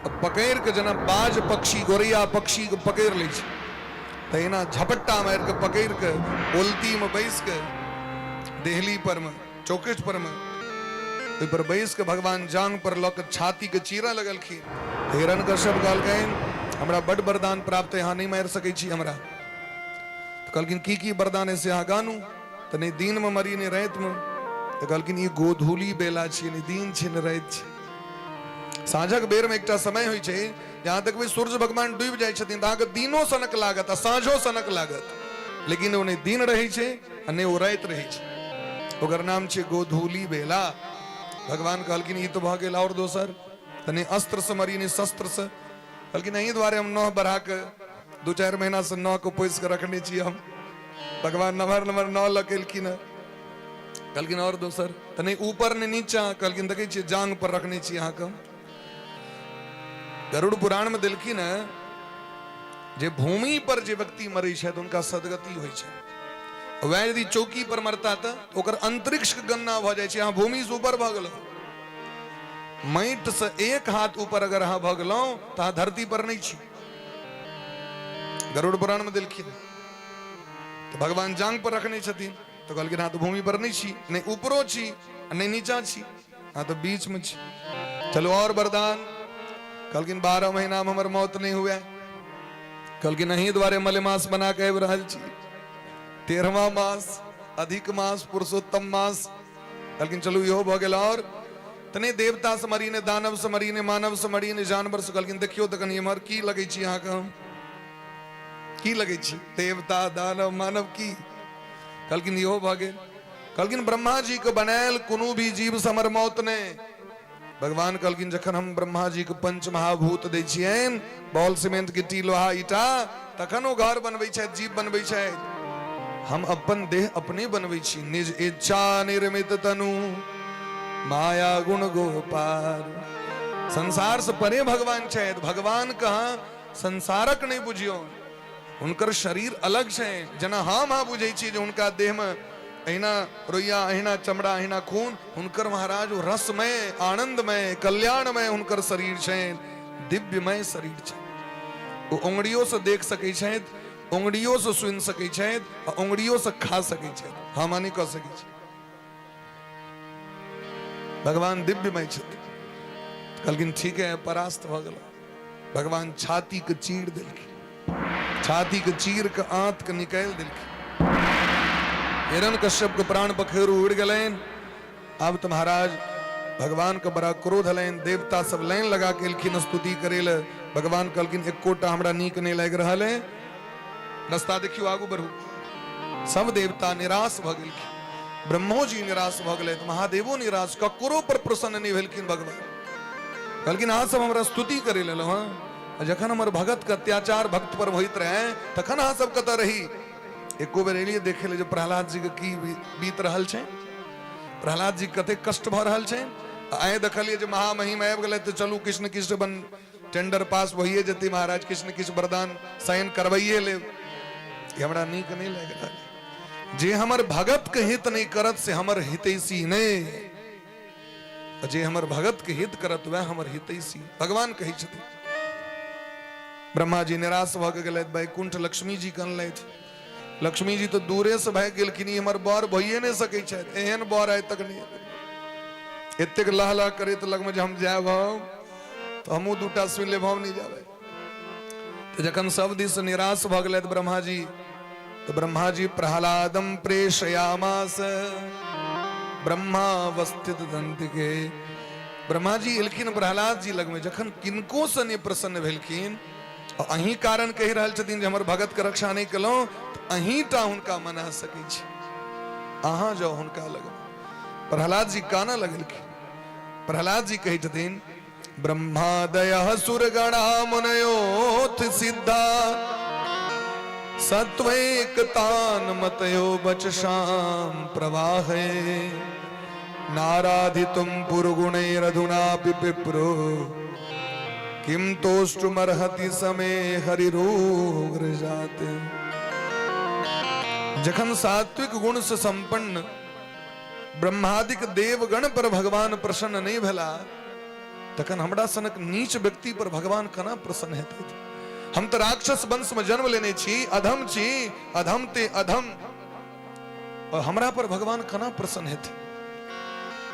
पकड़ि कऽ जेना बाज पक्षी गोरैया पक्षीके पकड़ि लै छै तहिना झपट्टा मारि कऽ पकड़ि कऽ ओलतीमे बैस कऽ देहली परमे चौकठ परमे ओहि पर बैस कऽ भगवान जांग पर लऽ कऽ छातीके चीरऽ लगलखिन। हिरण कश्यप कहलकनि हमरा बड्ड वरदान प्राप्त है, अहाँ नहि मारि सकै छी हमरा। तऽ कहलखिन की की वरदान है से अहाँ गानू। तऽ नहि दिनमे मरी नहि रातिमे। तऽ कहलखिन ई गोधूली बेला छियै, नहि दिन छै ने राति छै। साँझक बेरमे एकटा समय होइ छै जहाँ तक भी सूर्य भगवान डूबि जाइ छथिन तऽ अहाँके दिनो सनक लागत आ साँझो सनक लागत, लेकिन ओ नहि दिन रहै छै आ नहि ओ राति रहै छै। ओकर नाम छै गोधूली बेला। भगवान कहलखिन ई तऽ भऽ गेल, आओर दोसर तऽ नहि अस्त्रसँ मरी नहि शस्त्रसँ। कहलखिन एहि दुआरे हम नह बढ़ा कऽ 2-4 महीनासँ नह के पोसि कऽ रखने छी हम। भगवान नमहर नमहर नह लऽ के एलखिन हँ। कहलखिन आओर दोसर तऽ नहि ऊपर नहि नीचा। कहलखिन देखै छियै जांग पर रखने छी अहाँके। गरुड़ पुराण में देलखिन हँ जे भूमि पर जे व्यक्ति मरै छथि हुनका सदगति होइ छै। वएह यदि चौकी पर मरता तऽ ओकर अंतरिक्ष के गणना भऽ जाइ छै, अहाँ भूमि से ऊपर भऽ गेलहुँ। माटि से एक हाथ ऊपर अगर अहाँ भऽ गेलहुँ तऽ अहाँ धरती पर नहि छी। गरुड़ पुराण में देलखिन तऽ भगवान जांग पर रखने छथिन तऽ कहलखिन अहाँ तऽ भूमि पर नहि छी, नहि ऊपरो छी नहि नीचा छी, अहाँ तऽ बीच में छी। चलू और वरदान। कहलखिन 12 महीना में हमर मौत नहि हुए। कहलखिन अहीं द्वारे मलेमास बना के आबि रहल छी, 13वां मास, अधिक मास, पुरुषोत्तम मास। कहलखिन चलू इहो भऽ गेल। और तऽ नहि देवता से मरी, नहि दानव से मरी, नहि मानव से मरी, नहि जानवर से। कहलखिन देखियौ तऽ कनि एम्हर की लगै छी अहाँके, हम की लगै छी, देवता दानव मानव की? कहलखिन इहो भऽ गेल। कहलखिन ब्रह्मा जी के बनायल कोनो भी जीव से हमर मौत नहि। भगवान कहलखिन जखन हम ब्रह्मा जी के पंच महाभूत दै छियनि, बॉल सीमेंट गिट्टी लोहा ईटा, तखन ओ घर बनबै छथि, जीव बनबै छथि। हम अपन देह अपने बनबै छी। निज इच्छा निर्मित तनु माया गुण गोपाल। संसार से परे भगवान छथि। भगवान कहाँ संसारक नहि बुझियौ, हुनकर शरीर अलग छै। जेना हम अहाँ बुझै छी जे हुनका देहमे अहिना रोइया, अहिना चमड़ा, अहिना खून, हुनकर महाराज ओ रसमय, आनंदमय, कल्याणमय हुनकर शरीर छै, दिव्यमय शरीर छै। ओ उंगड़ियो से देख सकै छथि, उंगड़ियो से सुनि सकै छथि आ उंगड़ियो से खा सकै छथि। हम नहि कऽ सकै छी। भगवान दिव्यमय छथि। कहलखिन ठीक है, परास्त भऽ गेल। भगवान छाती के चीर देलखिन, छाती के चीर के आंत के निकालि देलखिन। हिरण कश्यप के प्राण पखेरु उड़ गेलनि। आब तऽ महाराज भगवान के बड़ा क्रोध हलनि। देवता सब लाइन लगा के एलखिन स्तुति करे ले। भगवान कहलखिन एकोटा हमरा नीक नहि लागि रहल है, रास्ता देखियौ, आगू बढ़ू। सब देवता निराश भऽ गेलखिन, ब्रह्मो जी निराश भऽ गेलथि, महादेवो निराश, ककरो पर प्रसन्न नहि भेलखिन भगवान। कहलखिन अहाँ सब हमरा स्तुति करे लेलहुँ हँ, आ जखन हमर भगत के अत्याचार भक्त पर होइत रहे तखन अहाँ सब कतऽ रही? एको बेर एलियै देखे ले जे प्रहलाद जी के की बीत रहल छै, प्रहलाद जी कतेक कष्ट भऽ रहल छै? आइ देखलियै जे महामहिम आबि गेलै तऽ चलू किछु ने किछु बन टेंडर पास भइए जेतै महाराज, किछु ने किछु वरदान साइन करवाइए लेब। ई हमरा नीक नहि लागि रहल। जे हमर भगत के हित नहि करत से हमर हितैषी नहि, जे हमर भगत के हित करत वएह हमर हितैषी, भगवान कहै छथिन। ब्रह्मा जी निराश भऽ के गेलथि, वैकुंठ लक्ष्मी जी कनलथि। लक्ष्मी जी तऽ दूरे से भागि गेलखिन, ई हमर बर भइए नहि सकै छथि, एहन बर आइ तक नहि एतेक लह लह करैत लगमे जे हम जायब हम तऽ हमहूँ दूटा सुनि लेब, हम नहि जाबै। तऽ जखन सब दिस निराश भऽ गेलथि ब्रह्मा जी, तऽ ब्रह्मा जी प्रहलादम प्रेषयामास ब्रह्मावस्थित दंतिके। ब्रह्मा जी एलखिन प्रहलाद जी लगमे, जखन किनको से नहि प्रसन्न भेलखिन, अहीं कारण कहि रहल छथिन जे हमर भगत के रक्षा नहि केलहुँ, तऽ अहीं टा हुनका मना सकै छी, अहाँ जाउ हुनका लग। प्रहलाद जी कानऽ लगलखिन। प्रहलाद जी कहै छथिन ब्रह्मादय सुरगणा मुनयोथ सिद्धा सत्वैकतान मतयो बचशाम प्रवाहे नाराधितुम पुरगुणैरधुनापि पिप्रो किम तोष्टुमर्हति समे हरिरोग्र जाते। जखन सात्विक गुण से संपन्न ब्रह्मादिक देवगण पर भगवान प्रसन्न नहीं भेला, तखन हमरा सनक नीच व्यक्ति पर भगवान केना प्रसन्न हेतै? हम तऽ राक्षस वंश में जन्म लेने छी, अधम छी, अधम ते अधम, और हमरा पर भगवान केना प्रसन्न हेतै?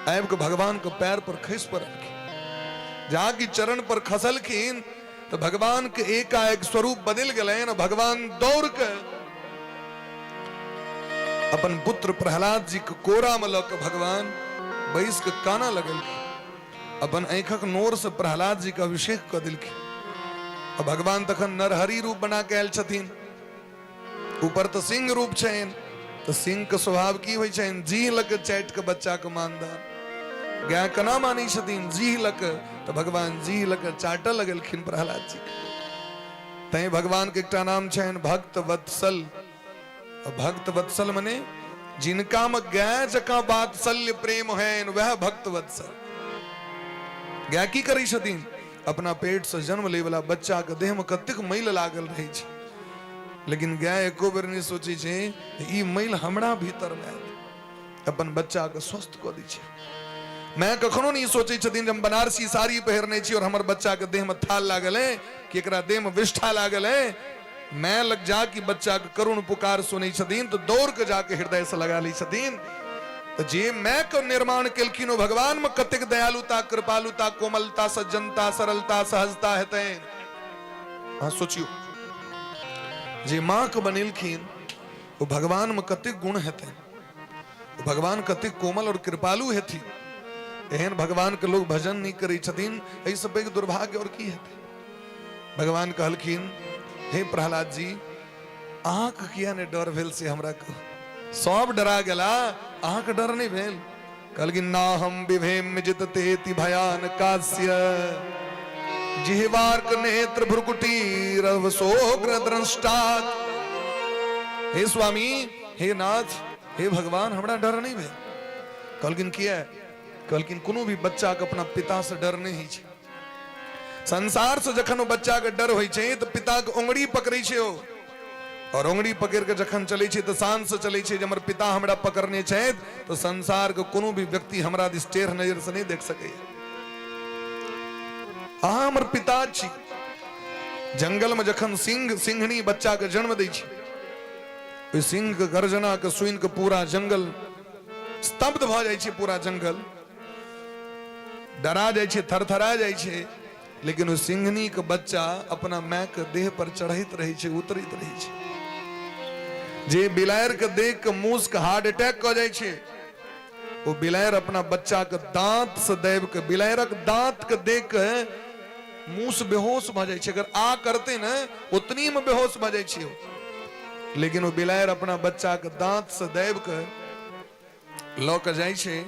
आबि कऽ भगवान के पैर पर खसि पड़लखिन। जहाँ की चरण पर खसलखिन तऽ भगवान के एकाएक स्वरूप बदलि गेलनि। भगवान दौड़ के अपन पुत्र प्रहलाद जी के कोरा में लऽ के भगवान बैस के काना लगलखिन। अपन आँखक नोर से प्रहलाद जी के अभिषेक कऽ देलखिन। आ भगवान तखन नरहरि रूप बना के आयल छथिन। ऊपर तऽ सिंह रूप छनि, तऽ सिंह के स्वभाव की होइ छनि? जीह लऽ के चाटि के बच्चा के मानदान। गाय केना मानै छथिन? जीह लऽ के। तऽ भगवान जीह लऽ के चाटऽ लगलखिन प्रहलाद जी के। तैं भगवान के एकटा नाम छनि भक्त वत्सल। भक्त वत्सल मने जिनका में गाय जकाँ वात्सल्य प्रेम है, वह भक्त वत्सल। गाय की करै छथिन? अपना पेट से जन्म ले वाला बच्चा के देह में कतेक मैल लागल रहै छै, लेकिन गाय एको बेर नहीं सोचै छै ई मैल हमरा भीतर में आयत, अपन बच्चा के स्वस्थ कऽ दै छै। मैं कखनो नहीं सोचै छथिन जे हम बनारसी साड़ी पहिरने छी और हमर बच्चा के देह में थाल लागल है कि एकरा देह में विष्ठा लागल है। मैं लग जा कि बच्चा के करुण पुकार सुनै छथिन तो दौड़ के जाके हृदय से लगा लै छथिन। तो जे मैं के निर्माण केलखिन ओ भगवान में कतेक दयालुता, कृपालुता, कोमलता, सज्जनता, सरलता, सहजता हेतै। अहाँ सोचियो, जे माँ के बनेलखिन ओ भगवान में कतेक गुण हेतै, ओ भगवान कतेक कोमल और कृपालु हेथिन। एहन भगवान के लोग भजन नहीं करै छथिन, एहिसँ पैघ दुर्भाग्य और की हेतै। भगवान कहलखिन, हे प्रहलाद जी, अहाँके किया नहि डर भेल से हमरा कहू। सब डरा गेला, अहाँके डर नहि भेल? कहलखिन, ना हम विभेम जित तेति भयानकास्य जिह्वार्क नेत्र भ्रुकुटी रवसोग्र द्रष्टात्। हे स्वामी, हे नाथ, हे भगवान, हमरा डर नहि भेल। कहलखिन, किया? कहलखिन, कोनो भी बच्चा के अपना पिता से डर नहि होइ छै। संसार से जखन ओ बच्चा के डर होइ छै तऽ पिता के उंगली पकड़ै छै ओ, और उंगली पकड़ के जखन चलै छै तऽ शान से चलै छै जे हमर पिता हमरा पकड़ने छथि, तऽ संसार के कोनो भी व्यक्ति हमरा दिस टेढ़ नजर से नहि देख सकैए। अहाँ हमर पिता छी। जंगल में जखन सिंह सिंहनी बच्चा के जन्म दै छै, ओहि सिंह के गर्जना के सुनि के पूरा जंगल स्तब्ध भऽ जाइ छै, पूरा जंगल डरा जाइ छै, थरथरा जाइ छै। लेकिन ओ सिंहनी के बच्चा अपना माय के देह पर चढ़ैत रहै छै, उतरैत रहै छै। जे बिलायर के देख के मूस के हार्ट अटैक कऽ जाइ छै, ओ बिलायर अपना बच्चा के दांत से दाबि के, बिलायरक दांत के देख के मूस बेहोश भऽ जाइ छै। अगर आ करते ने उतनी में बेहोश भऽ जाइ छै ओ। लेकिन ओ बिलायर अपना बच्चा के दांत से दाबि के लऽ कऽ जाइ छै,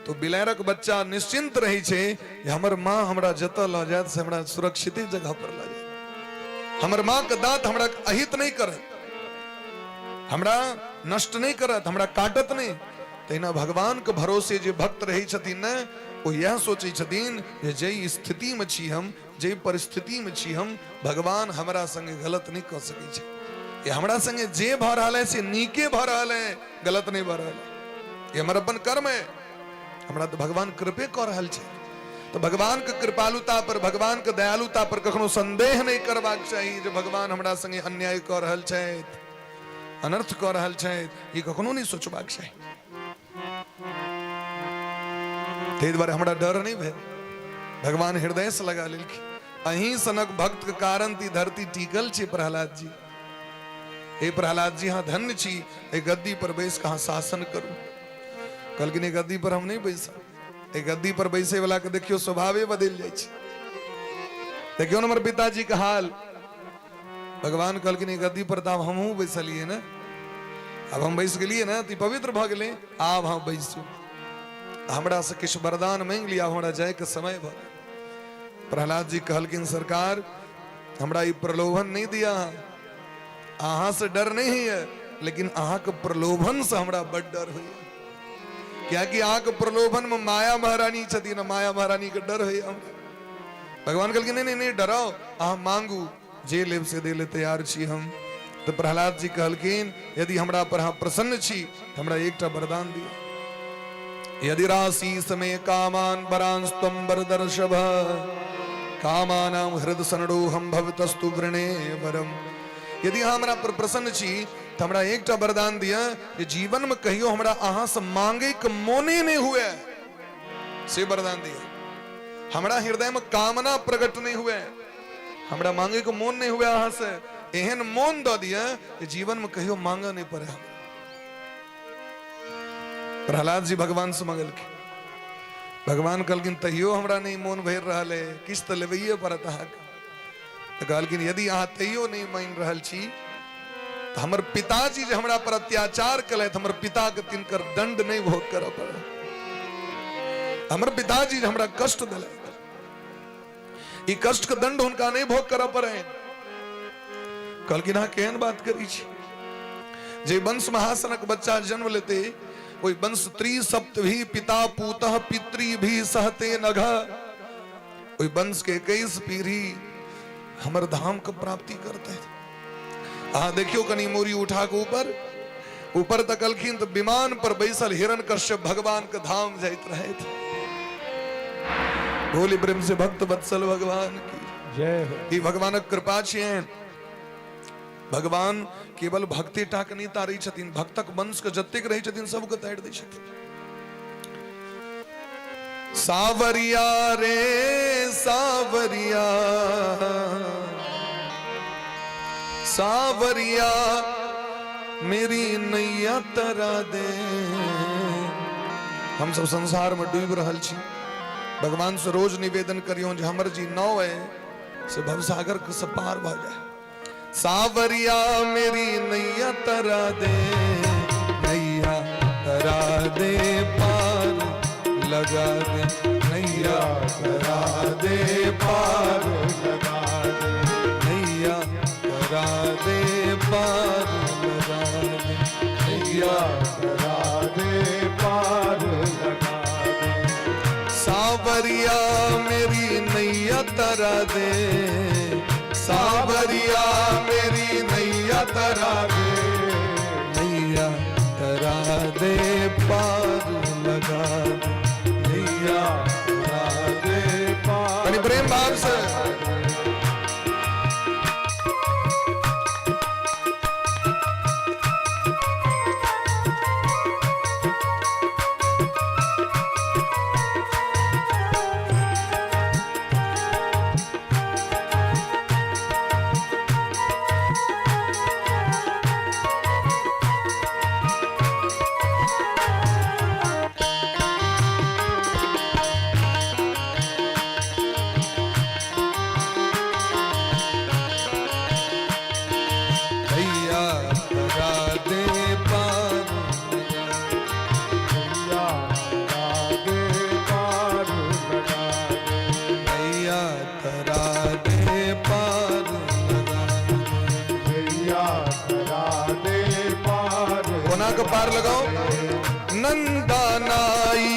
तऽ बिलायरक बच्चा निश्चिंत रहै छै जे हमर माँ हमरा जतऽ लऽ जायत से हमरा सुरक्षिते जगह पर लऽ जायत, हमर माँ के दांत हमरा अहित नहि करत, हमरा नष्ट नहि करत, हमरा काटत नहि। तहिना भगवान के भरोसे जे भक्त रहै छथिन ने, ओ इएह सोचै छथिन जे जाहि स्थितिमे छी हम, जाहि परिस्थितिमे छी हम, भगवान हमरा संगे गलत नहि कऽ सकै छै। ये हमरा संगे जे भऽ रहल है से नीके भऽ रहल है, गलत नहि भऽ रहल है। ये हमर अपन कर्म है, हमरा तऽ भगवान कृपे कऽ रहल छै। तऽ भगवान के कृपालुता पर, भगवान के दयालुता पर कखनो संदेह नहि करबाक चाही जे भगवान हमरा संगे अन्याय कऽ रहल छथि, अनर्थ कऽ रहल छथि, ई कखनो नहि सोचबाक चाही। ताहि दुआरे हमरा डर नहि भेल। भगवान हृदय से लगा लेलखिन। अहीं सनक भक्त के कारण ती धरती टिकल छै प्रहलाद जी। हे प्रहलाद जी, अहाँ धन्य छी, एहि गद्दी पर बैस कऽ अहाँ शासन करू। कहलखिन, एहि गद्दी पर हम नहि बैसब। एहि गद्दी पर बैसे वाला के देखियौ स्वभावे बदलि जाइ छै। देखियौ ने हमर पिताजी के हाल। भगवान कहलखिन, एहि गद्दी पर तऽ आब हमहूँ बैसलियै ने, आब हम बैस गेलियै ने तऽ ई पवित्र भऽ गेलै, आब अहाँ बैसू, हमरा से किछु वरदान मांगि लिअ, आब हमरा जायके समय भऽ गेल। प्रहलाद जी कहलखिन, सरकार हमरा ई प्रलोभन नहि दिया, अहाँ से डर नहीं होइए, लेकिन अहाँके प्रलोभन से हमरा बड डर होइए, कियाकि अहाँके प्रलोभन में माया महारानी छथिन, माया महारानी के डर होइए हमरा। भगवान कहलखिन, नहीं नहीं नहीं डराओ, अहाँ मांगू, जे लेब से दे ले तैयार छी हम। तऽ प्रहलाद जी कहलखिन, यदि हमरा पर अहाँ प्रसन्न छी तऽ हमरा एकटा वरदान दिअ। यदि राशि समय कामान वरांस्त्वं वरदर्षभ कामानां हृद सनडोहम भवतस्तु वृणे वरम। यदि अहाँ हमरा पर प्रसन्न छी तऽ हमरा एकटा वरदान दिअ जे जीवन में कहियो हमरा अहाँ से मांगे के मोने नहीं हुए, से वरदान दिअ। हमरा हृदय में कामना प्रकट नहीं हुए, हमरा मांगे के मोन नहीं हुए अहाँ से, एहन मोन दऽ दिअ जे जीवन में कहियो मांगऽ नहीं पड़े हमरा। प्रहलाद जी भगवान से मंगलखिन। भगवान कहलखिन तैयो हमरा नहीं मोन भरि रहल है, किछु तऽ लेबैये पड़त अहाँके। तऽ कहलखिन यदि अहाँ तैयो नहीं मानि रहल छी तऽ हमर पिताजी जे हमरा पर अत्याचार केलथि, हमर पिता के तिनकर दंड नहीं भोग करऽ पड़त। हमर पिताजी जे हमरा कष्ट देलथि, ई कष्ट के दंड हुनका नहीं भोग करऽ पड़े। कहलखिन अहाँ केहन बात करै छी? जे वंश महासनक बच्चा जन्म लेते ओहि वंश त्रिसप्त भी पिता पूतः पितृ भी सहते नघ, ओहि वंश के 21 पीढ़ी हमर धाम के प्राप्ति करते। अहाँ देखियो कनी मूरी उठा के ऊपर ऊपर तकलखिन तऽ विमान पर बैसल हिरण कश्यप भगवान के धाम जाइत रहथि। बोली प्रेम से भक्त वत्सल भगवान की जय हो। ई भगवानक कृपा छियनि। भगवान केवल भक्ति टा के नहि तारै छथिन, भक्तक वंश के जतेक रहै छथिन सबके तारि दै छथिन। सावरिया रे सावरिया, सावरिया मेरी नैया तरा दे। हम सब संसार में डूबि रहल छी। भगवान से रोज निवेदन करियो जे हमर जी नाव है से भवसागर के से पार भऽ जाए। सावरिया मेरी नैया तरा दे, नैया तरा दे पार लगा दे, नैया तरा दे पार लगा दे, नैया तरा दे पार लगा दे, नैया तरा दे पार लगा दे। सावरिया मेरी नैया तरा दे, सावरिया मेरी नैया तरा दे, नैया तरा दे पार लगा दे, नैया तरा दे पार। कनी प्रेम भाव से। नैया तरा दे पार लगा, नैया तरा दे पार लगा दे, नैया तरा दे पार लगा दे, नैया तरा दे पार। कोना के पार लगाओ। नंदा नाई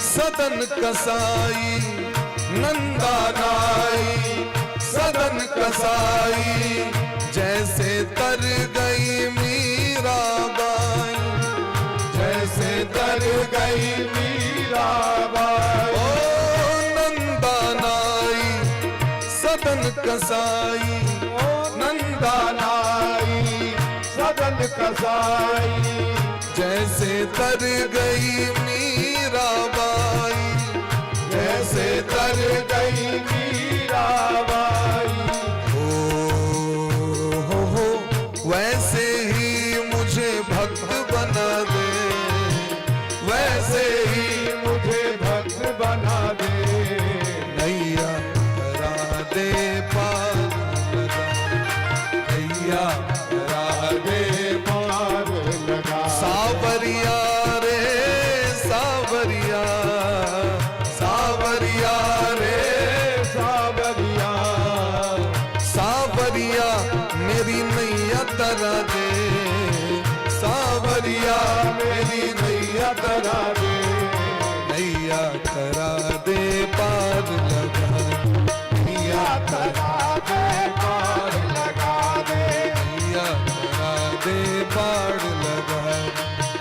सदन कसाई, नंदा नाई सदन कसाई, जैसे तर गई मीरा बाई, जैसे तर गई मीरा बाई। ओ नंदा नाई सदन कसाई, ओ नंदा नाई सदन कसाई, जैसे तर गई मीरा बाई, जैसे तर गई मीरा बाई। हो हो हो वैसे ही मुझे भक्त बना दे, वैसे ही मुझे भक्त बना दे, नैया तरा दे पार लगा, नैया तरा दे पार लगा। सावरिया रे सावरिया, सावरिया रे सावरिया, सावरिया मेरी नैया तरा दे, सावरिया मेरी नैया तरा दे, नैया तरा दे पार लगा, नैया तरा दे पार लगा दे, नैया तरा दे पार लगा,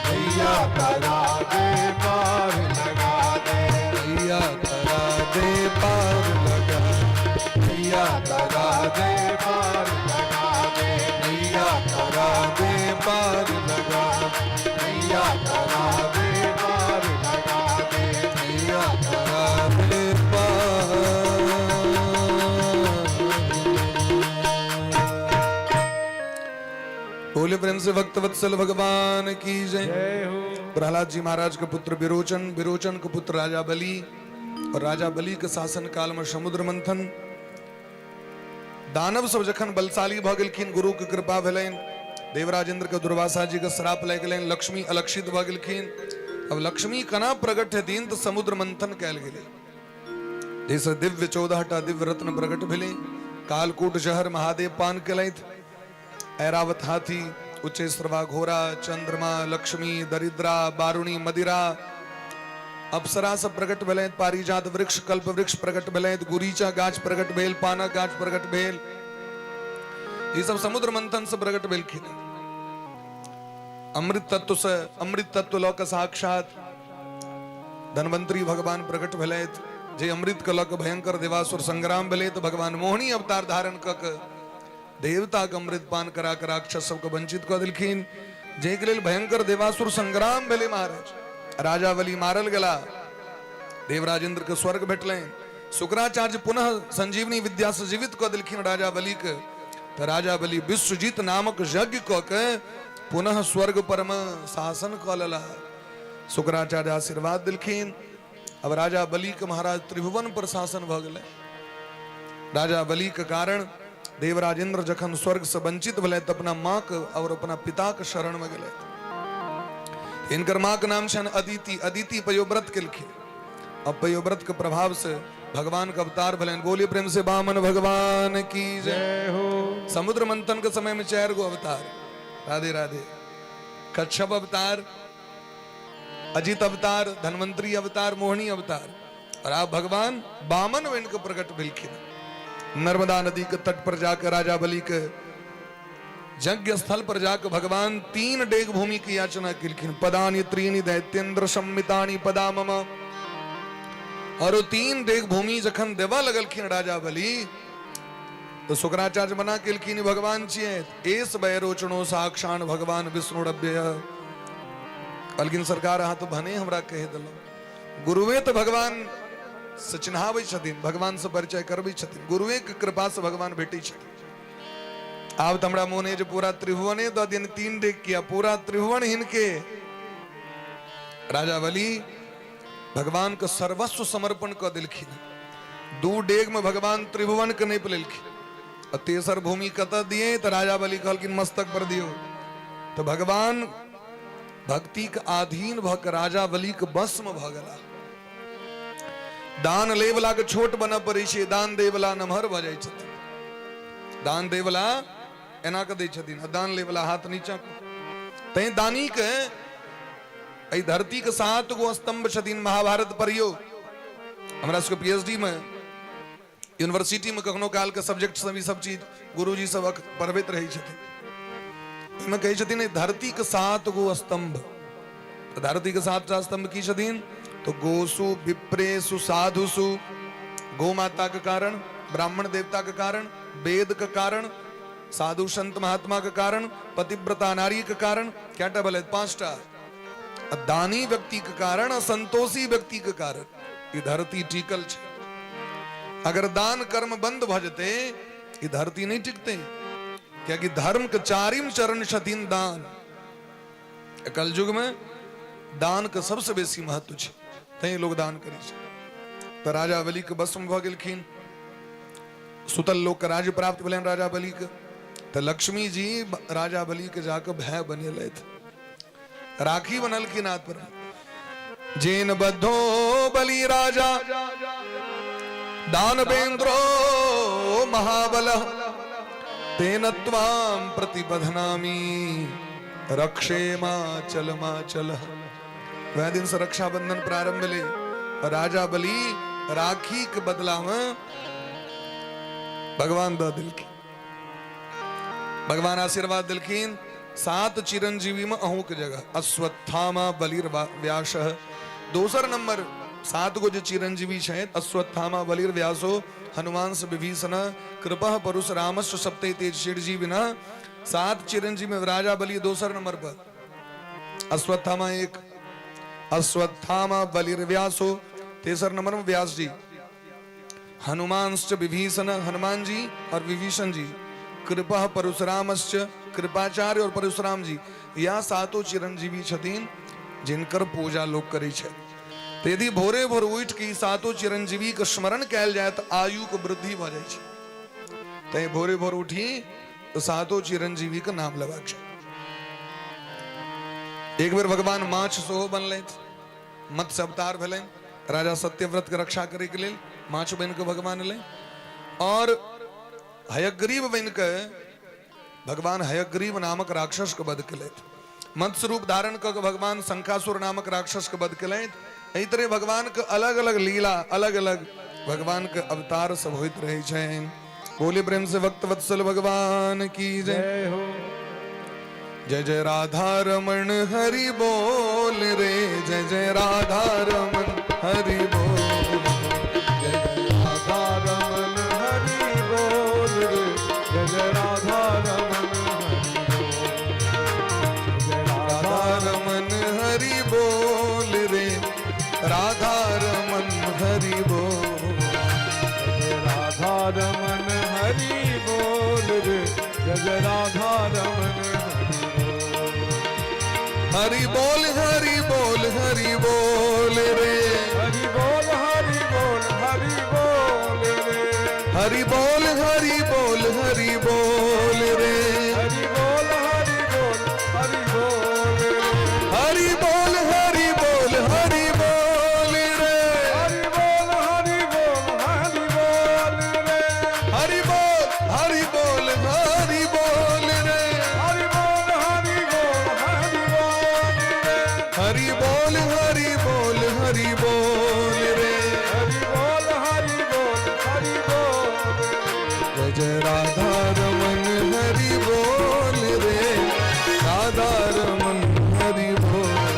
नैया तरा दे पार लगा दे, नैया तरा दे पार लगा, नैया तरा दे पार लगा दे, नैया तरा दे पार लगा, नैया तरा दे पार लगा दे, नैया तरा दे पार। बोले प्रेम से भक्त वत्सल भगवान की जय। जय हो। प्रहलाद जी महाराज के पुत्र विरोचन, विरोचन के पुत्र राजा बलि, और राजा बलि के शासन काल में समुद्र मंथन। दानव सब जखन बलशाली भऽ गेलखिन, गुरु के कृपा भेलनि, देवराजेंद्र के दुर्वासा जी के श्राप लागि गेलनि, लक्ष्मी अलक्षित भऽ गेलखिन। अब लक्ष्मी केना प्रकट हेथिन तऽ समुद्र मंथन कयल गेलै, जाहिसँ दिव्य 14 टा दिव्य रत्न प्रकट भेलै। कालकूट जहर महादेव पान केलथि, ऐरावत हाथी, उच्चैश्रवा घोड़ा, चंद्रमा, लक्ष्मी, दरिद्रा, बारुणी, मदिरा, अप्सरा सब प्रकट भेलथि, पारिजात वृक्ष, कल्प वृक्ष प्रकट भेलथि, गुरीचा गाछ प्रकट भेल, पानक गाछ प्रकट भेल। ई सब समुद्र मंथन से प्रकट भेलखिन। अमृत तत्व से अमृत तत्व लऽ कऽ साक्षात धनवंतरी भगवान प्रकट भेलथि। जे अमृत के लऽ कऽ भयंकर देवासुर संग्राम भेलै तऽ भगवान मोहिनी अवतार धारण कऽ कऽ देवता के अमृत पान करा कऽ राक्षस सबके वंचित कऽ देलखिन, जाहिके लेल भयंकर देवासुर संग्राम भेलै। महाराज राजा बलि मारल गेला, देवराजेंद्र के स्वर्ग भेटलनि। शुक्राचार्य पुनः संजीवनी विद्या से जीवित कऽ देलखिन राजा बलि के। तऽ राजा बलि विश्वजीत नामक यज्ञ कऽ के पुनः स्वर्ग पर मे शासन कऽ लेला। शुक्राचार्य आशीर्वाद देलखिन। अब राजा बलि के महाराज त्रिभुवन पर शासन भऽ गेलै। राजा बलि के कारण देवराजेंद्र जखन स्वर्ग से वंचित भेलै तऽ अपना माँ के और अपना पिता के शरण में गेलै। हिनकर माँ के नाम छनि अदिति। अदिति पयोव्रत केलखिन। अब पयोव्रत के प्रभाव से भगवान के अवतार भेलनि। बोलिए प्रेम से बामन भगवान की जय हो। समुद्र मंथन के समय में 4 गो अवतार, राधे राधे, कच्छप अवतार, अजित अवतार, धनवंतरी अवतार, मोहिनी अवतार, और आप भगवान बामन बन के प्रकट भेलखिन। नर्मदा नदी के तट पर जाकर राजा बलि के यज्ञ स्थल पर जाकर भगवान 3 डेग भूमि की याचना केलखिन। पदानि त्रीणि दैत्येन्द्र संमितानि पदा मम। और वो 3 डेग भूमि जखन देवा लगलखिन राजा बलि, तो शुक्राचार्य मना केलखिन, भगवान छियै, एस वैरोचनो साक्षान भगवान विष्णु रव्य। कहलखिन सरकार अहाँ तो भने हमरा कहि देलहुँ, गुरुवे तो भगवान से चिन्हाबै छथिन, भगवान से परिचय करबै छथिन, गुरुवे के कृपा से भगवान भेटै छथिन। आब तऽ हमरा मोन है जे पूरा त्रिभुवने दऽ दियनि, 3 डेग किया, पूरा त्रिभुवन हिनके। राजा बलि भगवान के सर्वस्व समर्पण कऽ देलखिन। 2 डेग में भगवान त्रिभुवन के नापि लेलखिन। आ तेसर भूमि कतऽ दिए तऽ राजा बलि कहलखिन मस्तक पर दियौ। तऽ भगवान भक्ति के अधीन भऽ के राजा बलि के वश में भऽ गेला। दान ले वाला के छोट बनऽ पड़ै छै, दान दै वाला नमहर भऽ जाइ छथिन। दान दै वाला एना कऽ दै छथिन आ दान ले वाला हाथ नीचा कऽ। तैं दानी के एहि धरती के 7 गो स्तंभ छथिन। महाभारत पढ़ियौ, हमरा सबके पीएचडी में यूनिवर्सिटी में कखनो काल के सब्जेक्ट सब ई सब चीज गुरुजी सब पढ़बैत रहै छथिन। ओहिमे कहै छथिन एहि धरती के 7 गो स्तंभ। तऽ धरती के 7 टा स्तंभ की छथिन? तो गोसु विप्रेसु साधुसु, गो माता के कारण, ब्राह्मण देवता के कारण, वेद के कारण, साधु संत महात्मा के कारण, पतिव्रता नारी के कारण, क्या टा भेलै? 5टा। दानी व्यक्ति के कारण आ संतोषी व्यक्ति के कारण ई धरती टिकल छै। अगर दान कर्म बंद भ जेतै, ई धरती नहीं टिकतै, कियाकि धर्म के 4 चरण छथिन दान। कलयुग में दान के सबसे बेसी महत्व छै, तैं लोग दान करै छै। तऽ राजा बलि के वश में भऽ गेलखिन, सुतल लोक के राज्य प्राप्त भेलनि राजा बलि के। तऽ लक्ष्मी जी राजा बलि के जाके भाय बनेलथि, राखी बनलखिन हाथ पर। जेन बद्धो बलि राजा दानवेन्द्रो महाबल, तेन त्वां प्रतिबध्नामि रक्षे मा चल मा चल। वह दिन से रक्षाबंधन प्रारंभ भेलै। राजा बलि राखी के बदला में भगवान दऽ देलखिन, भगवान आशीर्वाद देलखिन। 7 चिरंजीवी में अहूँ के जगह अश्वत्थामा बलिर व्यास, दोसर नंबर 7 गो जे चिरंजीवी छथि, अश्वत्थामा बलिर व्यासो हनुमान से विभीषण कृपा परशुरामस्य सप्ते तेज चिरंजीवी न, 7 चिरंजीवी में राजा बलि दोसर नंबर पर, अश्वत्थामा 1, अश्वत्थामा बलिर व्यासो तेसर नंबर में व्यास जी, हनुमांश्च विभीषण हनुमान जी और विभीषण जी, कृपा परशुरामश्च कृपाचार्य और परशुराम जी, या सातों चिरंजीवी छथिन। जिनकर पूजा लोक करै छथि। तऽ यदि भोरे भोर उठि कऽ ई सातो चिरंजीवीके स्मरण कयल जाय तऽ आयुके वृद्धि भऽ जाइ छै। तैं भोरे भोर उठी तऽ सातो चिरंजीवीके नाम लेबाक छै। एक बेर भगवान माछ सेहो बनलथि, मत्स्य अवतार भेलनि। राजा सत्यव्रत के रक्षा करे के लेल माछ बनि कऽ भगवान एलै और हयग्रीव बनि कऽ भगवान हयग्रीव नामक राक्षस के वध केलथि। मत्स्य रूप धारण कऽ के भगवान शंखासुर नामक राक्षस के वध केलथि। एहि तरह भगवान के अलग अलग लीला, अलग अलग भगवान के अवतार सब होइत रहै छनि। बोले प्रेम से भक्त वत्सल भगवान की जय। जय हो। जय जय राधा रमण हरि बोल रे, जय जय राधा रमण हरि बोल, जय जय राधा रमण हरि बोल रे, जय जय राधा रमण हरि बोल, जय राधा रमण हरि बोल रे, राधा रमण हरि बोल, जय राधा रमण हरि बोल रे, जय जय राधा रमण हरि बोल, हरि बोल हरि बोल रे, हरि बोल हरि बोल हरि बोल रे, हरि बोल हरि बोल हरि बोल रे, हरि बोल हरि बोल हरि बोल रे, हरि बोल हरि बोल हरि बोल रे, हरि बोल हरि बोल हरि बोल रे, हरि बोल हरि बोल हरि बोल रे, हरि बोल हरि बोल हरि बोल रे, हरि बोल हरि बोल हरि बोल रे, हरि बोल हरि बोल हरि बोल रे। जय जय राधा रमन हरि बोल रे, राधा रमन हरि बोल,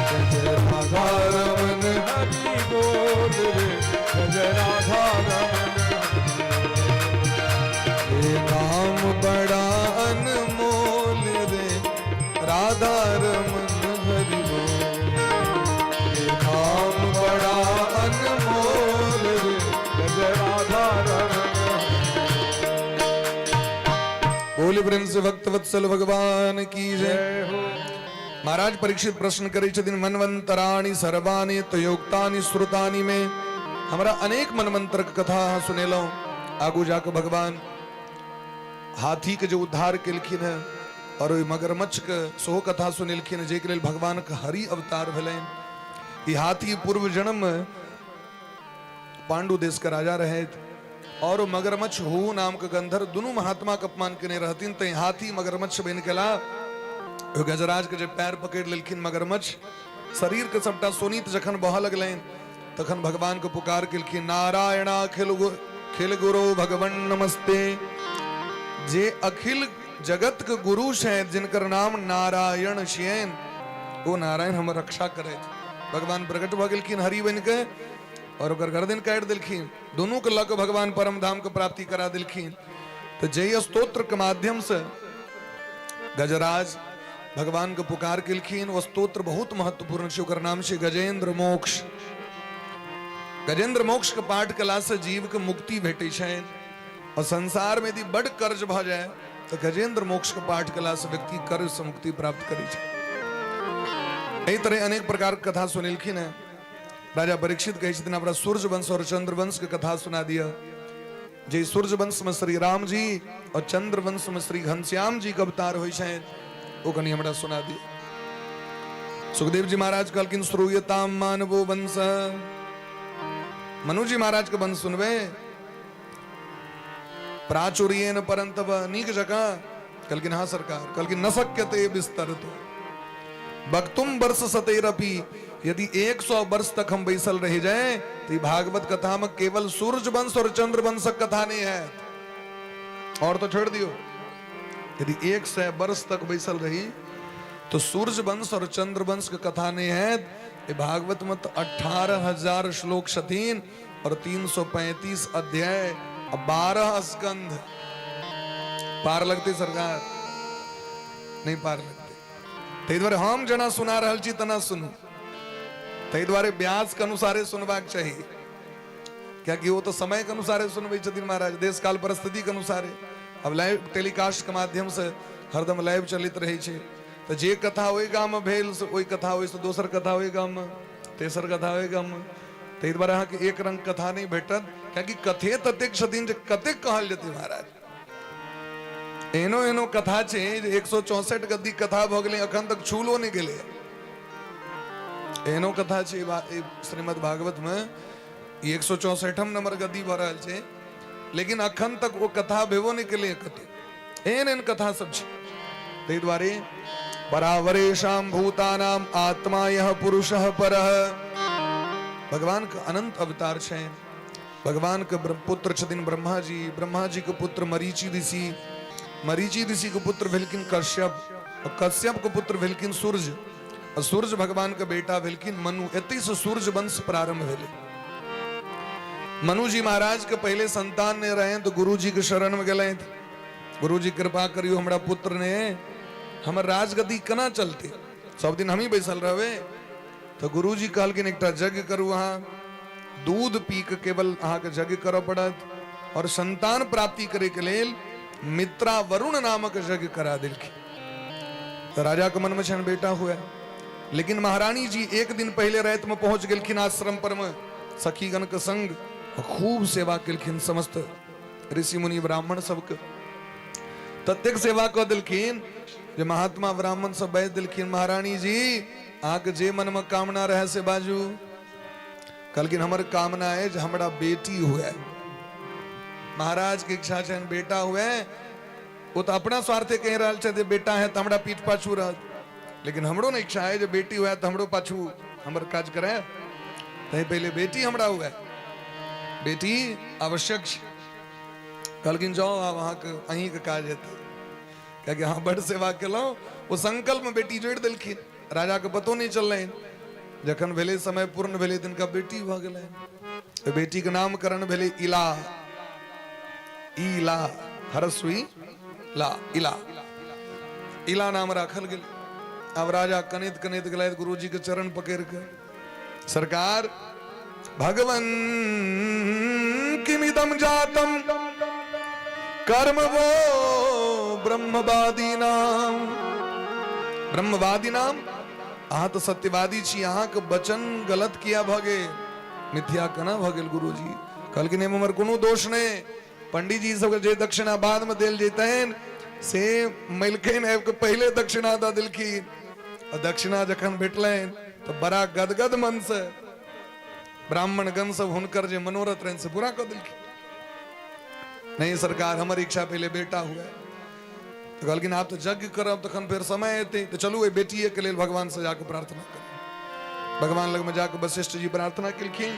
जय जय राधा रमन हरि बोल रे, जय जय राधा रमन। ये नाम बड़ा अनमोल रे, राधा रमन हरि बोल, ये नाम बड़ा अनमोल रे, जय जय राधा रमन। बोले प्रेम से भक्त वत्सल भगवान की जय। जय हो। महाराज परीक्षित प्रश्न करै छथिन, मनवंतराणि सर्वाणि तयोक्तानि श्रुतानि में हमरा अनेक मनवंतर के कथा अहाँ सुनेलहुँ। आगू जाके भगवान हाथी के जो उद्धार केलखिन है और ओहि मगरमच्छ के सेहो कथा सुनेलखिन, जाहिके लेल भगवान के हरि अवतार भेलनि। ई हाथी पूर्व जन्म में पांडु देश के राजा रहथि और मगरमच्छ who नाम के गंधर्व दुनू महात्मा के अपमान केने रहथिन, तैं हाथी मगरमच्छ बनि गेला। ओहि गजराज के जे पैर पकड़ि लेलखिन मगरमच्छ, शरीर के सबटा सोनित जखन बहऽ लगलनि तखन भगवान के पुकार केलखिन, नारायण अखिल गुरु भगवान नमस्ते। जे अखिल जगत के गुरु छथि, जिनकर नाम नारायण छियनि, ओ नारायण हमर रक्षा करथि। भगवान प्रकट भऽ गेलखिन हरि बनि के और ओकर गर्दन काटि देलखिन। दुनू के लऽ कऽ भगवान परम धाम के प्राप्ति करा देलखिन। तऽ जय स्तोत्र के माध्यम से गजराज भगवान के पुकार केलखिन, ओ स्तोत्र बहुत महत्वपूर्ण छै, ओकर नाम छै गजेंद्र मोक्ष। गजेंद्र मोक्ष के पाठ कला से जीव के मुक्ति भेटै छै और संसार में यदि बड़ कर्ज भऽ जाय तऽ गजेंद्र मोक्ष के पाठ कला से व्यक्ति कर्ज से मुक्ति प्राप्त करै छै। एहि तरह अनेक प्रकार के कथा सुनेलखिन हैं। राजा परीक्षित कहै छथिन, हमरा सूर्य वंश और चंद्र वंश के कथा सुना दिअ। जे सूर्य वंश में श्री राम जी और चंद्र वंश में श्री घनश्याम जी के अवतार होइ छनि, ओ कनि हमरा सुना दिअ। सुखदेव जी महाराज कहलखिन, श्रूयताम मानवो वंश। मनु जी महाराज के वंश सुनबे? प्राचुर्येन परंतप, नीक जकाँ। कहलखिन हाँ सरकार। कहलखिन न शक्यते विस्तर तो वक्तुम वर्ष सतेरपि, यदि 100 वर्ष तक हम बैसल रह जाए तो भागवत कथा में केवल सूर्य वंश और चंद्र वंशक कथा नहीं है, और तो छोड़ दियो। यदि 100 वर्ष तक बैसल रही तो सूर्य वंश और चंद्र वंश के कथा नहीं है। ये भागवत में तो 18,000 श्लोक छथिन और 335 अध्याय, 12 स्कंध। पार लगते सरकार? नहीं पार लगते। ताहि दुआरे हम जेना सुना रहल छी तेना सुनू। ताहि दुआरे व्यास के अनुसारे सुनबाक चाही, कियाकि ओ तो समय के अनुसारे सुनबै छथिन महाराज, देश काल परिस्थिति के अनुसारे। अब लाइव टेलीकास्ट के माध्यम से हरदम लाइव चलैत रहै छै, तऽ जे कथा ओहि गाममे भेल से ओहि कथा ओहिसँ दोसर कथा ओहि गाममे, तेसर कथा ओहि गाममे। ताहि दुआरे अहाँके एक रंग कथा नहि भेटत, कियाकि कथे ततेक छथिन जे कतेक कहल जेतै महाराज। एहनो एहनो कथा छै जे 164 गद्दी कथा भऽ गेलै, अखन तक छूलो नहि गेलै। एहनो कथा छै श्रीमद् भागवत मे, 164 नंबर गद्दी भऽ रहल छै, लेकिन अखन तक ओ कथा भेबो नहि केलै कतौ। एहन एहन कथा सब छै। ताहि दुआरे परावरेशाम भूतानाम आत्मा यह पुरुष परः। भगवान के अनंत अवतार छै। भगवान के पुत्र छथिन ब्रह्मा जी, ब्रह्मा जी के पुत्र मरीचि ऋषि, मरीचि ऋषि के पुत्र भेलखिन कश्यप, और कश्यप के पुत्र भेलखिन सूर्य, और सूर्य भगवान के बेटा भेलखिन मनु। एतै से सूर्य वंश प्रारंभ भेलै। मनु जी महाराज के पहले संतान नहीं रहे तो गुरु जी के शरण में गेलथि। गुरु जी कृपा करियो हमरा पुत्र ने, हमर राजगद्दी केना चलते, सब दिन हमही बैसल रहबे। तो गुरु जी कहलखिन एकटा यज्ञ करू, अहाँ दूध पी के केवल अहाँके यज्ञ करऽ पड़त, और संतान प्राप्ति करे के लेल मित्रा वरुण नामक यज्ञ करा देलखिन। तो राजा के मन में छनि बेटा हुए, लेकिन महारानी जी एक दिन पहले रात में पहुंच गेलखिन आश्रम पर में सखीगण के संग, खूब सेवा केलखिन समस्त ऋषि मुनि ब्राह्मण सबके। ततेक सेवा कऽ देलखिन जे महात्मा ब्राह्मण सब बाजि देलखिन, महारानी जी अहाँके जे मन में कामना रहे से बाजू। कहलखिन हमर कामना है जे हमरा बेटी हुए। महाराज के इच्छा छनि बेटा हुए, ओ तऽ अपना स्वार्थे कहि रहल छथि जे बेटा है तऽ हमरा पीठ पाछू रहत, लेकिन हमरो ने इच्छा है जे बेटी हुए तऽ हमरो पाछू हमर काज करे, तैं पहिले बेटी हमरा हुए, बेटी आवश्यक छै। कहलखिन जाओ आब अहाँके अहीँके काज हेतै, कियाकि अहाँ बड्ड सेवा केलहुँ। ओ संकल्पमे बेटी जोड़ि देलखिन, राजाके पतो नहि चललनि। जखन भेलै समय पूर्ण भेलै तिनका बेटी भऽ गेलनि। तऽ बेटीके नामकरण भेलै इला, इला हरस्वी ला, इला, इला नाम राखल गेल। आब राजा कनैत कनैत गेलथि गुरुजी के चरण पकड़ के, सरकार भगवन किमिदम जातम कर्म वो ब्रह्मवादी नाम, ब्रह्मवादी नाम, अहाँ तऽ सत्यवादी छी, अहाँके वचन गलत किया भऽ गेल, मिथ्या केना भऽ गेल गुरुजी? कहलखिन एहिमे हमर कोनो दोष नहि, पंडीजी सबके जे दक्षिणा बादमे देल जेतनि से मलखिन आबि कऽ पहिले दक्षिणा दऽ देलखिन। आ दक्षिणा जखन भेटलनि तऽ बड़ा गदगद मनसँ ब्राह्मण गण सब हुनकर जे मनोरथ रहनि से पूरा कऽ देलखिन। नहीं सरकार हमर इच्छा पहिले बेटा हुए। तऽ कहलखिन आब तऽ यज्ञ करब तखन फेर समय एतै, तऽ चलू एहि बेटिएके लेल भगवानसँ जाकऽ प्रार्थना करू। भगवान लगमे जाकऽ वशिष्ठ जी प्रार्थना केलखिन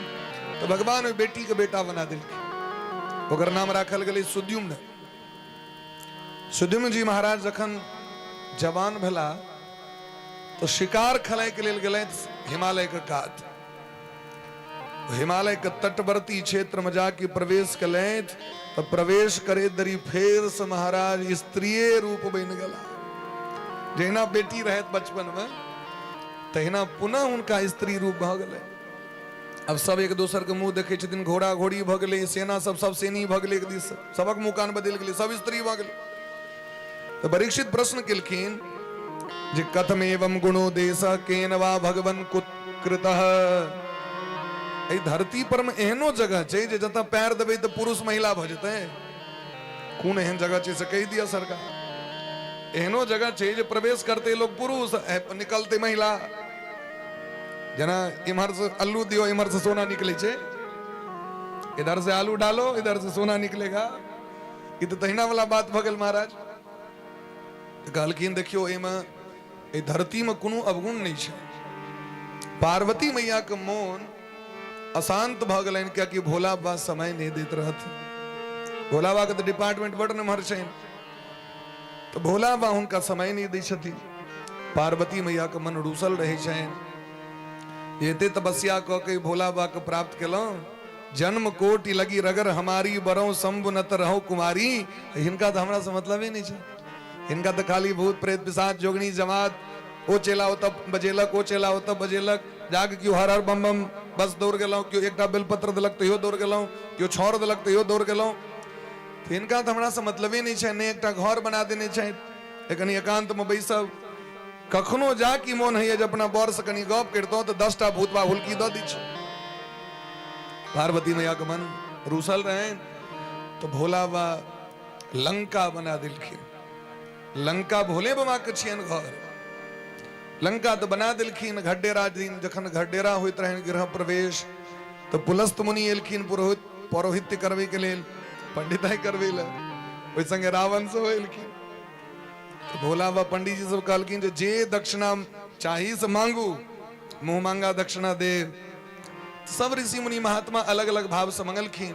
तऽ भगवान ओहि बेटीके बेटा बना देलखिन। ओकर नाम राखल गेलै सुद्युम्न। सुद्युम्न जी महाराज जखन जवान भेला तऽ शिकार खेलाइके लेल गेलथि हिमालयके कात। हिमालय के तटवर्ती क्षेत्र में जाके प्रवेश केलथि तऽ प्रवेश करे दरी फेर से महाराज स्त्रीय रूप बनि गेला। जहिना बेटी रहत बचपन में तहिना पुनः हुनका स्त्री रूप भऽ गेलै। अब सब एक दोसर के मुंह देखै छथिन, घोड़ा घोड़ी भऽ गेलै, सेना सब सब सेनी भऽ गेलै, एक दिस सबक मुंह कान बदलि गेलै, सब स्त्री भऽ गेलै। तऽ परीक्षित प्रश्न केलखिन जे कथम एवं गुणो देश केन वा भगवन कुत्कृतः। एहि धरती पर में एहनो जगह छै जे जतऽ पैर देबै तऽ पुरुष महिला भऽ जेतै? कोन एहन जगह छै से कहि दिअ सरकार। एहनो जगह छै जे प्रवेश करते लोग पुरुष निकलते महिला। जेना इम्हर से अल्लू दियो इम्हर से सोना निकले छै, इधर से आलू डालो इधर से सोना निकलेगा, ई तऽ तहिना वाला बात भऽ गेल महाराज। तऽ कहलखिन देखियौ एहिमे एहि धरतीमे कोनो अवगुण नहि छै। पार्वती मैयाके मोन अशांत भऽ गेलनि कियाकि भोला बाबा समय नहि दैत रहथिन। भोला बाबाके तऽ डिपार्टमेंट बड नमहर छनि, तऽ भोला बाबा हुनका समय नहि दै छथिन। पार्वती मैयाके मन रूसल रहै छनि, एते तपस्या कऽ के भोला बाबाके प्राप्त केलहुँ, जन्म कोटि लगी रगर हमारी बरौ शंभु नत रहो कुमारी। हिनका तऽ हमरा से मतलबे नहि छै, हिनका तऽ खाली भूत प्रेत पिशाच जोगनी जमात, ओ चेला ओतऽ बजेलक ओ चेला ओतऽ बजेलक, जाके केओ हर हर बम बम बस दौड़ गेलहुँ, केओ एकटा बेलपत्र देलक तैयो दौड़ गेलहुँ, केओ छाउर देलक तैयो दौड़ गेलहुँ। हिनका तऽ हमरा से मतलबे नहि छै, नहि एकटा घर बना देने छथि, कनि एकान्तमे बैसब। कखनो जा की मोन होइए जे अपना बरसँ कनि गप करितहुँ तऽ 10टा भूतबा हुलकी दऽ दै छै। पार्वती मैया के मन रूसल रहनि तऽ भोला बाबा लंका बना देलखिन। लंका भोले बाबा के छियनि घर। लंका तऽ बना देलखिन। घड्डेरा दिन जखन घड्डेरा होइत रहनि गृह प्रवेश, तऽ पुलस्त मुनि एलखिन पुरोहित पौरोहित्य करबै के लेल, पंडिताई करबै लए। ओहि संगे रावण सेहो एलखिन। तऽ भोला बाबा पंडीजी सब कहलखिन जे जे दक्षिणा चाही से मांगू, मुँह मांगा दक्षिणा देव। सब ऋषि मुनि महात्मा अलग अलग भाव से मंगलखिन।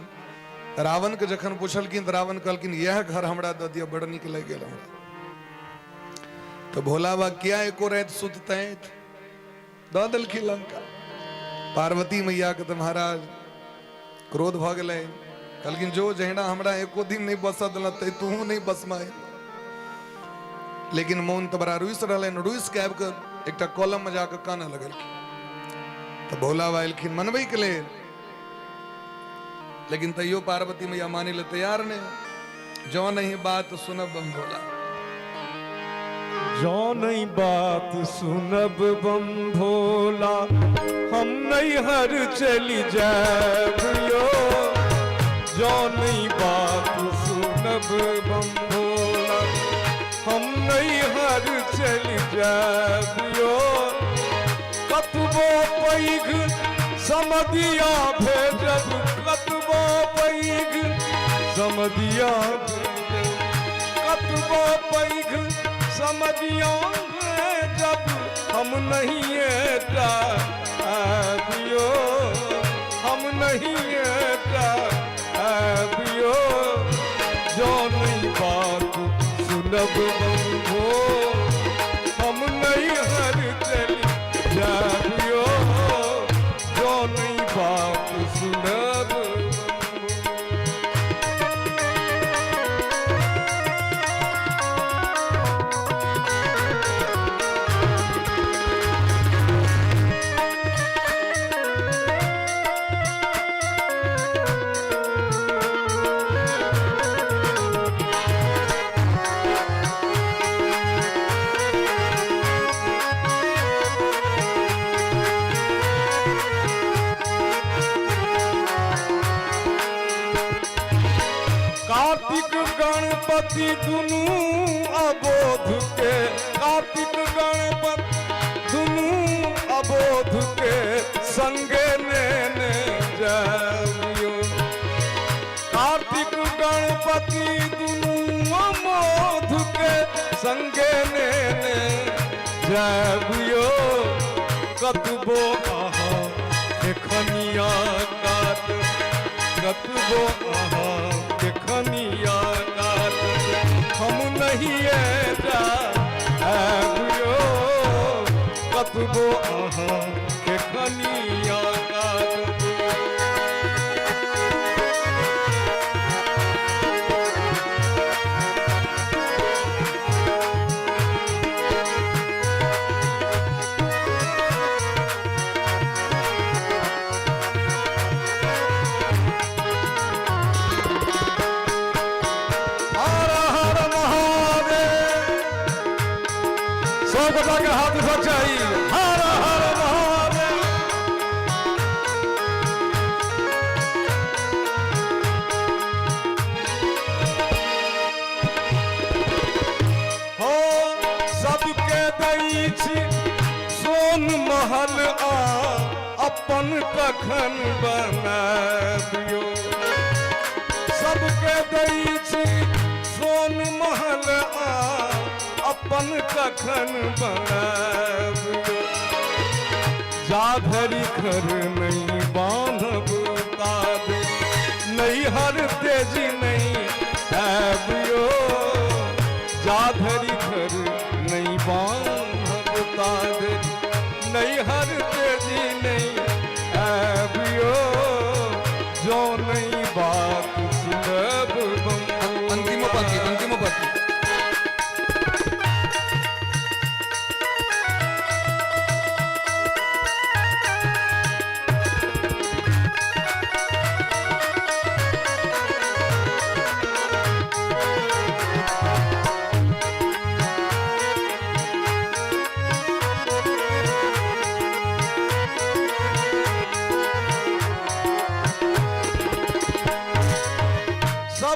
रावण के जखन पूछलखिन तऽ रावण कहलखिन यह घर हमरा दऽ दिअ, बड़ नीक लागि गेल हमरा। तऽ भोला बाबा किया एको राति सुततैथ, दऽ देलखिन लंका। पार्वती मैया के तऽ महाराज क्रोध भऽ गेलै, कहलखिन जो जहिना हमरा एको दिन नहि बसऽ देलक तै तूहू नहि बसमा। लेकिन मोन तऽ बड़ा रुसि रहलनि। रुसि के आबि कऽ एकटा कलम मे जाकऽ कानऽ लगलखिन। तऽ भोला बाबा एलखिन मनबैके लेल, लेकिन तैयो पार्वती मैया मानै लए तैयार नहि। जँ नहीं बात सुनब बम भोला, जँ नहीं बात सुनब बम भोला, हम नैहर चलि जायब यो। जँ नहीं बात सुनब बम भोला, हम नैहर चलि जायब यो। कतबो पैघ समदिया भेजब, कतबो पैघ समदिया भेजब, कतबो पैघ समदिया भेजब, हम नहीं आबियो, हम नहीं आबियो। जो नहीं बात सुनब हो, हम नहीं हर चली जाबियो। जो नहीं बात सुनब। कार्तिक गणपति दुनू अबोध के, कार्तिक गणपति दुनू अबोध के संगे नेने जाबियो। कार्तिक गणपति दुनू अबोध के संगे नेने जाबियो। कतबो अहाँ देखनिया काट, कतबो अहाँ देखनिया काट, हम नहीं आबियो। कतबो अहाँ देखनिया काट। हर हर महादेव। सब गोटा के हाथ उठक चाही। हर हर महादेव। हो सबके दै छी सोन महल आ अपन कखन बनाबियो। सबके दै छी सोन महल आ अपन कखन बनाबियो। जा धरि घर नहीं बांधब ताबे नैहर तेजी नहीं आबियो। जा धरि घर नहीं बांधब ताबे नैहर तेजी नहीं आबियो। जो नहीं बात सुनब अंतिमो पाती, अंतिमो पाती।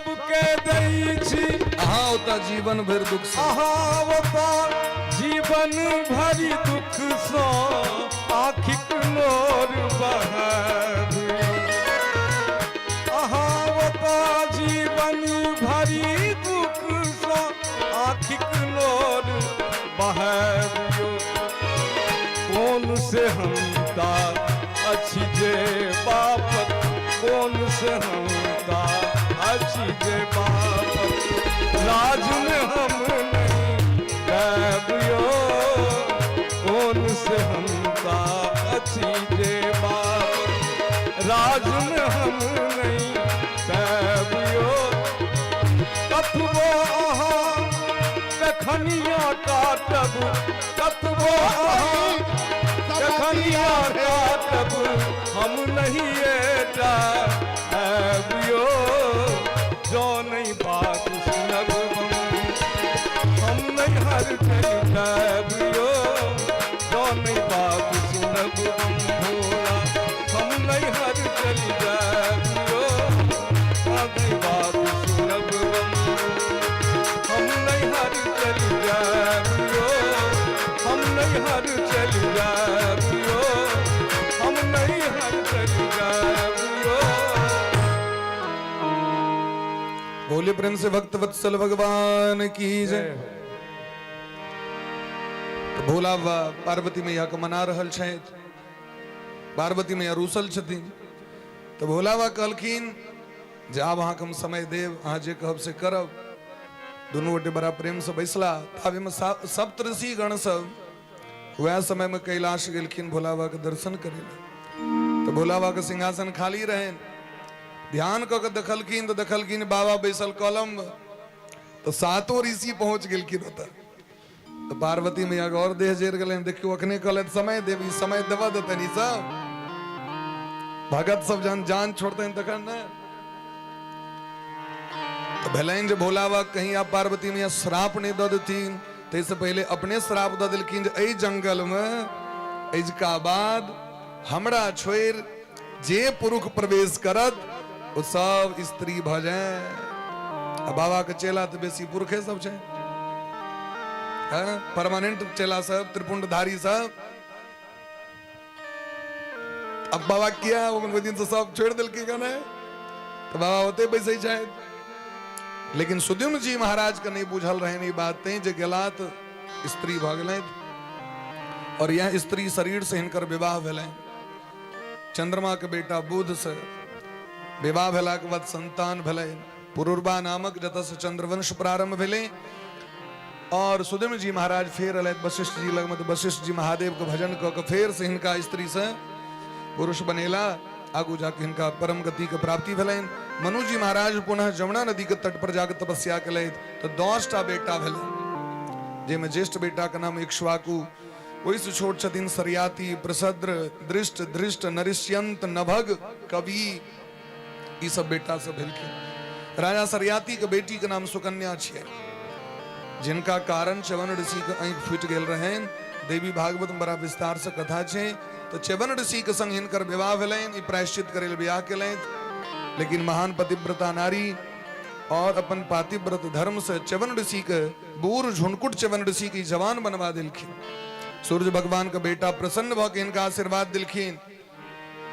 सबके दै छी। अहाँ ओतऽ जीवन भरि दुख सँ। अहाँ ओतऽ जीवन भरि दुख सँ आँखिक नोर बहाबियौ। अहाँ ओतऽ जीवन भरि दुख सँ आँखिक नोर बहाबियौ। कोन से हमता अछि जे बापक, कोन से हमता अछि जे बापक, राजमे हम नहीं गाबियो। कोन से हमता अछि जे बापक, राजमे हम नहीं गाबियो। कतबो अहाँ कखनिया काटब, कतबो अहाँ कखनिया काटब, हम नहीं एटा आबियो। जो नहीं बात सुनब हम नहीं हर चलि आबियो। जो नहीं बात सुनब हम भोला, हम नहीं हर चलि जाबियो। नहीं बात सुनब हम नहीं हर चलि जाबियो। हम नहीं हर चलि जाबियो। हम नहीं हर चलि जाबियो। बोले प्रेम से भक्त वत्सल भगवान की जय। तऽ भोला बाबा पार्वती मैया के मना रहल छथि, पार्वती मैया रूसल छथिन। तऽ भोला बाबा कहलखिन जे आब अहाँके हम समय देब, अहाँ जे कहब से करब। दुनू गोटे बड़ा प्रेमसँ बैसला। ताबेमे सप्तऋषि गण सब वएह समयमे कैलाश गेलखिन भोला बाबाके दर्शन करै लए। तऽ भोला बाबाके सिंहासन खाली रहनि। ध्यान कऽ के देखलखिन तऽ देखलखिन बाबा बैसल कलम। तऽ सातो ऋषि पहुँच गेलखिन ओतऽ। तऽ पार्वती मैया के और देह जरि गेलनि। देखियौ, अखने कहलथि समय देब, ई समय देबऽ देतनि? ई सब भगत सब जहन जान छोड़तनि तखन ने। तऽ भेलनि जे भोला बाबा कहीं आब पार्वती मैया श्राप नहि दऽ देथिन, ताहिसँ पहिले अपने श्राप दऽ देलखिन जे एहि जंगलमे अजुका बाद हमरा छोड़ि जे पुरुष प्रवेश करत ओ सब स्त्री भऽ जाय। आ बाबा के चेला तऽ बेसी पुरुखे सब छै, परमानेंट चेला सब, त्रिपुंडधारी सब। अब बाबा किया ओहि दिन से सब छोड़ि देलकै कने, तऽ बाबा ओतै बैसै छथि। लेकिन सुद्युम्न जी महाराज के नहि बुझल रहनि ई बात, तैं जे गेला तऽ स्त्री भऽ गेलथि और यह स्त्री शरीर से हिनकर विवाह भेलनि। चंद्रमा के बेटा बुध से विवाह भेलाके बाद संतान भेलै पुरुरवा नामक, जतऽ से चंद्रवंश प्रारंभ भेलै। और सुद्युम्न जी महाराज फेर अयलथि वशिष्ठ जी लगमे, तऽ वशिष्ठ जी महादेव के भजन कऽ के फेर से हिनका स्त्री से पुरुष बनेला। आगू जाके हिनका परम गति के प्राप्ति भेलनि। मनु जी महाराज पुनः जमुना नदी के तट पर जाके तपस्या केलथि तऽ 10टा बेटा भेलनि, जाहिमे ज्येष्ठ बेटा के नाम इक्ष्वाकु, ओहिसँ छोट छथिन सरियाती, प्रसद्र, दृष्ट, धृष्ट, नरिष्यंत, नभग, कवि, ई सब बेटा सब भेलखिन। राजा सरियाती के बेटी के नाम सुकन्या छियै, जिनका कारण च्यवन ऋषि के आँखि फूटि गेल रहनि। देवी भागवत में बड़ा विस्तार से कथा छै। तऽ च्यवन ऋषि के संग हिनकर विवाह भेलनि, ई प्रायश्चित करै लए विवाह केलथि। लेकिन महान पतिव्रता नारी और अपन पातिव्रत धर्म से च्यवन ऋषि के बूढ़ झुनकुट च्यवन ऋषि के जवान बनवा देलखिन। सूर्य भगवान के बेटा प्रसन्न भऽ के हिनका आशीर्वाद देलखिन।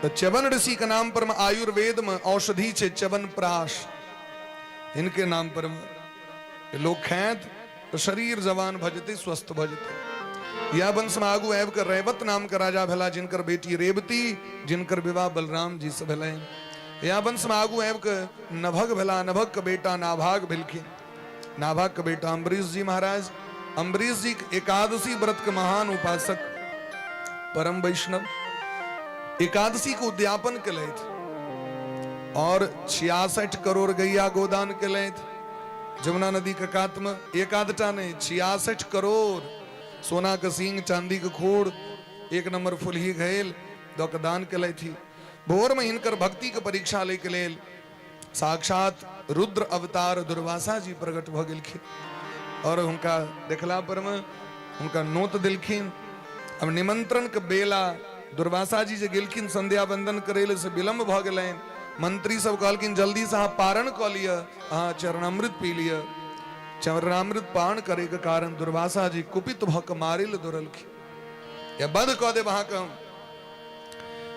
तऽ च्यवन ऋषि के नाम पर में आयुर्वेद में औषधि छै च्यवन प्राश, हिनके नाम पर में लोग खायत तऽ शरीर जवान भऽ जेतै, स्वस्थ भऽ जेतै। यह वंश में आगू आबि कऽ रैवत नाम के राजा भेला, जिनकर बेटी रेवती, जिनकर विवाह बलराम जी से भेलनि। यह वंश में आगू आबि कऽ नभग भेला, नभग के बेटा नाभाग भेलखिन। नाभाग के बेटा अम्बरीश जी महाराज। अम्बरीश जी एकादशी व्रत के महान उपासक, परम वैष्णव, एकादशी के उद्यापन केलथि और 66 करोड़ गैया गोदान केलथि जमुना नदी के कात में। एक आधटा नहीं, 66 करोड़ सोना के सींग, चांदी के खूर, एक नंबर फुलही घैल दऽ के दान केलथि। भोर में हिनकर भक्ति के परीक्षा लै के लेल साक्षात रुद्र अवतार दुर्वासा जी प्रकट भऽ गेलखिन और हुनका देखला पर में हुनका नोत देलखिन। अब निमंत्रण के बेला दुर्वासा जी जे गेलखिन संध्या वंदन करै लए से विलम्ब भऽ गेलनि। मंत्री सब कहलखिन जल्दी से अहाँ पारण कऽ लिअ, अहाँ चरणामृत पी लिअ। चरणामृत पान करे के कारण दुर्वासा जी कुपित भऽ कऽ मारे लए दौड़लखिन, या बध कऽ देब अहाँके हम।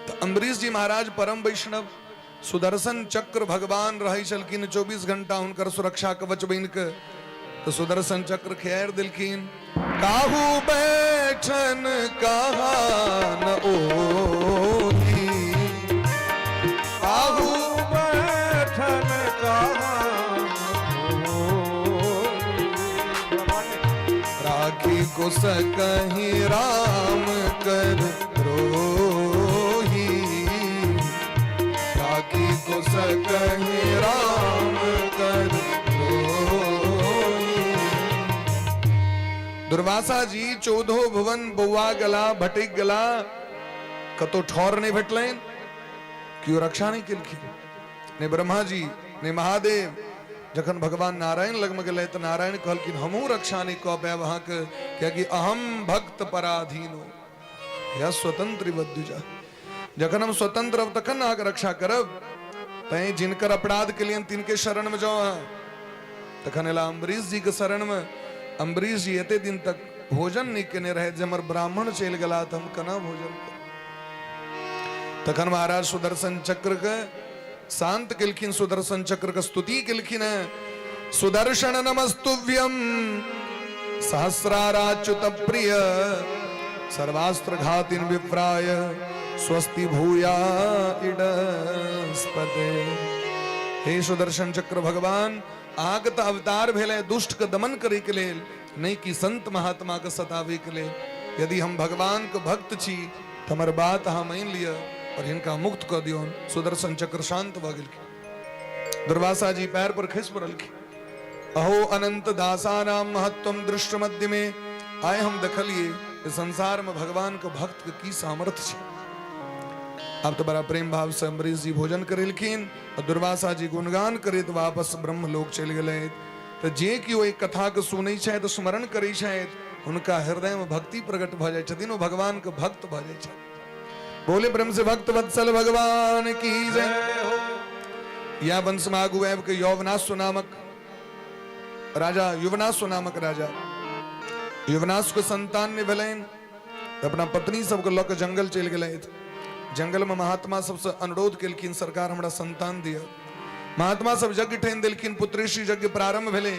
तऽ अम्बरीश जी महाराज परम वैष्णव, सुदर्शन चक्र भगवान रहै छलखिन 24 घंटा हुनकर सुरक्षा कवच बनि के, तऽ सुदर्शन चक्र खेर देलखिन। काहू बैठन कहा न ओही, काहू बैठन कहा राखी को सकही राम कर रोही, राखी को सकही राम कर रोही। दुर्वासा जी चौदहो भुवन बौआ गला भटक गला, कतौ ठौर नहीं भेटलनि, केओ रक्षा नहीं केलखिन, ने ब्रह्मा जी ने महादेव। जखन भगवान नारायण लगमे गेलै तऽ नारायण कहलखिन हमहूँ रक्षा नहि कऽ पायब अहाँके, कियाकि अहम भक्त पराधीनो या स्वतंत्र बद्युजा। जखन हम स्वतंत्र रहब तखन ने अहाँके रक्षा करब, तैं जिनकर अपराध केलियनि तिनके शरणमे जाउ अहाँ। तखन एला अम्बरीश जी के शरणमे। अम्बरीश जी एते दिन तक भोजन नहि केने रहै, जे हमर ब्राह्मण चलि गेला तऽ हम केना भोजन करब। तखन महाराज सुदर्शन चक्र के शांत केलखिन, सुदर्शन चक्र के स्तुति केलखिन है। सुदर्शन नमस्तुभ्यम सहस्राराच्युत प्रिय सर्वास्त्र घातिन विप्राय स्वस्ति भूया इडस्पते। हे सुदर्शन चक्र भगवान, अहाँके तऽ अवतार भेल है दुष्ट के दमन करे के लेल, नहीं कि संत महात्मा के सतावे के लेल। यदि हम भगवान के भक्त छी तऽ हमर बात अहाँ मानि लिअ और हिनका मुक्त कऽ दियौन। सुदर्शन चक्र शांत भऽ गेलखिन। दुर्वासा जी पैर पर खसि पड़लखिन। अहो अनंत दासानाम महत्वम दृष्ट मध्य में, आइ हम देखलिए जे संसार में भगवान के भक्त के की सामर्थ्य छै। आब तो बड़ा प्रेम भाव से अम्बरीश जी भोजन करेलखिन और दुर्वासा जी गुणगान करैत वापस ब्रह्मलोक चलि गेलथि। तऽ जे केओ एहि कथा के सुनै छथि, स्मरण करै छथि, हुनका हृदय में भक्ति प्रकट भऽ जाइ छथिन, ओ भगवान के भक्त भऽ जाइ छथिन। बोले प्रेम से भक्त वत्सल भगवान की जय। यह वंश में आगू आबि के यौवनाश्व नामक राजा, युवनाश्व नामक राजा, युवनाश्व के संतान नहि भेलनि तऽ अपना पत्नी सबके लऽ कऽ जंगल चलि गेलथि। जंगल में महात्मा सबसे अनुरोध केलखिन, सरकार हमरा संतान दिअ। महात्मा सब यज्ञ ठानि देलखिन, पुत्रेशी यज्ञ प्रारंभ भेलै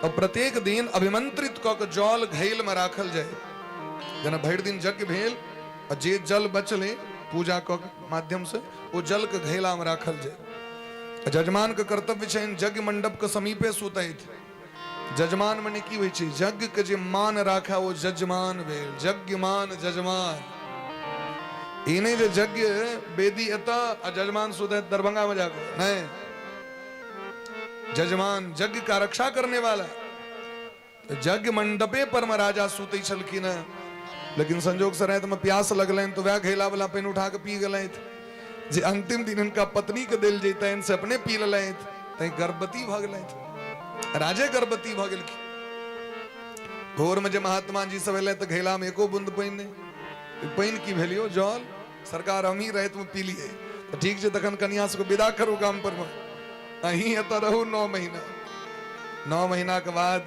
और प्रत्येक दिन अभिमंत्रित कऽ के जल घैल में राखल जाय। जेना भरि दिन यज्ञ भेल और जे जल बचलै पूजा कऽ के माध्यम से ओ जल के घैला में राखल जाय। जजमान के कर्तव्य छनि यज्ञ मंडप के समीपे सुतैत। जजमान मने की होइ छै? यज्ञ के जे मान राखा ओ जजमान भेल। यज्ञ मान जजमान, ई नहि जे यज्ञ वेदी एतऽ आ जजमान सुतैत दरभंगा में जाकर, नहीं, जजमान यज्ञ का रक्षा करने वाला। तो यज्ञ मंडपे पर में राजा सुतै छलखिन हँ, लेकिन संजोग से राति में प्यास लगलनि तो वएह घैला वाला पानि उठा के पी गेलथि, जे अंतिम दिन हिनका पत्नी के देल जैतनि से अपने पी लेलथि, तैं गर्भवती भऽ गेलथि, राजे गर्भवती भऽ गेलखिन। भोर में जे महात्मा जी सब एलै तऽ घैला में एको बूंद पानि नहि। पानि की भेल यौ? जल सरकार हमही राति में पी लिए। तऽ ठीक छै, तखन कनिया सबके विदा करू गाम पर में, अहीं एतऽ रहू 9 महीना। 9 महीना के बाद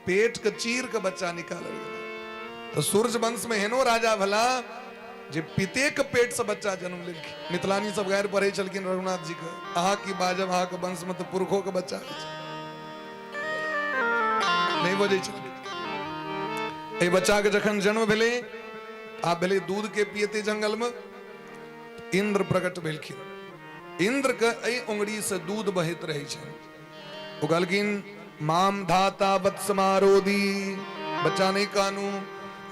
पेट के चीर के बच्चा निकालल गेलै। तऽ सूर्य वंश में एहनो राजा भेला जे पिते के पेट से बच्चा जन्म लेलखिन। मिथिलानी सब गारि पढ़ै छलखिन रघुनाथ जी के, अहाँ की बाजब, अहाँ के वंश में तऽ पुरखो के बच्चा होइ छै। नहि बजै छलखिन। एहि बच्चा के जखन जन्म भेलै, आब भेलै दूध के पियते जंगल में, इंद्र प्रकट भेलखिन। इंद्र के एहि उंगली से दूध बहैत रहै छै। ओ कहलखिन माम धाता वत्समारोदी, बच्चा नहीं कानू,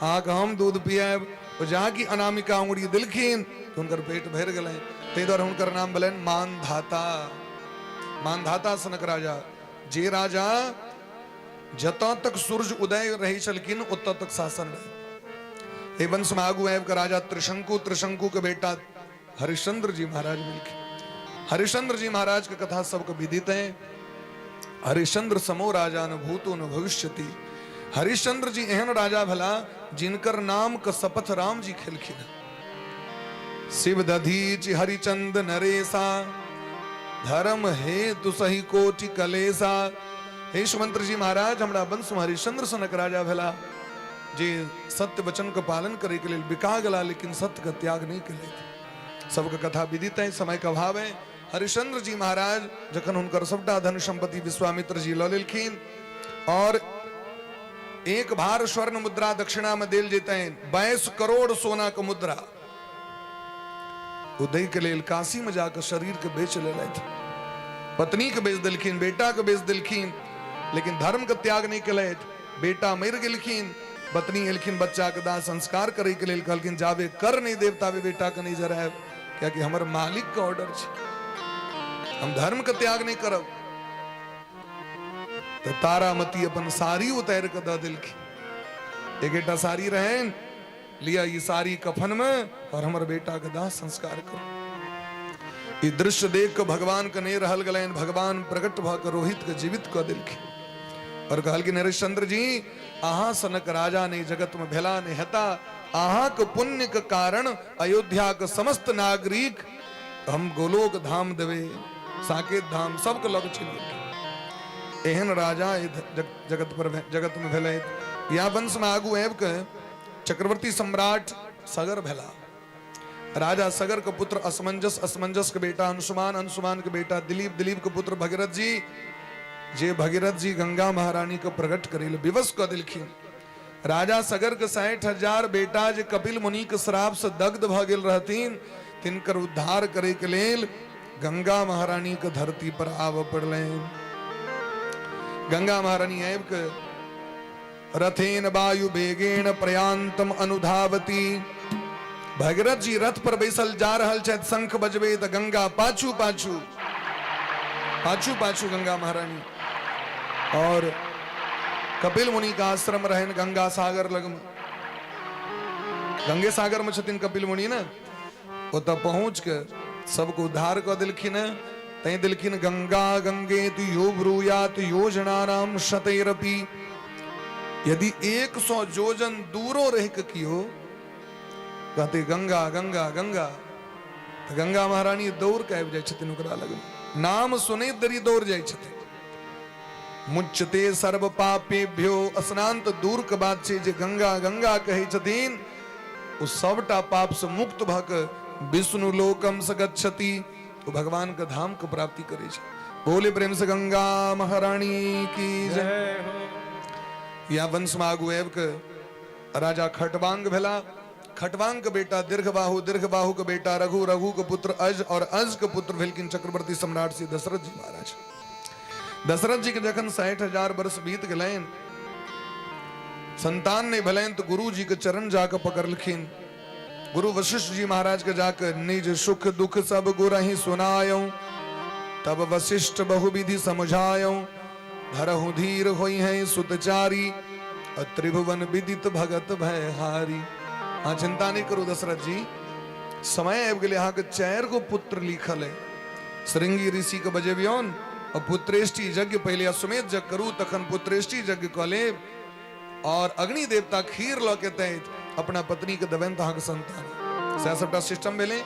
अहाँके हम दूध पियाब। ओ जहाँ की अनामिका उंगली देलखिन तऽ हुनकर पेट भरि गेलनि, ताहि दुआरे हुनकर नाम भेलनि मानधाता। मानधाता सनक राजा, जे राजा जतऽ तक सूर्य उदय रहै छलखिन ओतऽ तक शासन रहै। एहि वंश में आगू आबि कऽ राजा त्रिशंकु, त्रिशंकु के बेटा हरिश्चंद्र जी महाराज भेलखिन। हरिश्चंद्र जी महाराज के कथा सबके विदित है। हरिश्चंद्र समो राजा न भूतो न भविष्यति। हरिश्चंद्र जी एहन राजा भला जिनकर नाम के शपथ राम जी खेलखिन। शिव दधीच हरिचंद नरेशा, धर्म हेतु सही कोटि कलेसा। हे सुमंत्र जी महाराज, हमरा वंश में हरिश्चंद्र सनक राजा भेला जे सत्य वचन के पालन करे के लेल बिका गेला, लेकिन सत्य के त्याग नहीं केलथि। सबके कथा विदित है, समय के अभाव है। हरिश्चंद्र जी महाराज जखन हुनकर सबटा धन संपत्ति विश्वामित्र जी लऽ लेलखिन और एक भार स्वर्ण मुद्रा दक्षिणा में देल जेतनि 22 करोड़ सोना के मुद्रा, ओ दै के लेल काशी में जाकर शरीर के बेच लेलथि। पत्नी के बेच देलखिन, बेटा के बेच देलखिन, लेकिन धर्म के त्याग नहीं केलथि। बेटा मरि गेलखिन, पत्नी एलखिन बच्चा के दाह संस्कार करे के लेल, कहलखिन जाबे कर नहीं देव ताबे बेटा के नहीं जरायब, कियाकि हमर मालिक के ऑर्डर छै, हम धर्म के त्याग नहीं करब। तो तारामती अपन साड़ी उतार के दऽ देलखिन। एक एकटा साड़ी रहनि, लिया ई साड़ी कफन में और हमर बेटा के दाह संस्कार करू। ई दृश्य देख के भगवान के नहीं रहल गेलनि, भगवान प्रकट भऽ के रोहित के जीवित कऽ देलखिन और कहलखिन हरिश्चंद्र जी, अहाँ सनक राजा नहीं जगत में भेला नहीं हेता, अहाँ के पुण्य के कारण अयोध्या के समस्त नागरिक हम गोलोक धाम देवे, साकेत धाम सबके लग चलि गेलखिन। एहन राजा जगत पर जगत में भेलै। या वंश में आगू आबि के चक्रवर्ती सम्राट सगर भेला। राजा सगर के पुत्र असमंजस, असमंजस के बेटा अंशुमान, अंशुमान के बेटा दिलीप, दिलीप के पुत्र भगीरथ जी, जे भगीरथ जी गंगा महारानी के प्रकट करे विवश कऽ देलखिन। राजा सगर के 60,000 बेटा जे कपिल मुनि के श्राप से दग्ध भऽ गेल रहथिन, तिनकर उद्धार करे के लेल गंगा महारानी के धरती पर आबऽ पड़लनि। गंगा महारानी आबि के रथेन वायु वेगेन प्रयांतम अनुधावती। भगीरथ जी रथ पर बैसल जा रहल छथि, शंख बजबे तऽ गंगा पाछू पाछू पाछू पाछू गंगा महारानी। और कपिल मुनि का आश्रम रहन गंगा सागर लग में, गंगे सागर में छथिन कपिल मुनि ने, ओतऽ पहुँच के सबके उद्धार कऽ देलखिन। तैं देलखिन गंगा गंगेति यो ब्रूयात योजनानाम शतैरपि। यदि 100 योजन दूरो रह के कियो कहते गंगा गंगा गंगा, तऽ गंगा महारानी दौड़ के आबि जाइ छथिन ओकरा लग, नाम सुनैत देरी दौड़ जाइ छथिन। मुच्यते सर्व पापेभ्यो, स्नान तऽ दूर के बात छै, जे गंगा गंगा कहै छथिन ओ सबटा पाप से मुक्त भऽ के विष्णु लोकम से गच्छति, ओ भगवान के धाम के प्राप्ति करै छै। बोले प्रेम से गंगा महारानी की जय। या वंश में आगू आबि के राजा खटवांग भेला। खटवांग के बेटा दीर्घबाहु, दीर्घबाहु के बेटा रघु, रघु के पुत्र अज, और अज के पुत्र भेलखिन चक्रवर्ती सम्राट श्री दशरथ जी महाराज। दशरथ जी के जखन 60,000 वर्ष बीत गेलनि, संतान नहीं भेलनि, तो गुरु जी के चरण जाके पकड़लखिन। गुरु वशिष्ठ जी महाराज के जाके निज सुख दुख सब गुरहि सुनायौ, तब वशिष्ठ बहुविधि समझायौ, धरहु धीर होई है सुतचारी, त्रिभुवन विदित भगत भयहारी। हाँ, चिंता नहीं करू दशरथ जी, समय आबि गेलै, अहाँके 4 गो पुत्र लिखल है। श्रृंगी ऋषि के बजेबियौन और पुत्रेष्टि यज्ञ, पहले अश्वमेध यज्ञ करू तखन पुत्रेष्टि यज्ञ कऽ लेब, और अग्नि देवता खीर लऽ के तैत अपना पत्नी के देबनि तऽ अहाँके संतान। सएह सबटा सिस्टम भेलै।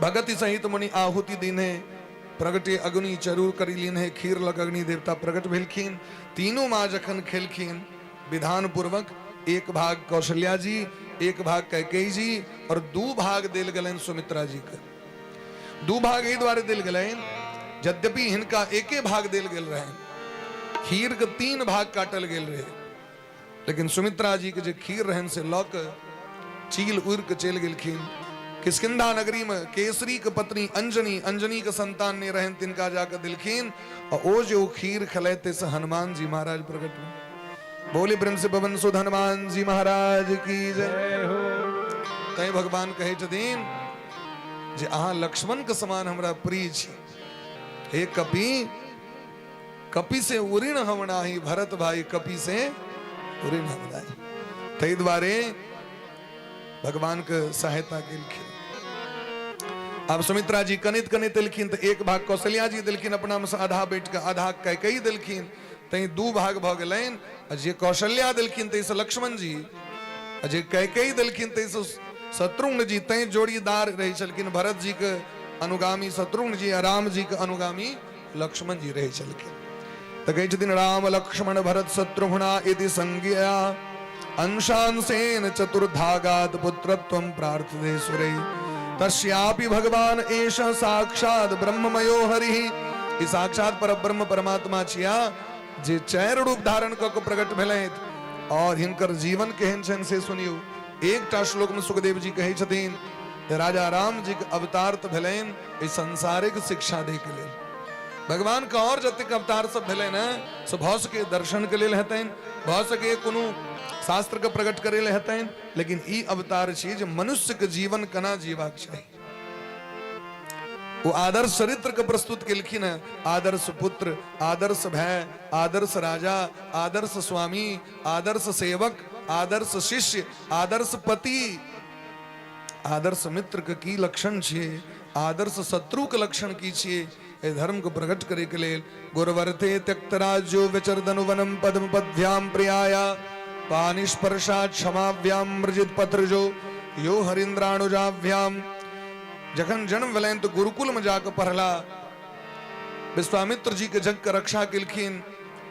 भगति सहित मुनि आहुति दीन्हे, प्रगटे अग्नि चरूर करी लीन्हे, खीर लग अग्नि देवता प्रकट भेलखिन। तीनू माँ जखन खेलखिन विधान पूर्वक, एक भाग कौशल्या जी, एक भाग कैकेयी जी, और 2 भाग देल गेलनि सुमित्रा जी के। 2 भाग एहि दुआरे देल गेलनि, यद्यपि हिनका एके भाग देल गेल रहनि, खीर के 3 भाग काटल गेल रहे, लेकिन सुमित्रा जी के जे खीर रहनि से लऽ के चील उड़ि के चलि गेलखिन। किष्किंधा नगरी में केसरी के पत्नी अंजनी, अंजनी के संतान नहीं रहन, तिनका जाके दिलखिन, और ओ जे ओ खीर खिलाते से हनुमान जी महाराज प्रकट हुए। बोले प्रेम से पवन सुत हनुमान जी महाराज की जय हो। तैं भगवान कहै छथिन जे अहाँ लक्ष्मण के समान हमरा प्रिय छी। हे कपि, कपि से उऋण हम नाही, भरत भाई कपि से उऋण हम नाही। ताहि दुआरे भगवान के सहायता केलखिन। आब सुमित्रा जी कनित कनित एलखिन तऽ एक भाग कौशल्या जी देलखिन अपना में से आधा बैठ के, आधा कैकेयी देलखिन, तैं 2 भाग भऽ गेलनि। आ जे कौशल्या देलखिन ताहिसँ लक्ष्मण जी, आ जे कैकेयी देलखिन ताहिसँ शत्रुघ्न जी, तैं जोड़ीदार रहै छलखिन भरत जी के। अनुगामी शत्रुघ्न जी आ राम जी के अनुगामी लक्ष्मण जी रहै छलखिन। तऽ कहै छथिन राम लक्ष्मण भरत शत्रुघ्ना इति संज्ञा अंशांशेन चतुर्धागात पुत्रत्वं प्रार्थते सुरै तस्यापि भगवान एष साक्षात ब्रह्ममयो हरिः। ई साक्षात परब्रह्म परमात्मा छिया जे चारि रूप धारण कऽ के प्रकट भेलथि और हिनकर जीवन केहन छनि से सुनियौ। एकटा श्लोक में सुखदेव जी कहै छथिन राजा राम जी के अवतार तऽ भेलनि एहि संसारिक शिक्षा दै के लेल। भगवान के और जतेक अवतार सब भेलनि ने से भऽ सके दर्शन के लेल हेतनि, भऽ सके कोनो शास्त्र के प्रकट करे लेल हेतनि, लेकिन ई अवतार छी जे मनुष्य के जीवन केना जीबाक चाही ओ आदर्श चरित्र के प्रस्तुत केलखिन हैं। आदर्श पुत्र, आदर्श भाई, आदर्श राजा, आदर्श स्वामी, आदर्श सेवक, आदर्श शिष्य, आदर्श पति, आदर्श मित्र के की लक्षण छियै, आदर्श शत्रु के लक्षण की छियै, एहि धर्म के प्रकट करे के लेल। गुरुवर्ते त्यक्त राज्यो विचरदनुवनम पद्म पद्भ्याम प्रियाया पानिस्पर्शा क्षमाभ्याम मृजित पत्रजो यो हरिन्द्राणुजाभ्याम। जखन जन्म भेलनि तऽ गुरुकुल में जाके पढ़ला, विश्वामित्र जी के जग के रक्षा केलखिन,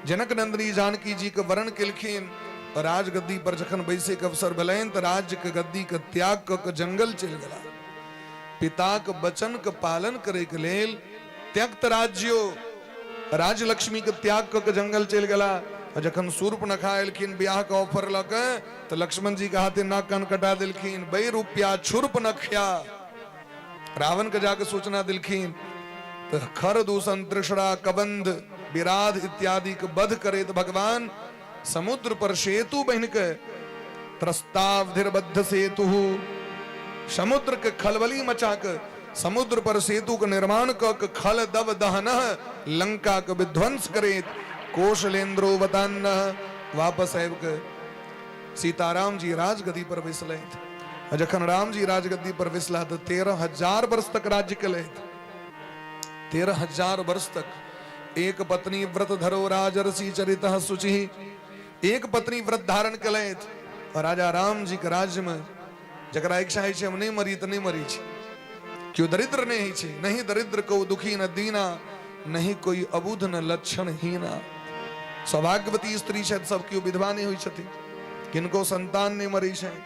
जनक नंदिनी जानकी जी के वरण केलखिन। राजगद्दी पर जखन बैसे के अवसर भेलनि तऽ राज्य के गद्दी के त्याग कऽ के जंगल चलि गेला। पिता के वचन के पालन करे के लेल त्यक्त राज्यो राज्य लक्ष्मी के त्याग कऽ के जंगल चलि गेला। आ जखन शूर्पणखा एलखिन ब्याह के ऑफर लऽ के तऽ लक्ष्मण जी के हाथे नाक कान कटा देलखिन। बै रुपया छुर्पणखया रावण के जाके सूचना देलखिन तऽ खर दूषण तृषणा कबंध विराध इत्यादि के वध करैत भगवान समुद्र पर सेतु बनि के त्रस्तावधिर्बद्ध सेतु समुद्र के खलबली मचा के समुद्र पर सेतु के निर्माण क के खल दव दहन लंका के विध्वंस करैत कौशलेंद्रो बतान्न वापस आबि के सीताराम जी राजगद्दी पर बैसलथि। आ जखन राम जी राजगद्दी पर बैसला तऽ 13,000 वर्ष तक राज्य केलथि। 13,000 वर्ष तक एक पत्नी व्रत धरो राजर्षि चरित शुचि, एक पत्नी व्रत धारण केलथि। और राजा राम जी के राज्य में जकरा इच्छा होइ छै हम नहि मरी तऽ नहि मरी छै, केओ दरिद्र नहि होइ छै, नहीं दरिद्र को दुखी न दीना, नहीं कोई अबुध न लक्षण हीना। सौभाग्यवती स्त्री छथि, सब केओ विधवा नहि होइ छथिन, किनको संतान नहि मरै छनि,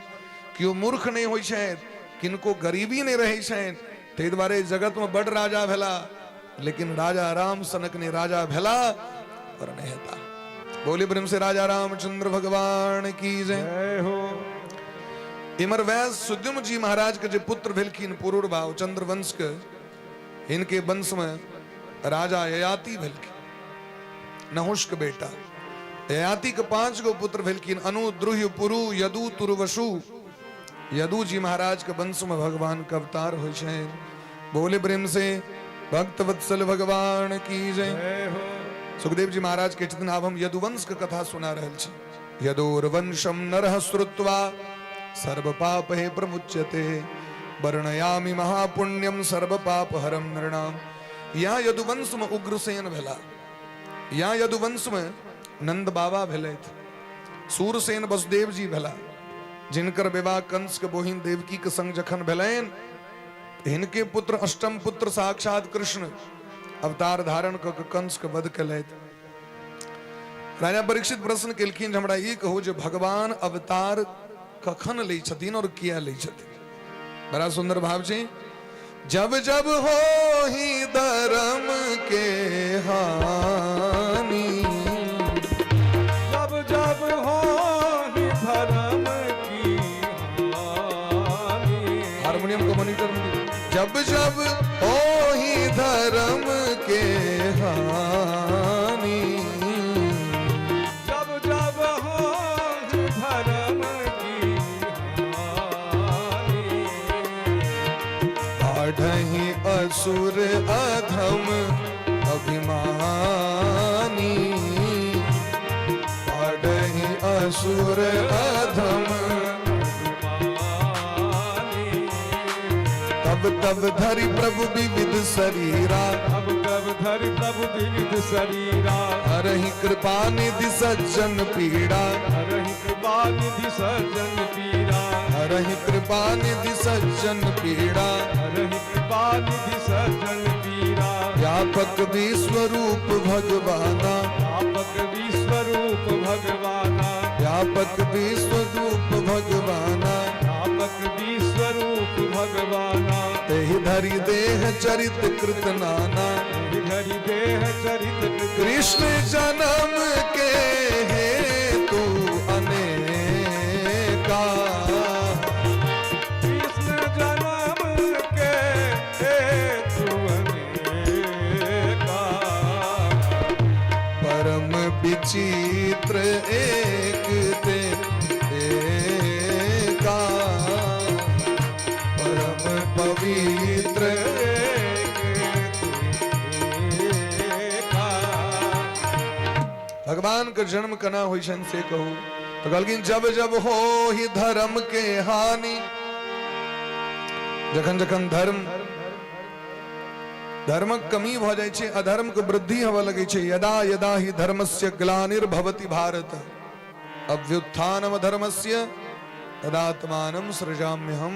केओ मूर्ख नहि होइ छथि, किनको गरीबी नहि रहै छनि। ताहि दुआरे जगतमे बड राजा भेला, लेकिन राजा राम सनक ने राजा भेला और नहीं हेता। बोले प्रेम से राजा रामचंद्र भगवान की जय। जय हो। इमर वैस सुद्युम जी महाराज के जे पुत्र भेलखिन पुरुरभाव चंद्रवंश के, इनके वंश में राजा ययाति भेलखिन, नहुष के बेटा। ययाति के 5 गो पुत्र भेलखिन, अनु, द्रुह्य, पुरु, यदु, तुर्वसु। यदु जी महाराज के वंश में भगवान के अवतार होइ छनि। बोले प्रेम से भक्त वत्सल भगवान की जय। जय हो। सुखदेव जी महाराज के छथिन, आब हम यदुवंश के कथा सुना रहल छी। यदोर्वंशम नरः श्रुत्वा सर्व पाप हे प्रमुच्यते वर्णयामि महापुण्यम सर्व पाप हरम नृणाम। या यदुवंश में उग्रसेन भेला, या यदुवंश में नंद बाबा भेलथि, सूरसेन वसुदेव जी भेला, जिनकर विवाह कंस के बोहिन देवकी के संग जखन भेलनि, हिनके पुत्र अष्टम पुत्र साक्षात कृष्ण अवतार धारण कऽ के कंस के वध केलथि। राजा परीक्षित प्रश्न केलखिन, हमरा ई कहू जे भगवान अवतार कखन लै छथिन और किया लै छथिन। बड़ा सुंदर भाव छै। जब जब हो ही धर्म के हानि, जब जब हो ही धर्म की हानि, हारमोनियम को मॉनिटर में, जब जब हो ही धर्म के हानि, जब जब हो ही धर्म की हानि, बाढ़हि असुर अधम अभिमानी, बाढ़हि असुर अधम अभिमानी, तब तब धरि प्रभु विविध शरीरा, तब तब धरि प्रभु विविध शरीरा, हरहि कृपा निधि सज्जन पीड़ा, हरहि कृपा निधि सज्जन पीड़ा, हरहि कृपा निधि सज्जन पीड़ा। हरहि कृपा निधि सज्जन पीरा। व्यापक विश्वरूप भगवाना। व्यापक विश्वरूप भगवाना। व्यापक विश्वरूप भगवाना। व्यापक विश्वरूप भगवाना। तेहि धरि देह चरित कृत नाना। हरि देह चरित कृत। कृष्ण जन्म के हेतु अनेका। कृष्ण जन्म के हेतु अनेका। परम विचित्र एक ते एका। परम पवित्र एक ते एका। भगवान के जन्म केना होइ छनि से कहू। तऽ कहलखिन, जब जब हो ही धर्म के हानि। जखन जखन धर्मक कमी भऽ जाइ छै, अधर्म के वृद्धि होबऽ लगै छै। यदा यदा ही धर्मस्य ग्लानिर्भवति भारत अभ्युत्थानम धर्मस्य तदात्मानं सृजाम्यहम।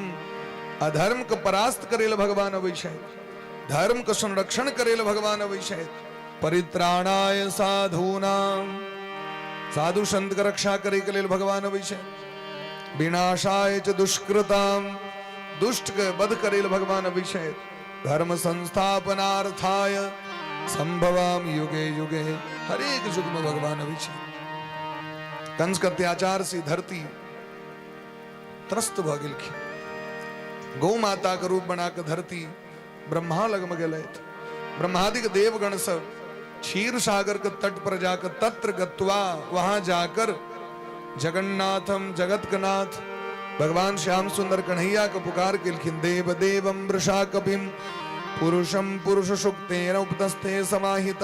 अधर्म के परास्त करै लए भगवान अबै छथि, धर्म के संरक्षण करै लए भगवान अबै छथि। परित्राणाय साधूनाम, साधु संत के रक्षा करे के लेल भगवान अबै छथि। विनाशाय च दुष्कृताम, दुष्ट के वध करे लए भगवान अबै छथि। धर्म संस्थापनार्थाय संभवाम युगे युगे, हरेक युग में भगवान अबै छथि। कंस के अत्याचार से धरती त्रस्त भऽ गेलखिन। गौ माता के रूप बना के धरती ब्रह्मा लगमे गेलथि। ब्रह्मादिक देवगण सब क्षीर सागर के तट पर जाकर, तत्र गत्वा, वहां जाकर, जगन्नाथम, जगत के नाथ भगवान श्याम सुंदर कन्हैया के पुकार केलखिन। देव देवम वृषा कपिम पुरुषम पुरुष सुक्तेन उपतस्थे समाहित।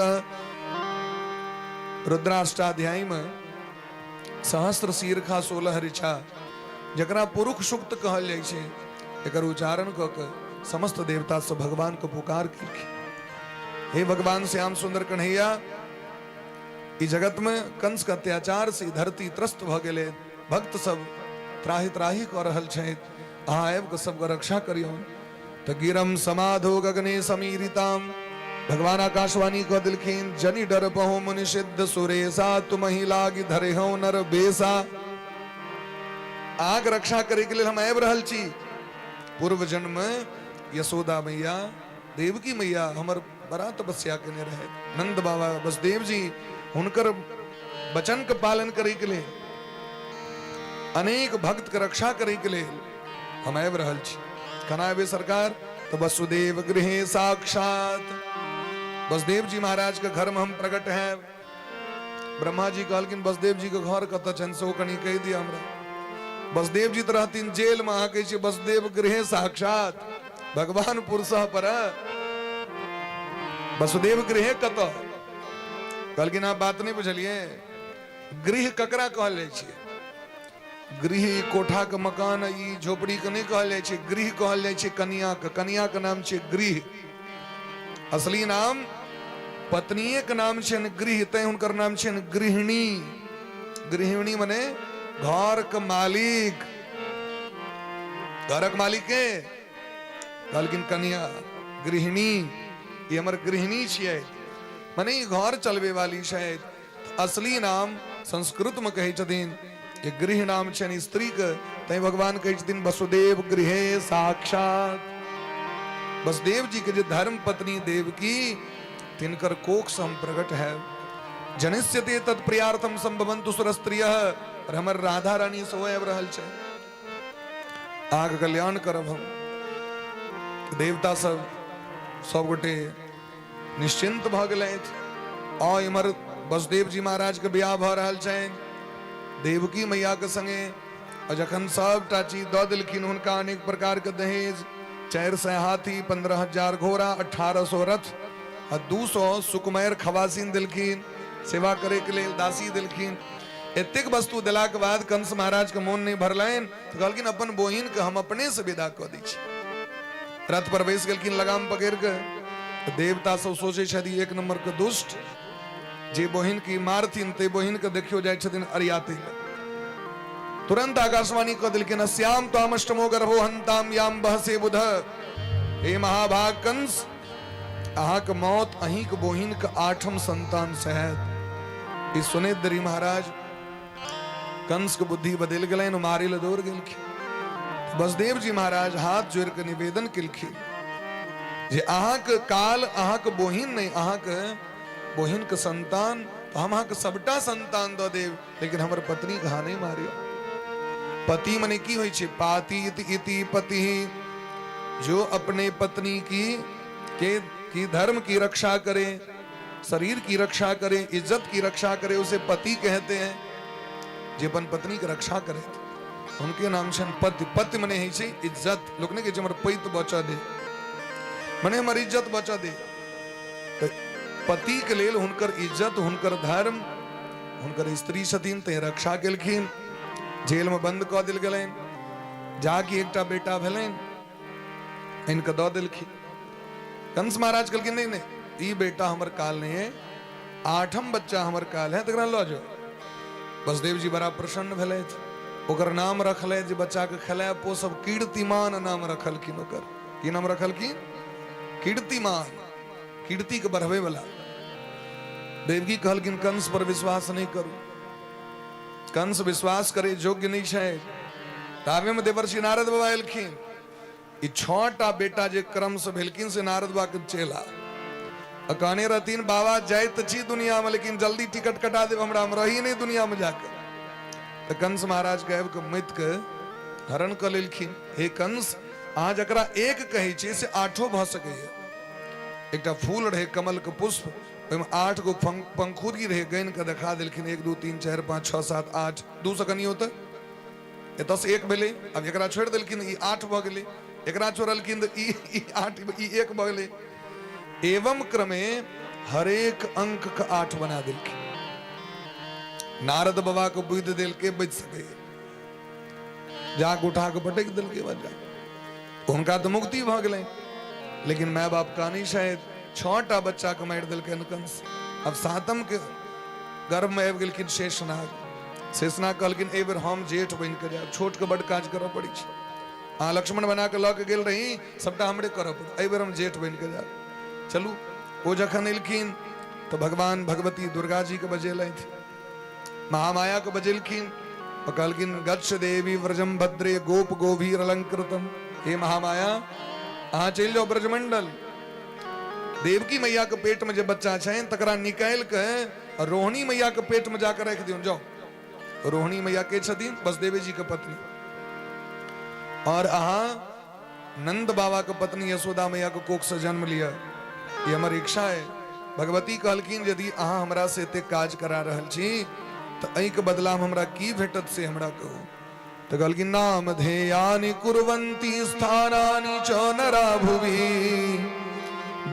रुद्राष्टाध्यायी में सहस्त्र शीर्खा 16 ऋचा, जकरा पुरुष सूक्त कहल जाइ छै, एकर उच्चारण कऽ के समस्त देवता सब भगवान के पुकार केलखिन। हे भगवान श्याम सुंदर कन्हैया, ई जगत में कंस के अत्याचार से ई धरती त्रस्त भऽ गेलै, भक्त सब त्राहि त्राहि कऽ रहल छथि, अहाँ आबि कऽ सबके रक्षा करियौ। तऽ गिरम समाधो गगने समीरिताम, भगवान आकाशवाणी कऽ देलखिन, जनि डर पहो मुनि सिद्ध सुरेशा, तुमहि लागी धरे हौ नर बेसा। अहाँके रक्षा करैके लेल हम आबि रहल छी। पूर्व जन्म में यशोदा मैया, देवकी मैया हमर बड़ा तपस्या केने रहे। नंद बाबा वसुदेव जी हुनकर वचन के पालन करे के लेल, अनेक भक्त के रक्षा करे के लेल हम आबि रहल छी। केना एबै सरकार? तऽ वसुदेव गृहे साक्षात, वसुदेव जी महाराज के घर में हम प्रकट हैं। ब्रह्मा जी कहलखिन, वसुदेव जी के घर कतऽ छनि सेहो कनि कहि दिअ हमरा। वसुदेव जी तऽ रहथिन जेल में, अहाँ कहै छियै वसुदेव गृहे साक्षात, भगवान पुरुष पर वसुदेव गृहे कतऽ? कहलखिन, अहाँ बात नहि बुझलियै। गृह ककरा कहल जाइ छै? गृह ई कोठा के मकान, ई झोपड़ी के नहि कहल जाइ छै। गृह कहल जाइ छै कनिया के। कनिया के नाम छै गृह। असली नाम पत्नीये के नाम छनि गृह, तैं हुनकर नाम छनि गृहिणी। गृहिणी मने घर के मालिक। घरक मालिक के? कहलखिन कनिया, गृहिणी। ई हमर गृहिणी छियै, मने ई घर चलबे वाली छथि। असली नाम संस्कृत में कहै छथिन जे गृह नाम छनि स्त्री के, तैं भगवान कहै छथिन वसुदेव गृहे साक्षात। वसुदेव जी के जे धर्म पत्नी देवकी, तिनकर कोख से हम प्रकट है। जनिष्यते तत्प्रियार्थम संभवन्तु सुरस्त्रिय, और हमर राधा रानी सेहो आबि रहल छै, अहाँके कल्याण करब हम। देवता सब सब गोटे निश्चिंत भऽ गेलथि। आ इम्हर वसुदेव जी महाराज के बियाह भऽ रहल छनि देवकी मैया के संगे। आ जखन सबटा चीज दऽ देलखिन हुनका, अनेक प्रकार के दहेज, 400 हाथी, 15,000 घोड़ा, 1800 रथ आ 200 सुकुमार खवासिन देलखिन सेवा करे के लेल, दासी देलखिन। एतेक वस्तु देलाके बाद कंस महाराज के मोन नहि भरलनि, तऽ कहलखिन, अपन बहिन के हम अपने से विदा कऽ दै छी। रथ पर बैस गेलखिन लगाम पकड़ि कऽ। तऽ देवता सब सोचै छथि, एक नंबर के दुष्ट, जे बहिन के मारथिन ते बहिन के देखियो जाइ छथिन अरियाते लए। तुरंत आकाशवाणी कऽ देलखिन, श्याम त्वाम अष्टमो गर्भो हंताम याम बहसे बुध। हे महाभाग कंस, अहाँके मौत अहींक बोहिन के आठम संतान से हैत। ई सुनैत देरी महाराज कंस के बुद्धि बदलि गेलनि, मारै लए दौड़ गेलखिन। बसदेव जी महाराज हाथ जोड़ के निवेदन केलखिन जे अहाँके काल अहाँके बोहिन नहि, अहाँके बोहिन के संतान, तो हम अहाँके सबटा संतान दऽ देब, लेकिन हमर पत्नी के अहाँ नहि मारियौ। पति मने की होइ छै? पाति इति इति पति, जो अपने पत्नी की के की धर्म की रक्षा करे, शरीर की रक्षा करे, इज्जत की रक्षा करे, उसे पति कहते हैं। जे अपन पत्नी के रक्षा करे उनके नाम छनि पति। पति मने होइ छै इज्जत। लोक नहि कहै छै हमर पैत बचऽ दे, मने हमर इज्जत बचऽ दे। तऽ पति के लेल हुनकर इज्जत, हुनकर धर्म, हुनकर स्त्री छथिन, तैं रक्षा केलखिन। जेल में बंद कऽ देल गेलनि। जाकि एकटा बेटा भेलनि, इनके दऽ देलखिन। कंस महाराज कहलखिन नहीं नहीं, ई बेटा हमर काल नहीं है, आठम बच्चा हमर काल है, तकरा लऽ जाओ। बसदेव जी बड़ा प्रसन्न भेलथि, ओकर नाम रखलथि जे बच्चा के खेलायब पोसब, कीर्तिमान नाम रखलखिन। ओकर की नाम रखलखिन? कीर्तिमान, कीर्ति के बढ़बै वाला। देवकी कहलखिन कंस पर विश्वास नहीं करू, कंस विश्वास करे योग्य नहीं छै। ताबे में देवर्षि नारद बाबा एलखिन। ई छटा बेटा जे क्रम से भेलखिन से नारद बाबा के चेला। आ कहने रहथिन बाबा जाइत छी दुनिया में, लेकिन जल्दी टिकट कटा देब हमरा, हम रही नहीं दुनिया में जाके। तऽ कंस महाराज के आबि कऽ मति के हरण कऽ लेलखिन। हे कंस, अहाँ जकरा एक कहै छी से आठो भऽ सकैए। एकटा फूल रहै कमल के पुष्प, ओहिमे 8 गो पंखुड़ी रहै, गनि कऽ देखा देलखिन 1 2 3 4 5 6 7 8, 2 से गनियौ तऽ एतऽ से 1 भेलै। आब एकरा छोड़ि देलखिन, ई 8 भऽ गेलै। एकरा छोड़लखिन तऽ ई 8, ई 1 भऽ गेलै। एवं क्रमे हरेक अंक के 8 बना देलखिन। नारद बाबा के बुद्धि देलकै, बचि सकैए, जाके उठा के पटकि देलकै बच्चा, हुनका तऽ मुक्ति भऽ गेलै। लेकिन माय बाप कानी शायद 6टा बच्चा के मारि देलकै कंस। अब सातम के गर्भ में आबि गेलखिन शेषनाग। शेषनाग कहलखिन एहि बेर हम जेठ बनि कऽ जायब, छोट के बड काज करऽ पड़ै छै। अहाँ लक्ष्मण बना कऽ लऽ के गेल रही, सबटा हमरे करऽ पड़त, एहि बेर हम जेठ बनि कऽ जायब, चलू। ओ जखन एलखिन तऽ भगवान भगवती दुर्गा जी के बजेलथि, महामाया के बजेलखिन और कहलखिन गच्छ देवी व्रजम भद्रे गोप गोभीर अलंकृतम। हे महामाया, अहाँ चलि जाउ ब्रजमंडल, देवकी मैया के पेट में जे बच्चा छनि तकरा निकालि के रोहिणी मैया के पेट में जाकर राखि दियौन, जाओ। रोहिणी मैया के छथिन? बसदेवे जी के पत्नी। और अहाँ नंद बाबा के पत्नी यशोदा मैया के कोख से जन्म लिया, ये हमर इच्छा है। भगवती कहलखिन यदि अहाँ हमरा से एते काज करा रहल छी तऽ एहिके बदला में हमरा की भेटत से हमरा कहू। तऽ कहलखिन नाम ध्येयानि कुर्वन्ति स्थानानि च नरा भुवि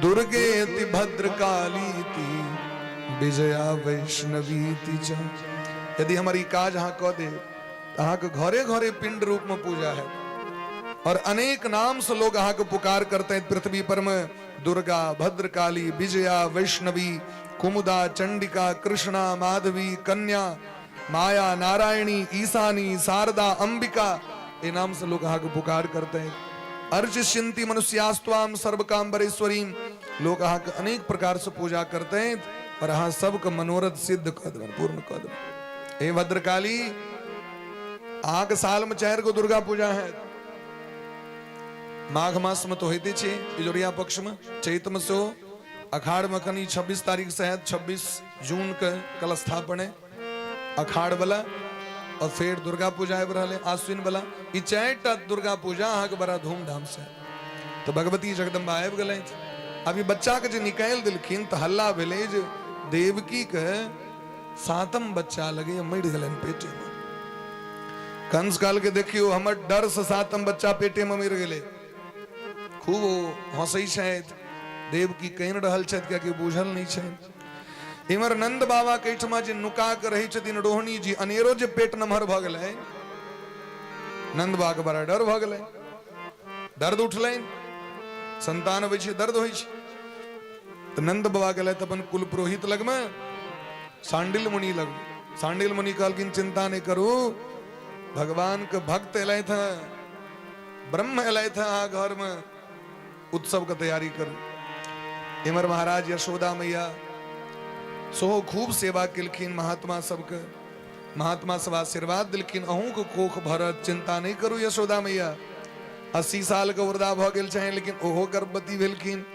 दुर्गेति भद्रकालीति विजया वैष्णवीति च। यदि हमर ई काज अहाँ कऽ देब तऽ अहाँके घरे घरे पिंड रूप में पूजा है और अनेक नाम से लोग अहाँके पुकार करते हैं पृथ्वी पर में, दुर्गा भद्रकाली विजया वैष्णवी कुमुदा चंडिका कृष्णा माधवी कन्या माया नारायणी ईशानी शारदा अंबिका, ये नाम से लोग अहाँके पुकार करते हैं। अर्चिष्यन्ति मनुष्यास्त्वाम सर्वकामबरेश्वरीम, लोग अहाँके अनेक प्रकार से पूजा करते हैं और अहाँ सबके मनोरथ सिद्ध कऽ देबनि, पूर्ण कऽ देबनि। हे भद्रकाली, अहाँके साल में 4 गो दुर्गा पूजा है। माघ मास में तो होते छै इजोरिया पक्ष में, चैत में सेहो, अखाड़ में कनी 26 तारीख से है, 26 जून के कलस्थापन है अखाड़ वाला, और फिर दुर्गा पूजा आबि रहल है आश्विन वाला। ई 4टा दुर्गा पूजा अहाँके बड़ा धूमधाम से है। तो भगवती जगदम्बा आबि गेलथि। अभी बच्चा के जे निकालि देलखिन तऽ हल्ला भेलै जे देवकी के 7म बच्चा लगे मरि गेलनि पेटे में। कंस कहलकै देखियौ हमर डर से 7म बच्चा पेटे में मरि गेलै। खूब ओ हंसै छथि, देवकी कानि रहल छथि कियाकि बुझल नहि छनि। इम्हर नंद बाबा के एहिठमा जे नुका के रहै छथिन रोहिणी जी, अनेरो जे पेट नमहर भऽ गेलै, नंद बाबा के बड़ा डर भऽ गेलै, दर्द उठलनि, संतान होइ छै दर्द होइ छै। तऽ नंद बाबा गेलथि अपन कुल पुरोहित लगमे, सांडिल मुनि लग। सांडिल मुनि कहलखिन चिंता नहि करू, भगवान के भक्त एलथि हँ, ब्रह्म एलथि हँ अहाँ घर में, उत्सव के तैयारी करू। इमर महाराज यशोदा मैया सेहो खूब सेवा केलखिन महात्मा सबके। महात्मा सब आशीर्वाद दिलखिन, अहूँके कोख भरत, चिंता नहीं करू यशोदा मैया। 80 साल के वृद्धा भऽ गेल छनि, लेकिन ओहो गर्भवती भेलखिन।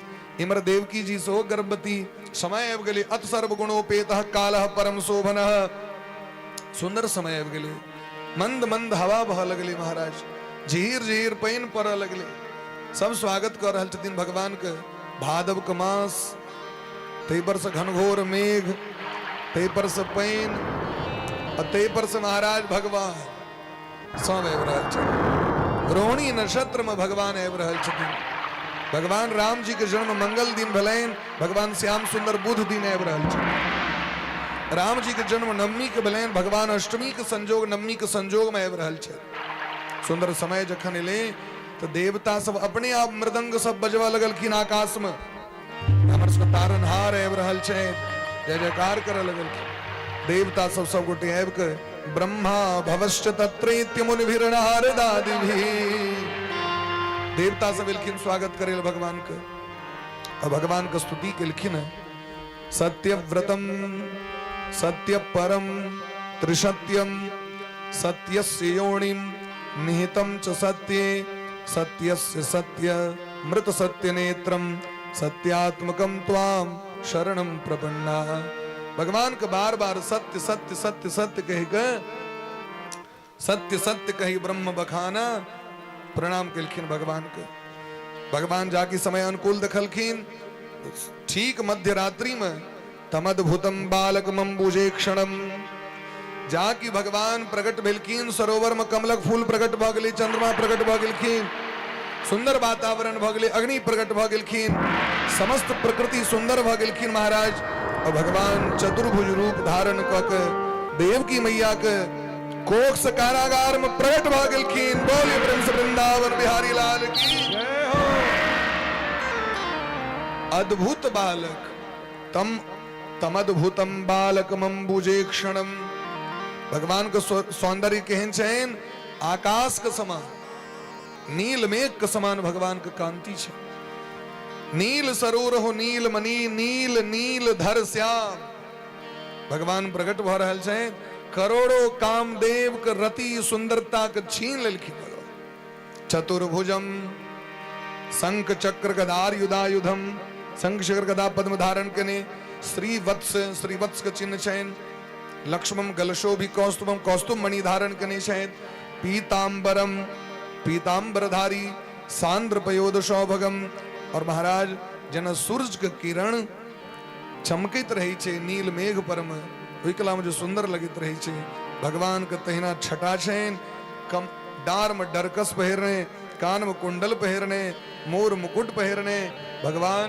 इमर देवकी जी सेहो गर्भवती। समय आबि गेलै, अत सर्व गुणोपेत कालः परम शोभनः। सुंदर समय आबि गेलै, मंद मंद हवा बहऽ लगलै महाराज, झीर झीर पानि पड़ऽ लगलै। सब स्वागत कऽ रहल छथिन भगवान के। भादव के मास, ताहि पर से घनघोर मेघ, ताहि पर से पानि, आ ताहि पर से महाराज भगवान सब आबि रहल छथिन। रोहिणी नक्षत्र में भगवान आबि रहल छथिन। भगवान राम जी के जन्म मंगल दिन भेलनि, भगवान श्याम सुंदर बुध दिन आबि रहल छथिन। राम जी के जन्म नवमी के भेलनि, भगवान अष्टमी के संजोग नवमी के संजोग में आबि रहल छथि। सुंदर समय जखन एलै तऽ देवता सब अपने आप मृदंग सब बजबऽ लगलखिन आकाश में। हमर सबके तारनहार आबि रहल छै, जय जयकार करऽ लगलखिन देवता सब। सब गोटे आबि कऽ ब्रह्मा भवश्च तत्रेत्य मुनिभिर्नारदादिभिः, देवता सब एलखिन स्वागत करे लए भगवान के आ भगवान के स्तुति केलखिन। सत्यव्रतम सत्यपरम त्रिसत्यम सत्यस्य योनिम निहितं च सत्ये सत्यस्य सत्य मृत सत्य नेत्रम सत्यात्मकम त्वाम शरणम प्रपन्ना। भगवान के बार बार सत्य सत्य सत्य सत्य कह के, सत्य सत्य कही ब्रह्म बखाना, प्रणाम केलखिन भगवान के। भगवान जाकि समय अनुकूल देखलखिन, ठीक मध्य रात्रि में तमद्भुतम बालक मंबुजे क्षणम, जाकि भगवान प्रकट भेलखिन। सरोवर में कमलक फूल प्रकट भऽ गेलै, चंद्रमा प्रकट भऽ गेलखिन, सुंदर वातावरण भऽ गेलै, अग्नि प्रकट भऽ गेलखिन, समस्त प्रकृति सुंदर भऽ गेलखिन महाराज। और भगवान चतुर्भुज रूप धारण कऽ के देवकी मैया के कोख से कारागार में प्रकट भऽ गेलखिन। बोलिए प्रेम से वृंदावन बिहारी लाल की जय हो। अद्भुत बालक तम तमद्भुतम बालक मंबुजे क्षणम। भगवान के सौंदर्य केहन छनि? आकाश के समान, नील मेघ के समान भगवान के कांति छै। नील सरोर हो नील मणि नील नील धर श्याम, भगवान प्रकट भऽ रहल छै। करोड़ों कामदेव के रति सुंदरता के छीन लेलखिन भगवान। चतुर्भुजम शंख चक्र गदार युधायुधम, शंख चक्र गदा पद्म धारण केने, श्रीवत्स श्रीवत्स के चिन्ह छनि, लक्ष्मम गलशोभि कौस्तुभम कौस्तुभ मणि धारण केने छथि, पीताम्बरम पीताम्बरधारी सांद्र पयोद सौभगम। और महाराज जेना सूर्य के किरण चमकैत रहै छै नील मेघ पर मे, ओहि कला मे जे सुंदर लगैत रहै छै, भगवान के तहिना छटा छनि। कम डार में डरकस पहिरने, कान में कुंडल पहिरने, मोर मुकुट पहिरने भगवान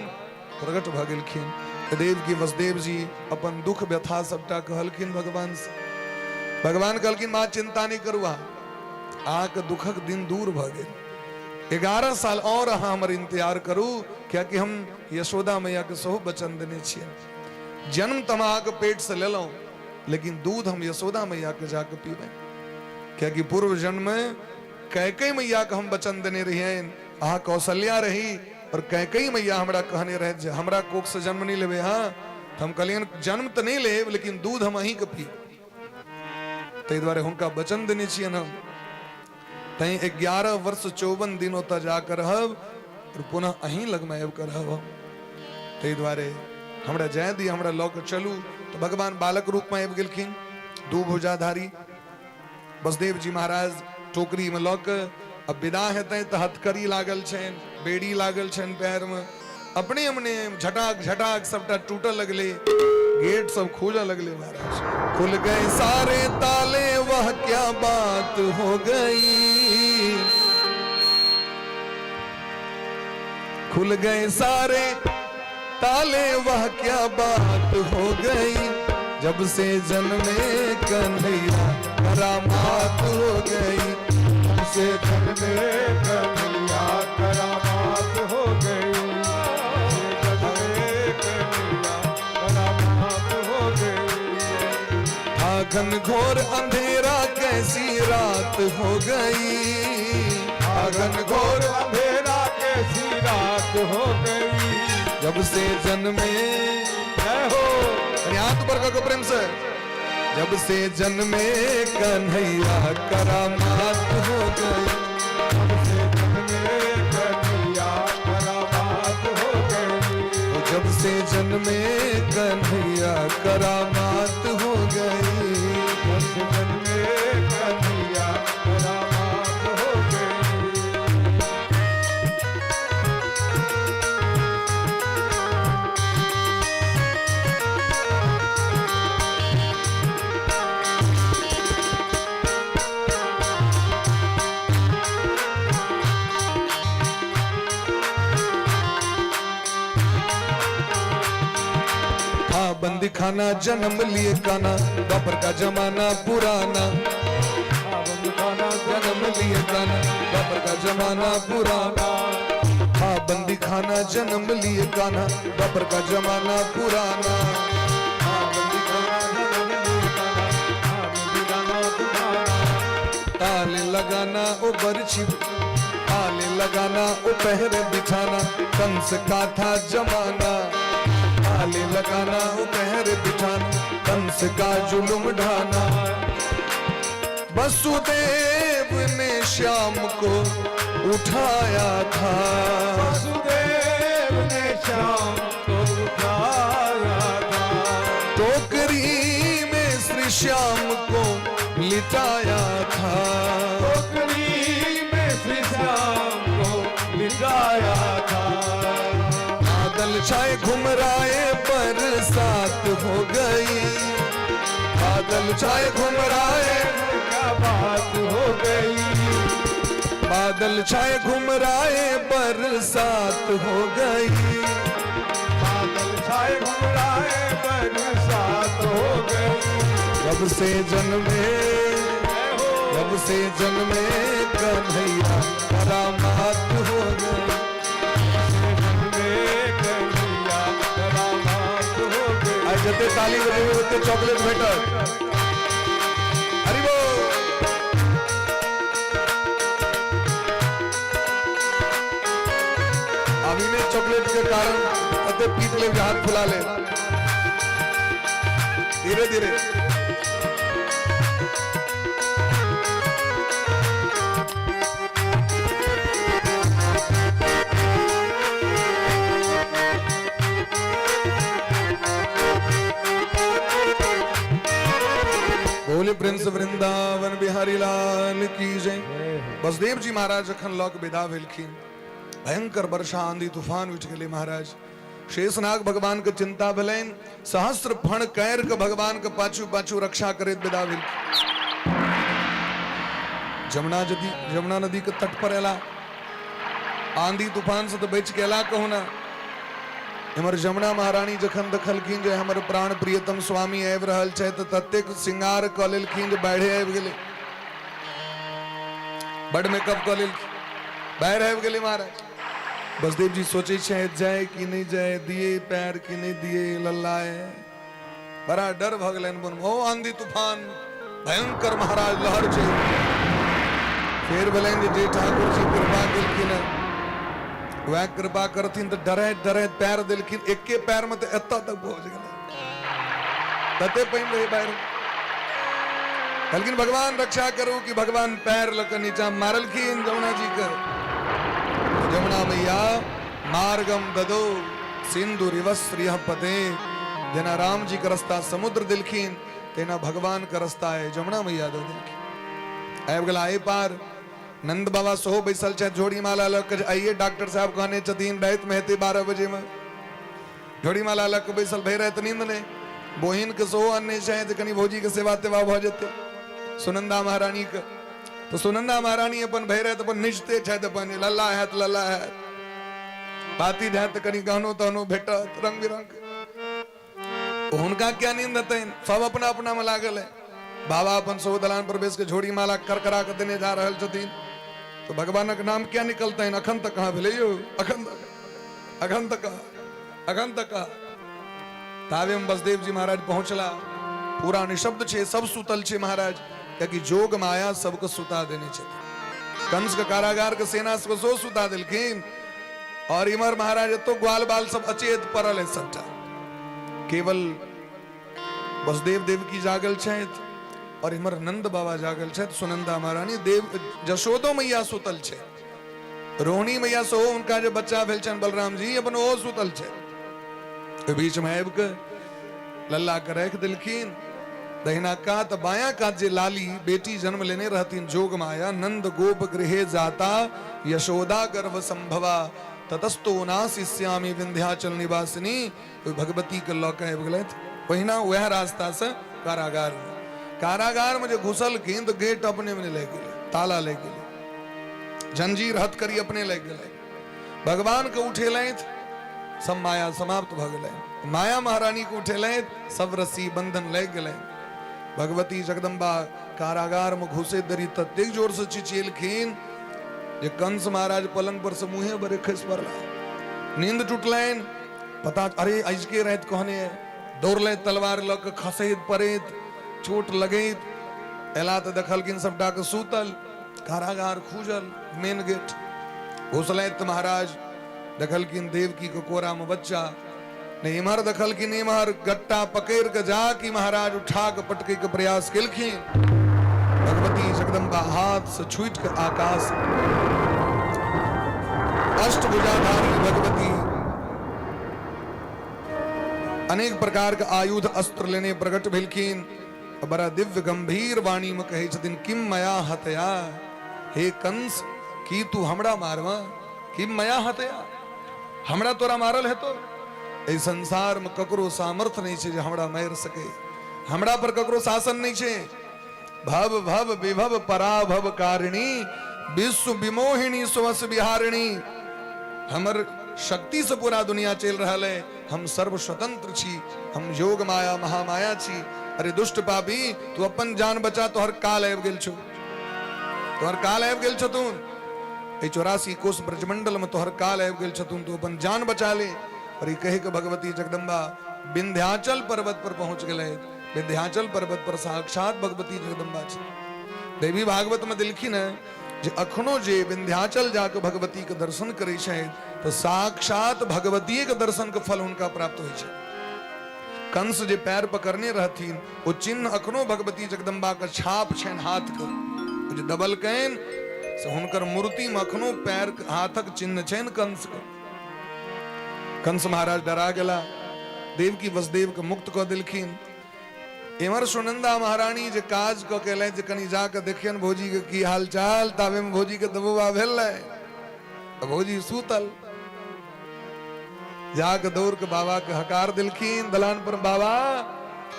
प्रकट भऽ गेलखिन। देव की वसुदेव जी अपन दुख व्यथा सबटा कहलखिन भगवान से। भगवान कहलखिन माँ चिंता नहीं करू, अहाँ अहाँके दुखक दिन दूर भऽ गेल। 11 साल और अहाँ हमर इंतजार करू, कियाकि हम यशोदा मैया के सेहो वचन देने छियै। जन्म तऽ हम अहाँके पेट से लेलहुँ, लेकिन दूध हम यशोदा मैया के जाके पीबै, कियाकि पूर्व जन्म में कैकई मैया के हम वचन देने रहियनि। अहाँ कौशल्या रही और कैकई मैया हमरा कहने रहे जे हमरा कोख से जन्म नहीं लेबै। हाँ, तऽ हम कहलियनि जन्म तऽ नहीं लेब, लेकिन दूध हम अहीं के पीब। ताहि दुआरे हुनका वचन देने छियनि हम। तैं 11 वर्ष 54 दिन ओतऽ जाकऽ रहब और पुनः अहीं लगमे आबि कऽ रहब हम। ताहि दुआरे हमरा जाय दिअ, हमरा लऽ कऽ चलू। तऽ भगवान बालक रूपमे आबि गेलखिन, दू भुजाधारी। वसुदेव जी महाराज टोकरी में लऽ कऽ अब विदा हेतै तऽ हथकड़ी लागल छनि, बेड़ी लागल छनि पैरमे। अपने अपने झटाक झटाक सबटा टूटऽ लगलै, गेट सब खुजऽ लगलै महाराज। खुल गए सारे ताले, वह क्या बात हो गई, खुल गए सारे ताले, वह क्या बात हो गई, जब से जन्मे कन्हैया करामात हो गई। जब से जन्मे कन्हैया करामात हो गई, जन्मे कन्हैया करामात हो गई। था घनघोर अंधेरा। कैसी रात हो गई। घन घोर अंधेरा कैसी रात हो गई। जब से जन्मे, जय हो, कनी हाथ ऊपर करके प्रेम से, जब से जन्मे कन्हैया करामात हो गई। जब से जन्मे कन्हैया करामात हो गई। ओ जब से जन्मे कन्हैया करामात हो गई। जब से जन्मे कन्हैया करामात हो गई। था बंदी खाना जन्म लिए काना, द्वापर का जमाना पुराना। खाना जन्म लिए काना, द्वापर का जमाना पुराना। था बंदी खाना जन्म लिए कान्हा, द्वापर का जमाना पुराना। था बंदी खाना जन्म लिए कान्हा, था बंदी खाना पुराना। ताले लगाना ओ बरछी, ताले लगाना ओ पहरे बिछाना, कंस का था जमाना। ताले लगाना ओ पहरे बिछाना, कंस का जुल्म ढाना। वसुदेव ने श्याम को उठाया था। वसुदेव ने श्याम को उठाया था। टोकरी में श्री श्याम को लिटाया था। टोकरी में श्री श्याम को लिटाया था। बादल छाए घुमराए बरसात हो गई। बादल छाए घुमराए, क्या बात हो गई। बादल छाए घुमराए बरसात हो गई। बादल छाए घुमराए बरसात हो गई। जब से जन्मे, जय हो, जब से जन्मे कन्हैया करामात हो गई। जन्मे कन्हैया करामात हो गई। आइ जते ताली बजेबै ओते चॉकलेट भेटत। हरि बोल। अभी में चॉकलेट के कारण अते पीट ले, हाथ फुला ले धीरे धीरे। बोले प्रिंस वृंदावन बिहारी लाल की जय। वसुदेव जी महाराज जखन लऽ कऽ विदा भेलखिन, भयंकर वर्षा आंधी तूफान उठि गेलै महाराज। शेषनाग भगवान के चिंता भेलनि, सहस्र फण कैर के भगवान के पाछू पाछू रक्षा करैत विदा भेलखिन। जमुना नदी, जमुना नदी के तट पर एला, आंधी तूफान से तऽ बचि के एला कहुना। एम्हर जमुना महारानी जखन देखलखिन जे हमर प्राण प्रियतम स्वामी आबि रहल छथि, तऽ ततेक श्रृंगार कऽ लेलखिन जे बाढ़ि आबि गेलै। बड मेकअप कऽ लेलखिन, बाढ़ि आबि गेलै महाराज। बसदेव जी सोचै छथि जाय कि नहि जाय, दिए पैर कि नहि दिए लल्लाए। बड़ा डर भऽ गेलनि मन मे। ओ आंधी तूफान भयंकर महाराज लहर छै। फेर भेलनि जे ठाकुर जी कृपा केलखिन हँ, वएह कृपा करथिन, तऽ डरैत डरैत पैर देलखिन। एके पैर में तऽ एतऽ तक पहुँच गेलै, तते पानि रहै बाढ़ि। कहलखिन भगवान रक्षा करू, कि भगवान पैर लऽ कऽ नीचा मारलखिन जमुना जी के। जमुना मैया मार्गम ददो सिंधु रिवस्त्रिय पते। जेना राम जी के रास्ता समुद्र देलखिन, तेना भगवान के रास्ता है जमुना मैया दऽ देलखिन। आबि गेला एहि पार। नंद बाबा सेहो बैसल छथि झोरी माला लऽ कऽ। आइए डॉक्टर साहब कहने छथिन रातिमे हेतै 12 बजेमे। झोरी माला लऽ कऽ बैसल, भरि राति नींद नहि। बहिनके सेहो अनने छथि जे कनि भौजीके सेवा तेवा भऽ जेतै सुनंदा महारानीके। तऽ सुनंदा महारानी अपन भरि राति अपन निजते छथि, अपन लल्ला हैत लल्ला हैत, बाती हैत तऽ कनि गहनो तहनो भेटत रंग बिरंग। हुनका क्या नींद हेतनि, सब अपना अपना में लागल है। बाबा अपन सेहो दलान पर बैस के झोरी माला करकरा के देने जा रहल छथिन, तो भगवानक नाम क्या निकलतनि। अखन तक कहाँ भेलै यौ, अखन तक, अखन तक कहाँ, अखन तक कहाँ। ताबे में बसदेव जी महाराज पहुंचला। पूरा निशब्द छे, सब सुतल छे महाराज। कियाकि जोग माया सबके सुता देने छथिन। कंस के कारागार के सेना सबके सेहो सुता देलखिन। और इमहर महाराज एतो ग्वाल बाल सब अचेत पड़ल है सबटा, केवल वसुदेव देवकी जागल छथि और इमहर नंद बाबा जागल छथि, सुनंदा महारानी, देव जशोदो मैया सुतल छै, रोहिणी मैया सेहो हुनका जे बच्चा भेल छनि बलराम जी अपन ओहो सुतल छै। ओहि बीच में आबि कऽ लल्ला के राखि देलखिन दहिना कात। बाया कात जे लाली बेटी जन्म लेने रहथिन जोग माया, नंद गोप गृहे जाता यशोदा गर्भ संभवा ततस्तो नाशिष्यामि विंध्याचल निवासिनी, ओहि भगवती के लऽ कऽ आबि गेलथि ओहिना वएह रास्ता से कारागार में। कारागार में जे घुसलखिन तऽ गेट अपने में लागि गेलै, ताला लागि गेलै, जंजीर हथकड़ी अपने लागि गेलै। भगवान के उठेलथि, सब माया समाप्त भऽ गेलै। माया महारानी के उठेलथि, सब रस्सी बंधन लागि गेलै। भगवती जगदम्बा कारागार में घुसे देरी ततेक जोर से चिचिएलखिन जे कंस महाराज पलंग पर से मुँहे बरे खसि पड़ला। नींद टूटलनि, पता अरे आजुके राति कहने, दौड़लथि तलवार लऽ कऽ, खसैत पड़ैत चोट लगैत एला तऽ देखलखिन सबटा के सूतल, कारागार खुजल, मेन गेट घुसलथि महाराज, देखलखिन देवकी के कोरा में बच्चा नहीं। इम्हर देखलखिन इम्हर गट्टा पकड़ के जा कि महाराज उठा के पटके के प्रयास केलखिन, भगवती जगदम्बा हाथ से छूट के आकाश। अष्टभुजाधारी भगवती अनेक प्रकार के आयुध अस्त्र लेने प्रकट भेलखिन। बड़ा दिव्य गंभीर वाणी में कहै छथिन, किम मया हतया, हे कंस की तू हमरा मारवा, किम मया हतया, हमरा तोरा मारल हेतो? एहि संसार में ककरो सामर्थ्य नहीं छै जे हमरा मारि सके, हमरा पर ककरो शासन नहीं छै। भव भव विभव पराभव कारिणी विश्व विमोहिनी सुवस बिहारिणी, हमर शक्ति से पूरा दुनिया चलि रहल है, हम सर्व स्वतंत्र छी, हम योग माया महामाया छी। अरे दुष्ट पापी तू अपन जान बचा, तोहर काल आबि गेल छौ, तोहर काल आबि गेल छौ, तू एहि 84 कोष ब्रजमंडल में तोहर काल आबि गेल छथुन, तू अपन जान बचा ले। और ई कहि के भगवती जगदम्बा विंध्याचल पर्वत पर पहुंच गेलै। विंध्याचल पर्वत पर साक्षात भगवती जगदम्बा छै। देवी भागवत में देलखिन है जे अखनो जे विंध्याचल जाके भगवती के दर्शन करै छै तऽ साक्षात भगवती के दर्शन के फल हुनका प्राप्त होइ छै। कंस जे पैर पकड़ने रहथिन ओ चिन्ह अखनो भगवती जगदम्बा के छाप छनि हाथ के, ओ जे दबलकनि से हुनकर मूर्ति में अखनो पैर हाथक चिन्ह छनि कंस के। कंस महाराज डरा गेला, देवकी वसुदेव के मुक्त कऽ देलखिन। एम्हर सुनंदा महारानी जे काज कऽ के एलथि जे कनि जाके देखियन भौजी के की हाल चाल, ताबे में भौजी के दबोबा भेल रहै, भौजी सुतल, जाके दौड़ के बाबा के हकार देलखिन दलान पर, बाबा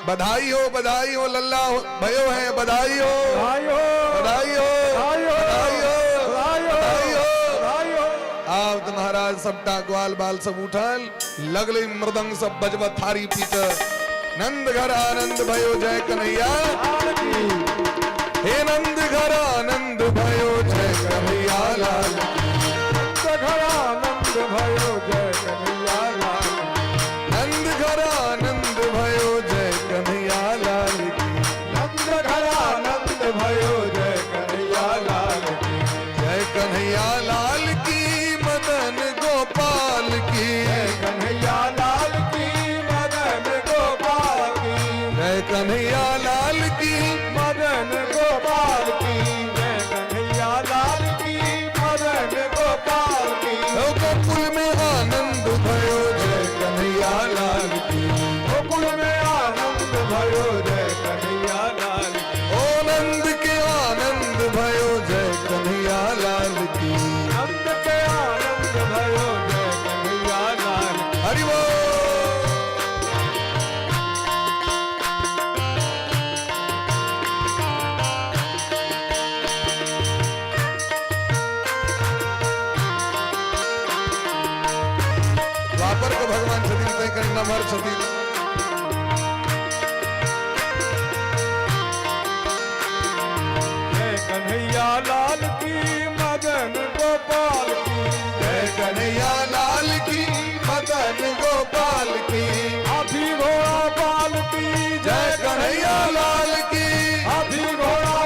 बधाई हो, बधाई हो, लल्ला हो, भयो है, बधाई हो, बधाई हो, बधाई हो, बधाई हो, बधाई हो, बधाई हो, बधाई हो। बधाई हो। आब तऽ महाराज सबटा ग्वाल बाल सब उठल, लगले मृदंग सब बजब थारी पीट, नंद घर आनंद भयो जय कन्हैया, हे नंद घर आनंद भयो जय कन्हैया लाल, नंद घर आनंद भयो जय कन्हैया लाल, नंद घर आनंद भयो जय कन्हैया लाल की, नंद घर आनंद भयो जय कन्हैया लाल की, जय कन्हैया लाल की, मदन गोपाल की, जय कन्हैया लाल की, मदन गोपाल की, जय कन्हैया लाल की, मदन गोपाल की, जय कन्हैया लाल की, मदन गोपाल की, ओ गोकुल में आनंद भयो जय कन्हैया लाल की, गोकुल में आनंद भयो जय कन्हैया लाल की, ओ नंद के आनंद भयो जय कन्हैया लाल की, नंद के आनंद भयो जय कन्हैया लाल की। हरि बोल। द्वापर के भगवान छथिन तैं कनि नमहर छथिन। जय कन्हैया लाल की, मदन गोपाल की, जय कन्हैया लाल की, मदन गोपाल की, हाथी घोड़ा पाल की, जय कन्हैया लाल की, हाथी घोड़ा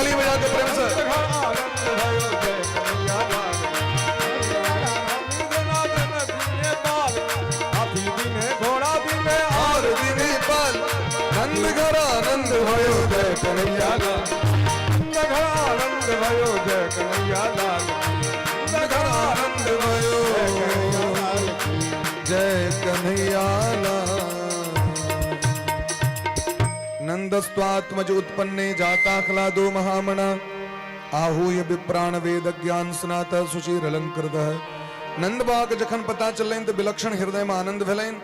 ताली बजा के प्रेम से। और दिने पाल नंद घर आनंद भयो जय कन्हैया लाल। नंद घर आनंद भयो जय कन्हैया लाल। नंद घर आनंद भयो जय कन्हैया लाल। नंदस्वात्मज उत्पन्ने जाताख्लादो महामना आहूय विप्राण वेद ज्ञान स्नात सुशीर अलंकृत। नंद बाबा के जखन पता चलनि तऽ विलक्षण हृदय में आनंद भेलनि।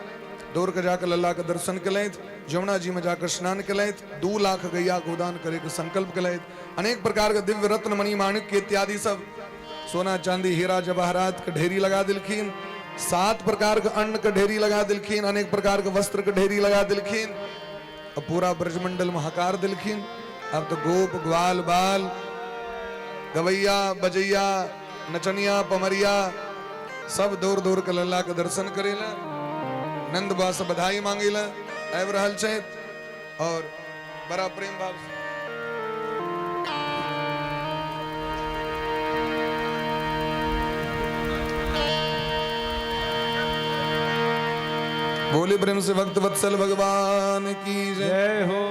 दौड़ के जाकर लल्ला के दर्शन केलथि, यमुना जी में जाकर स्नान केलथि, 2 लाख गैया गोदान करे के संकल्प केलथि। अनेक प्रकार के दिव्य रत्न मणि माणिक्य इत्यादि सब सोना चांदी हीरा जवाहरात के ढेरी लगा दिलखिन। 7 प्रकार के अन्न के ढेरी लगा दिलखिन, अनेक प्रकार के वस्त्र के ढेरी लगा दिलखिन और पूरा ब्रजमंडल में हकार दिलखिन। अब तो गोप ग्वाल बाल गवैया बजैया नचनिया पमरिया सब दौड़ दौड़ के लल्ला के दर्शन करेला, नंद बाबा से बधाई मांगेला आबि रहल छथि और बड़ा प्रेम भाव से। बोले प्रेम से भक्त वत्सल भगवान की जय। जय हो।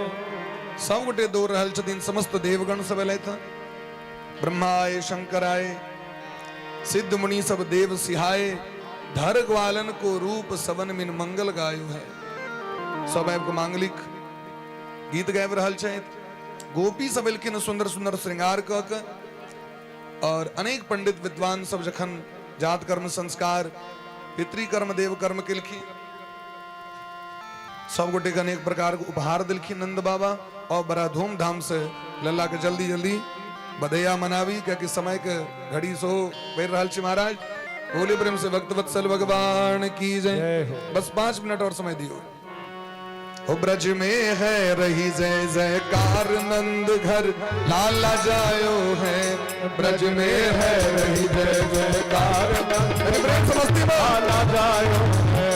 सब गोटे दौड़ रहल छथिन, समस्त देवगण सब एलथि, ब्रह्मा आए शंकर आए सिद्ध मुनि सब देव सिहाए, धर ग्वालन को रूप सवन मिन मंगल गायो है। सब आबि के मांगलिक गीत गाबि रहल छथि। गोपी सब एलखिन सुंदर सुंदर श्रृंगार कऽ के और अनेक पंडित विद्वान सब जखन जात कर्म संस्कार पितृकर्म देव कर्म केलखिन, सब गोटे के अनेक प्रकार के उपहार दिलखिन नंद बाबा और बड़ा धूमधाम से लल्ला के जल्दी जल्दी बधैया मनावी, क्योंकि समय के घड़ी सो बढ़ रहल छी महाराज। बोले प्रेम से भक्त वत्सल भगवान की जय। जय हो। बस 5 मिनट और समय दियो। हो ब्रज में है रही जय जयकार नंद घर लाला जायो है। ब्रज में है रही जय जयकार नंद अरे प्रेम से मस्ती में लाला जायो है।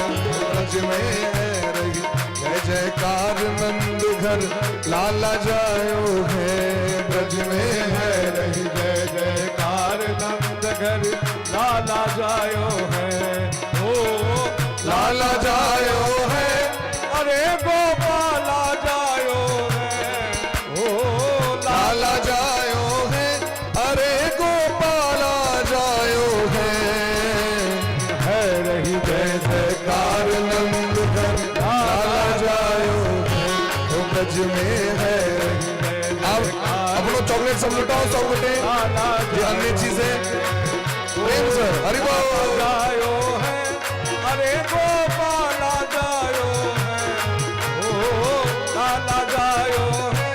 ब्रज में है रही जय जयकार नंद घर लाला जायो है। ब्रज में है रही जय जयकार नंद घर लाला जायो है। ओ लाला जायो है। अरे गोपाला जायो है। ओ लाला जायो है। अरे गोपाला जायो है। है रही जय जयकार नंद घर लाला जायो है। ओ ब्रज में है रही। अब अपनो चॉकलेट सब लुटाओ सब गोटे लाला जो अन्य चीजें प्रेम से हरि बोल। जायो है। अरे गोपाला जायो है। ओ लाला जायो है।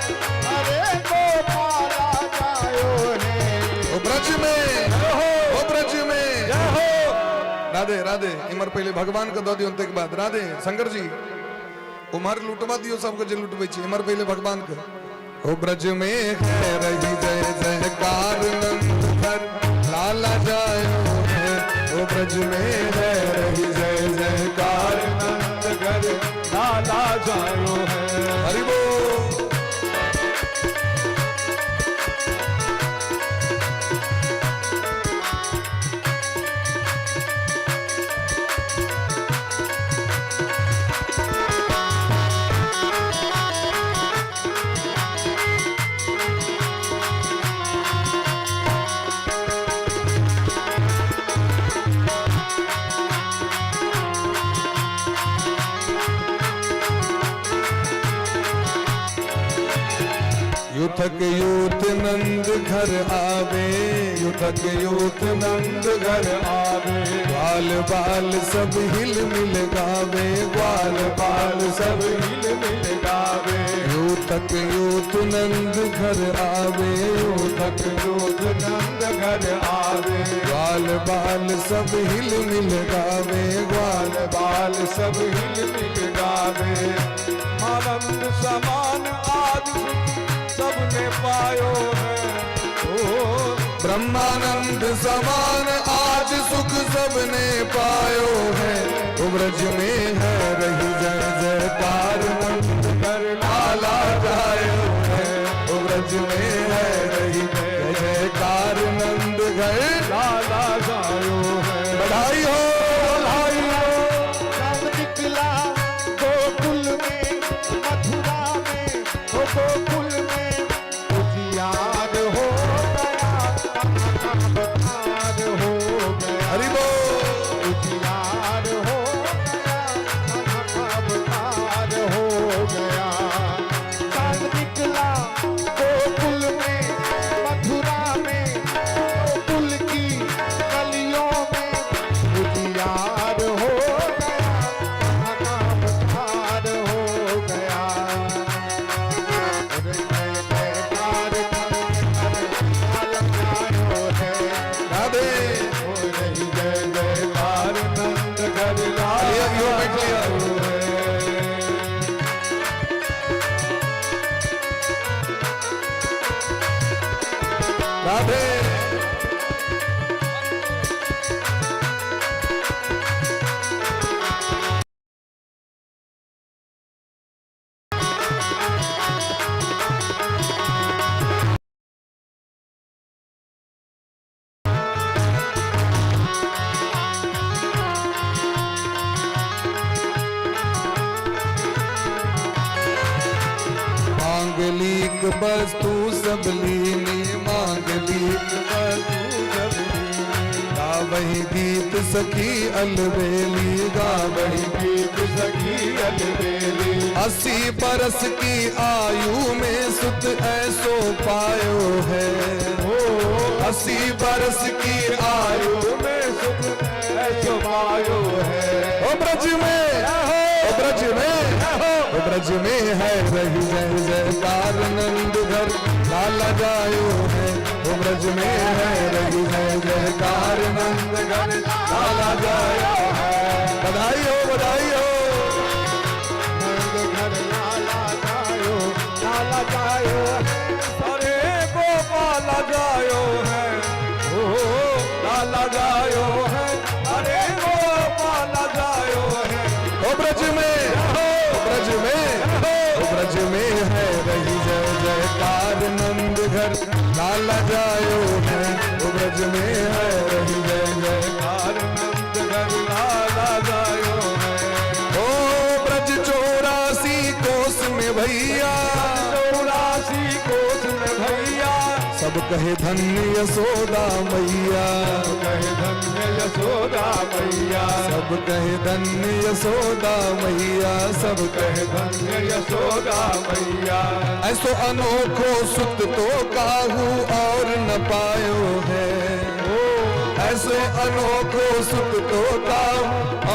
अरे गोपाला जायो है। ओ ब्रज में हो ओ ब्रज में जय हो। राधे राधे। इमर पहले भगवान के दऽ दियौ ताहिके बाद राधे शंकर जी उम्हर लुटबा दियौ सबके जे लुटबै छी, इमहर पहले भगवान के। ओ ब्रज में है रही जय जयकार नंद घर लाला जायो है। ओ ब्रज में है रही जय जयकार नंद घर लाला जायो है। हरि बोल। युथक यूथ नंद घर आवे, युथक यूथ नंद घर आवे, ग्वाल बाल सब हिल मिल गावे, ग्वाल बाल सब हिल मिल गावे। यूथक यूथ नंद घर आवे, यूथक यूथ नंद घर आवे, ग्वाल बाल सब हिल मिल गावे, ग्वाल बाल सब हिल मिल गावे। आनंद समान आज सबने पायो है, ओ ब्रह्मानंद समान आज सुख सबने पायो है। ओ ब्रज में है रही जय जयकार नंद कर लाला जायो है, ओ ब्रज में है राधे। मांगलिक वस्तु सब लीनी, मांगलिक वस्तु सब लीनी। गावही गीत सखी अलबेली, गावही गीत सखी अलबेली। 80 बरस की आयु में सुत ऐसो पायो है। 80 बरस की आयु में सुख ऐसो पायो है। ओ ब्रज में, ओ ब्रज में, ओ ब्रज में है रही जय जयकार नंद घर लाला जायो है। ओ ब्रज में है रही जय जयकार नंद घर लाला जायो है। बधाई हो, बधाई हो। नंद घर लाला जायो, लाला जायो है। अरे गोपाल जायो है, ओ लाला जायो है, अरे गोपाल जायो है। ओ ब्रज में, ओ ब्रज में, ओ ब्रज में है रही जय जयकार नंद घर लाला जायो है। ओ ब्रज में है रही जय जयकार नंद घर लाला जायो है। ओ ब्रज 84 कोस में भैया, 84 कोस में भैया, सब कहे धन्य यशोदा मैया, कहे धन्य यशोदा मैया, सब कहे धन्य यशोदा मैया, सब कहे धन्य यशोदा मैया। ऐसो अनोखो सुत तो काहू और न पायो है। ऐसे अनोखो सुत तो काहू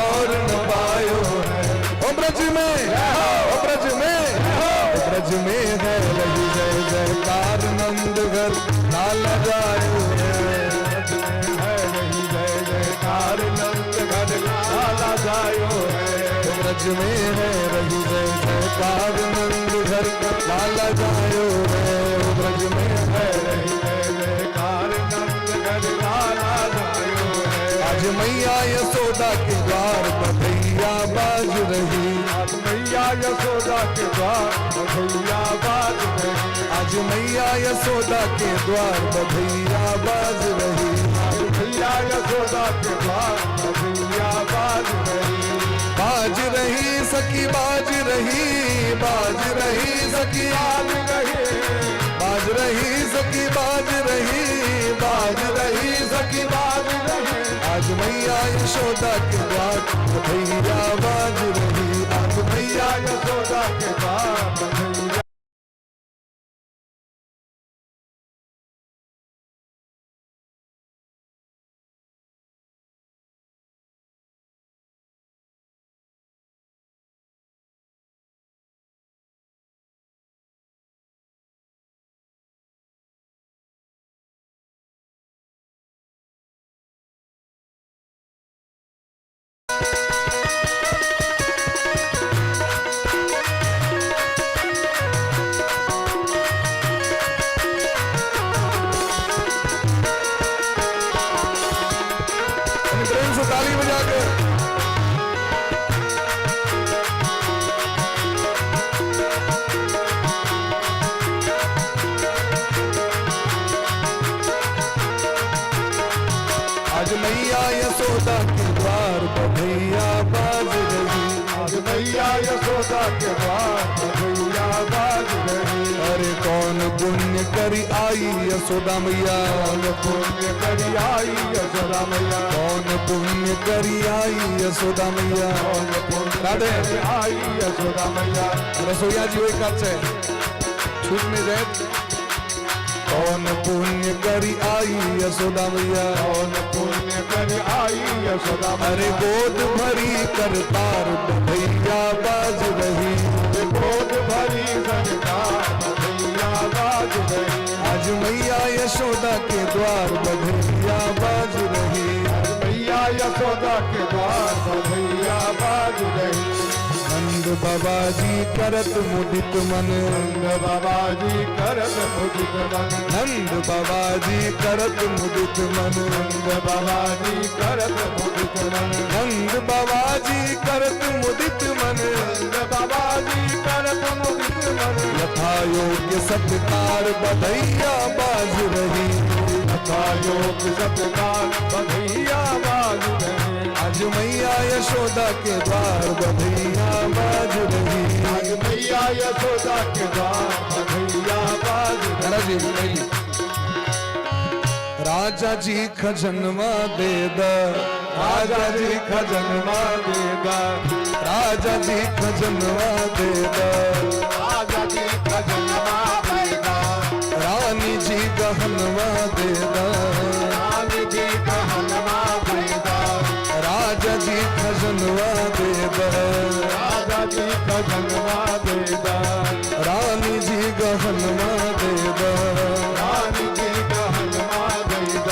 और न पायो है। ओ ब्रज में, ओ ब्रज में, ओ ब्रज में है रही जय जयकार नंद घर लाला जायो है। ब्रज में है रही जय जयकार नंद घर लाला जायो है। ओ ब्रज में है रही जय जयकार नंद घर लाला जायो है। ओ ब्रज में है रही जय जयकार नंद घर लाला जायो है। आज मैया यशोदा के द्वार बधैया बाज रही। आज मैया यशोदा के द्वार बधैया बाज रही। आज मैया यशोदा के द्वार बधैया बाज रही। आज मैया यशोदा के द्वार बधैया बाज रही। बाज रही सखी बाज रही, बाज रही सखी बाज रही, बाज रही सखी बाज रही, बाज रही सखी बाज रही। आज मैया यशोदा के द्वार बधैया बाज रही। आज मैया यशोदा के द्वार बधैया। प्रेम से ताली बजाकर। आज मैया यशोदा के द्वार बधैया बाज रही। आज मैया यशोदा के द्वार बधैया बाज रही। अरे कौन पुण्य करी आई यशोदा मैया, कौन पुण्य करी आई यशोदा मैया, कौन पुण्य करी आई यशोदा मैया, कौन पुण्य राधे करी आई यशोदा मैया। रसोईया जी वही काज है, छूट नहीं जाए। कौन पुण्य करी आई यशोदा मैया, कौन पुण्य करी आई यशोदा मैया। अरे गोद भरी करतार बधैया बाज रही। गोद भरी सरकार बधैया बाज रही। आज मैया यशोदा के द्वार बधैया बाज रही। आज मैया यशोदा के द्वार बधैया बाज रही। नंद बाबा जी करत मुदित मन। नंद बाबा जी करत मुदित मन। नंद बाबा जी करत मुदित मन। नंद बाबा जी करत मुदित मन। नंद बाबा जी करत मुदित मन। नंद बाबा जी करत मुदित मन। यथा योग्य सत्कार बधैया बाज रही। यथा योग्य सत्कार बधैया बाज रही। आज मैया यशोदा के द्वार बधैया बाज रही। आज मैया यशोदा के द्वार बधैया बाज रही। महाराज जी पहली राजा जी खजनवा दे द। राजा जी खजनवा दे द। राजा जी खजनवा दे द। राजा जी खजनवा दे द। रानी जी गहनवा दे द। रानी जी गहनवा दे द। राजा जी खजनवा दे द। राजा जी खजनवा दे द। रानी जी गहनवा दे द। रानी जी गहनवा दे द।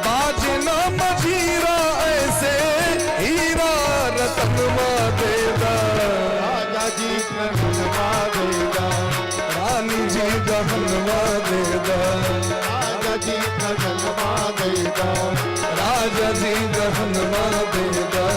बाजना मजीरा ऐसे हीरा रतनवा दे द। राजा जी खजनवा दे द। रानी जी गहनवा दे द। राजा जी खजनवा दे द। राजा जी गहनवा दे द।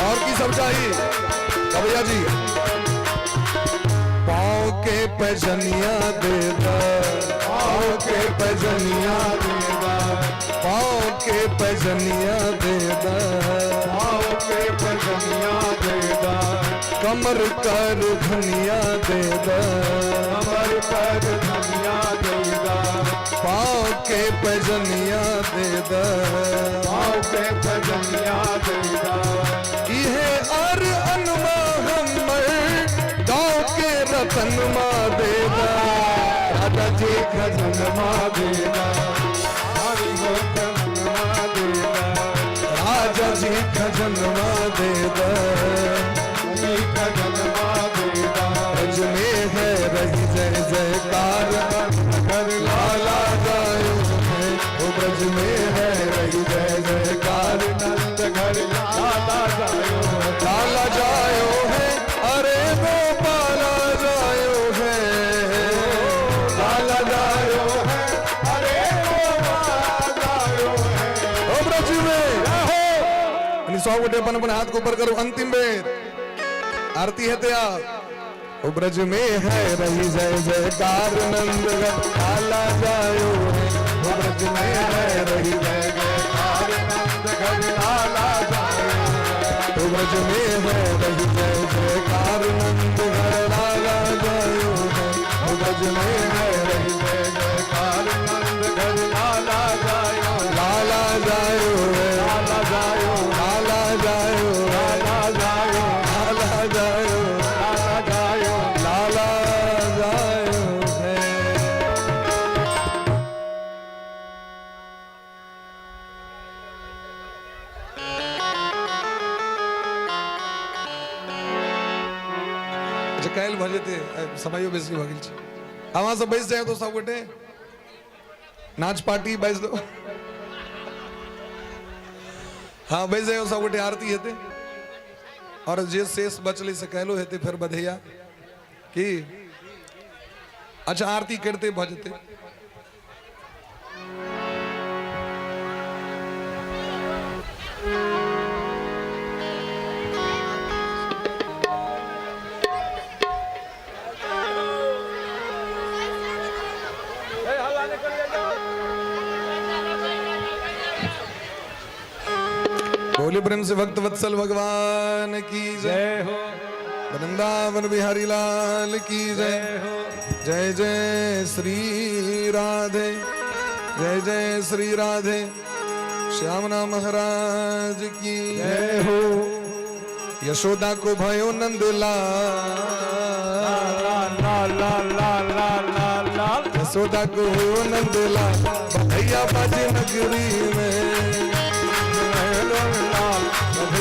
और की सब चाहिए भैया जी? पाँव के पैजनिया दे द। पाँव के पैजनिया दे द। पाँव के पैजनिया दे द। पाँव के पैजनिया दे द। कमर कर धनिया दे द। कमर कर धनिया दे द। पाँव के पैजनिया दे द। पाँव के पैजनिया दे द। इहे अर अनमा हमर गाँव के रतनमा दे द। राजा जी खजनवा दे द। हरि हो खजनवा दे द। राजा जी खजनवा दे द। हरि खजनवा दे द। ब्रज में है रही जय जयकार घर लाला जायो है। ओ ब्रज में है रही जय जयकार नंद घर लाला जायो है। लाला जायो है। अरे गोपाला जायो है। लाला जायो है अरे गोपाला जायो है। ओ ब्रज में हो। 100 गोटे अपन अपन हाथ को ऊपर करो। अंतिम बेर आरती है तैयार। ओ ब्रज में है रही जय जयकार नंद लाला जायो है। ओ ब्रज में है रही जय जयकार नंद घर लाला जायो है। ओ ब्रज में है रही जय जयकार नंद घर लाला जायो है। ओ ब्रज में है रही जय जयकार नंद घर लाला जायो है। लाला जायो है। लाला जायो लाला जायो है। लाला जायो लाला जायो लाला जायो लाला जायो है। अच्छा काल्हि भऽ जेतै, समयो बेसी भऽ गेल छै। अहाँ सब बैस जाए तो सब गोटे नाच पार्टी बैस दो। हाँ बैस जाए सब गोटे, आरती हेतै और जे शेष बचलै से काल्हिओ हेतै फेर बधैया की। अच्छा आरती करते भऽ जेतै। बोले प्रेम से भक्त वत्सल भगवान की जय। जय हो। वृंदावन बिहारी लाल की जय। जय हो। जय जय श्री राधे। जय जय श्री राधे। श्यामना महाराज की जय हो। यशोदा को भयो नंदलाल। लाल लाल लाल लाल लाल लाल। यशोदा को भयो नंदलाल भैया बाजे नगरी में।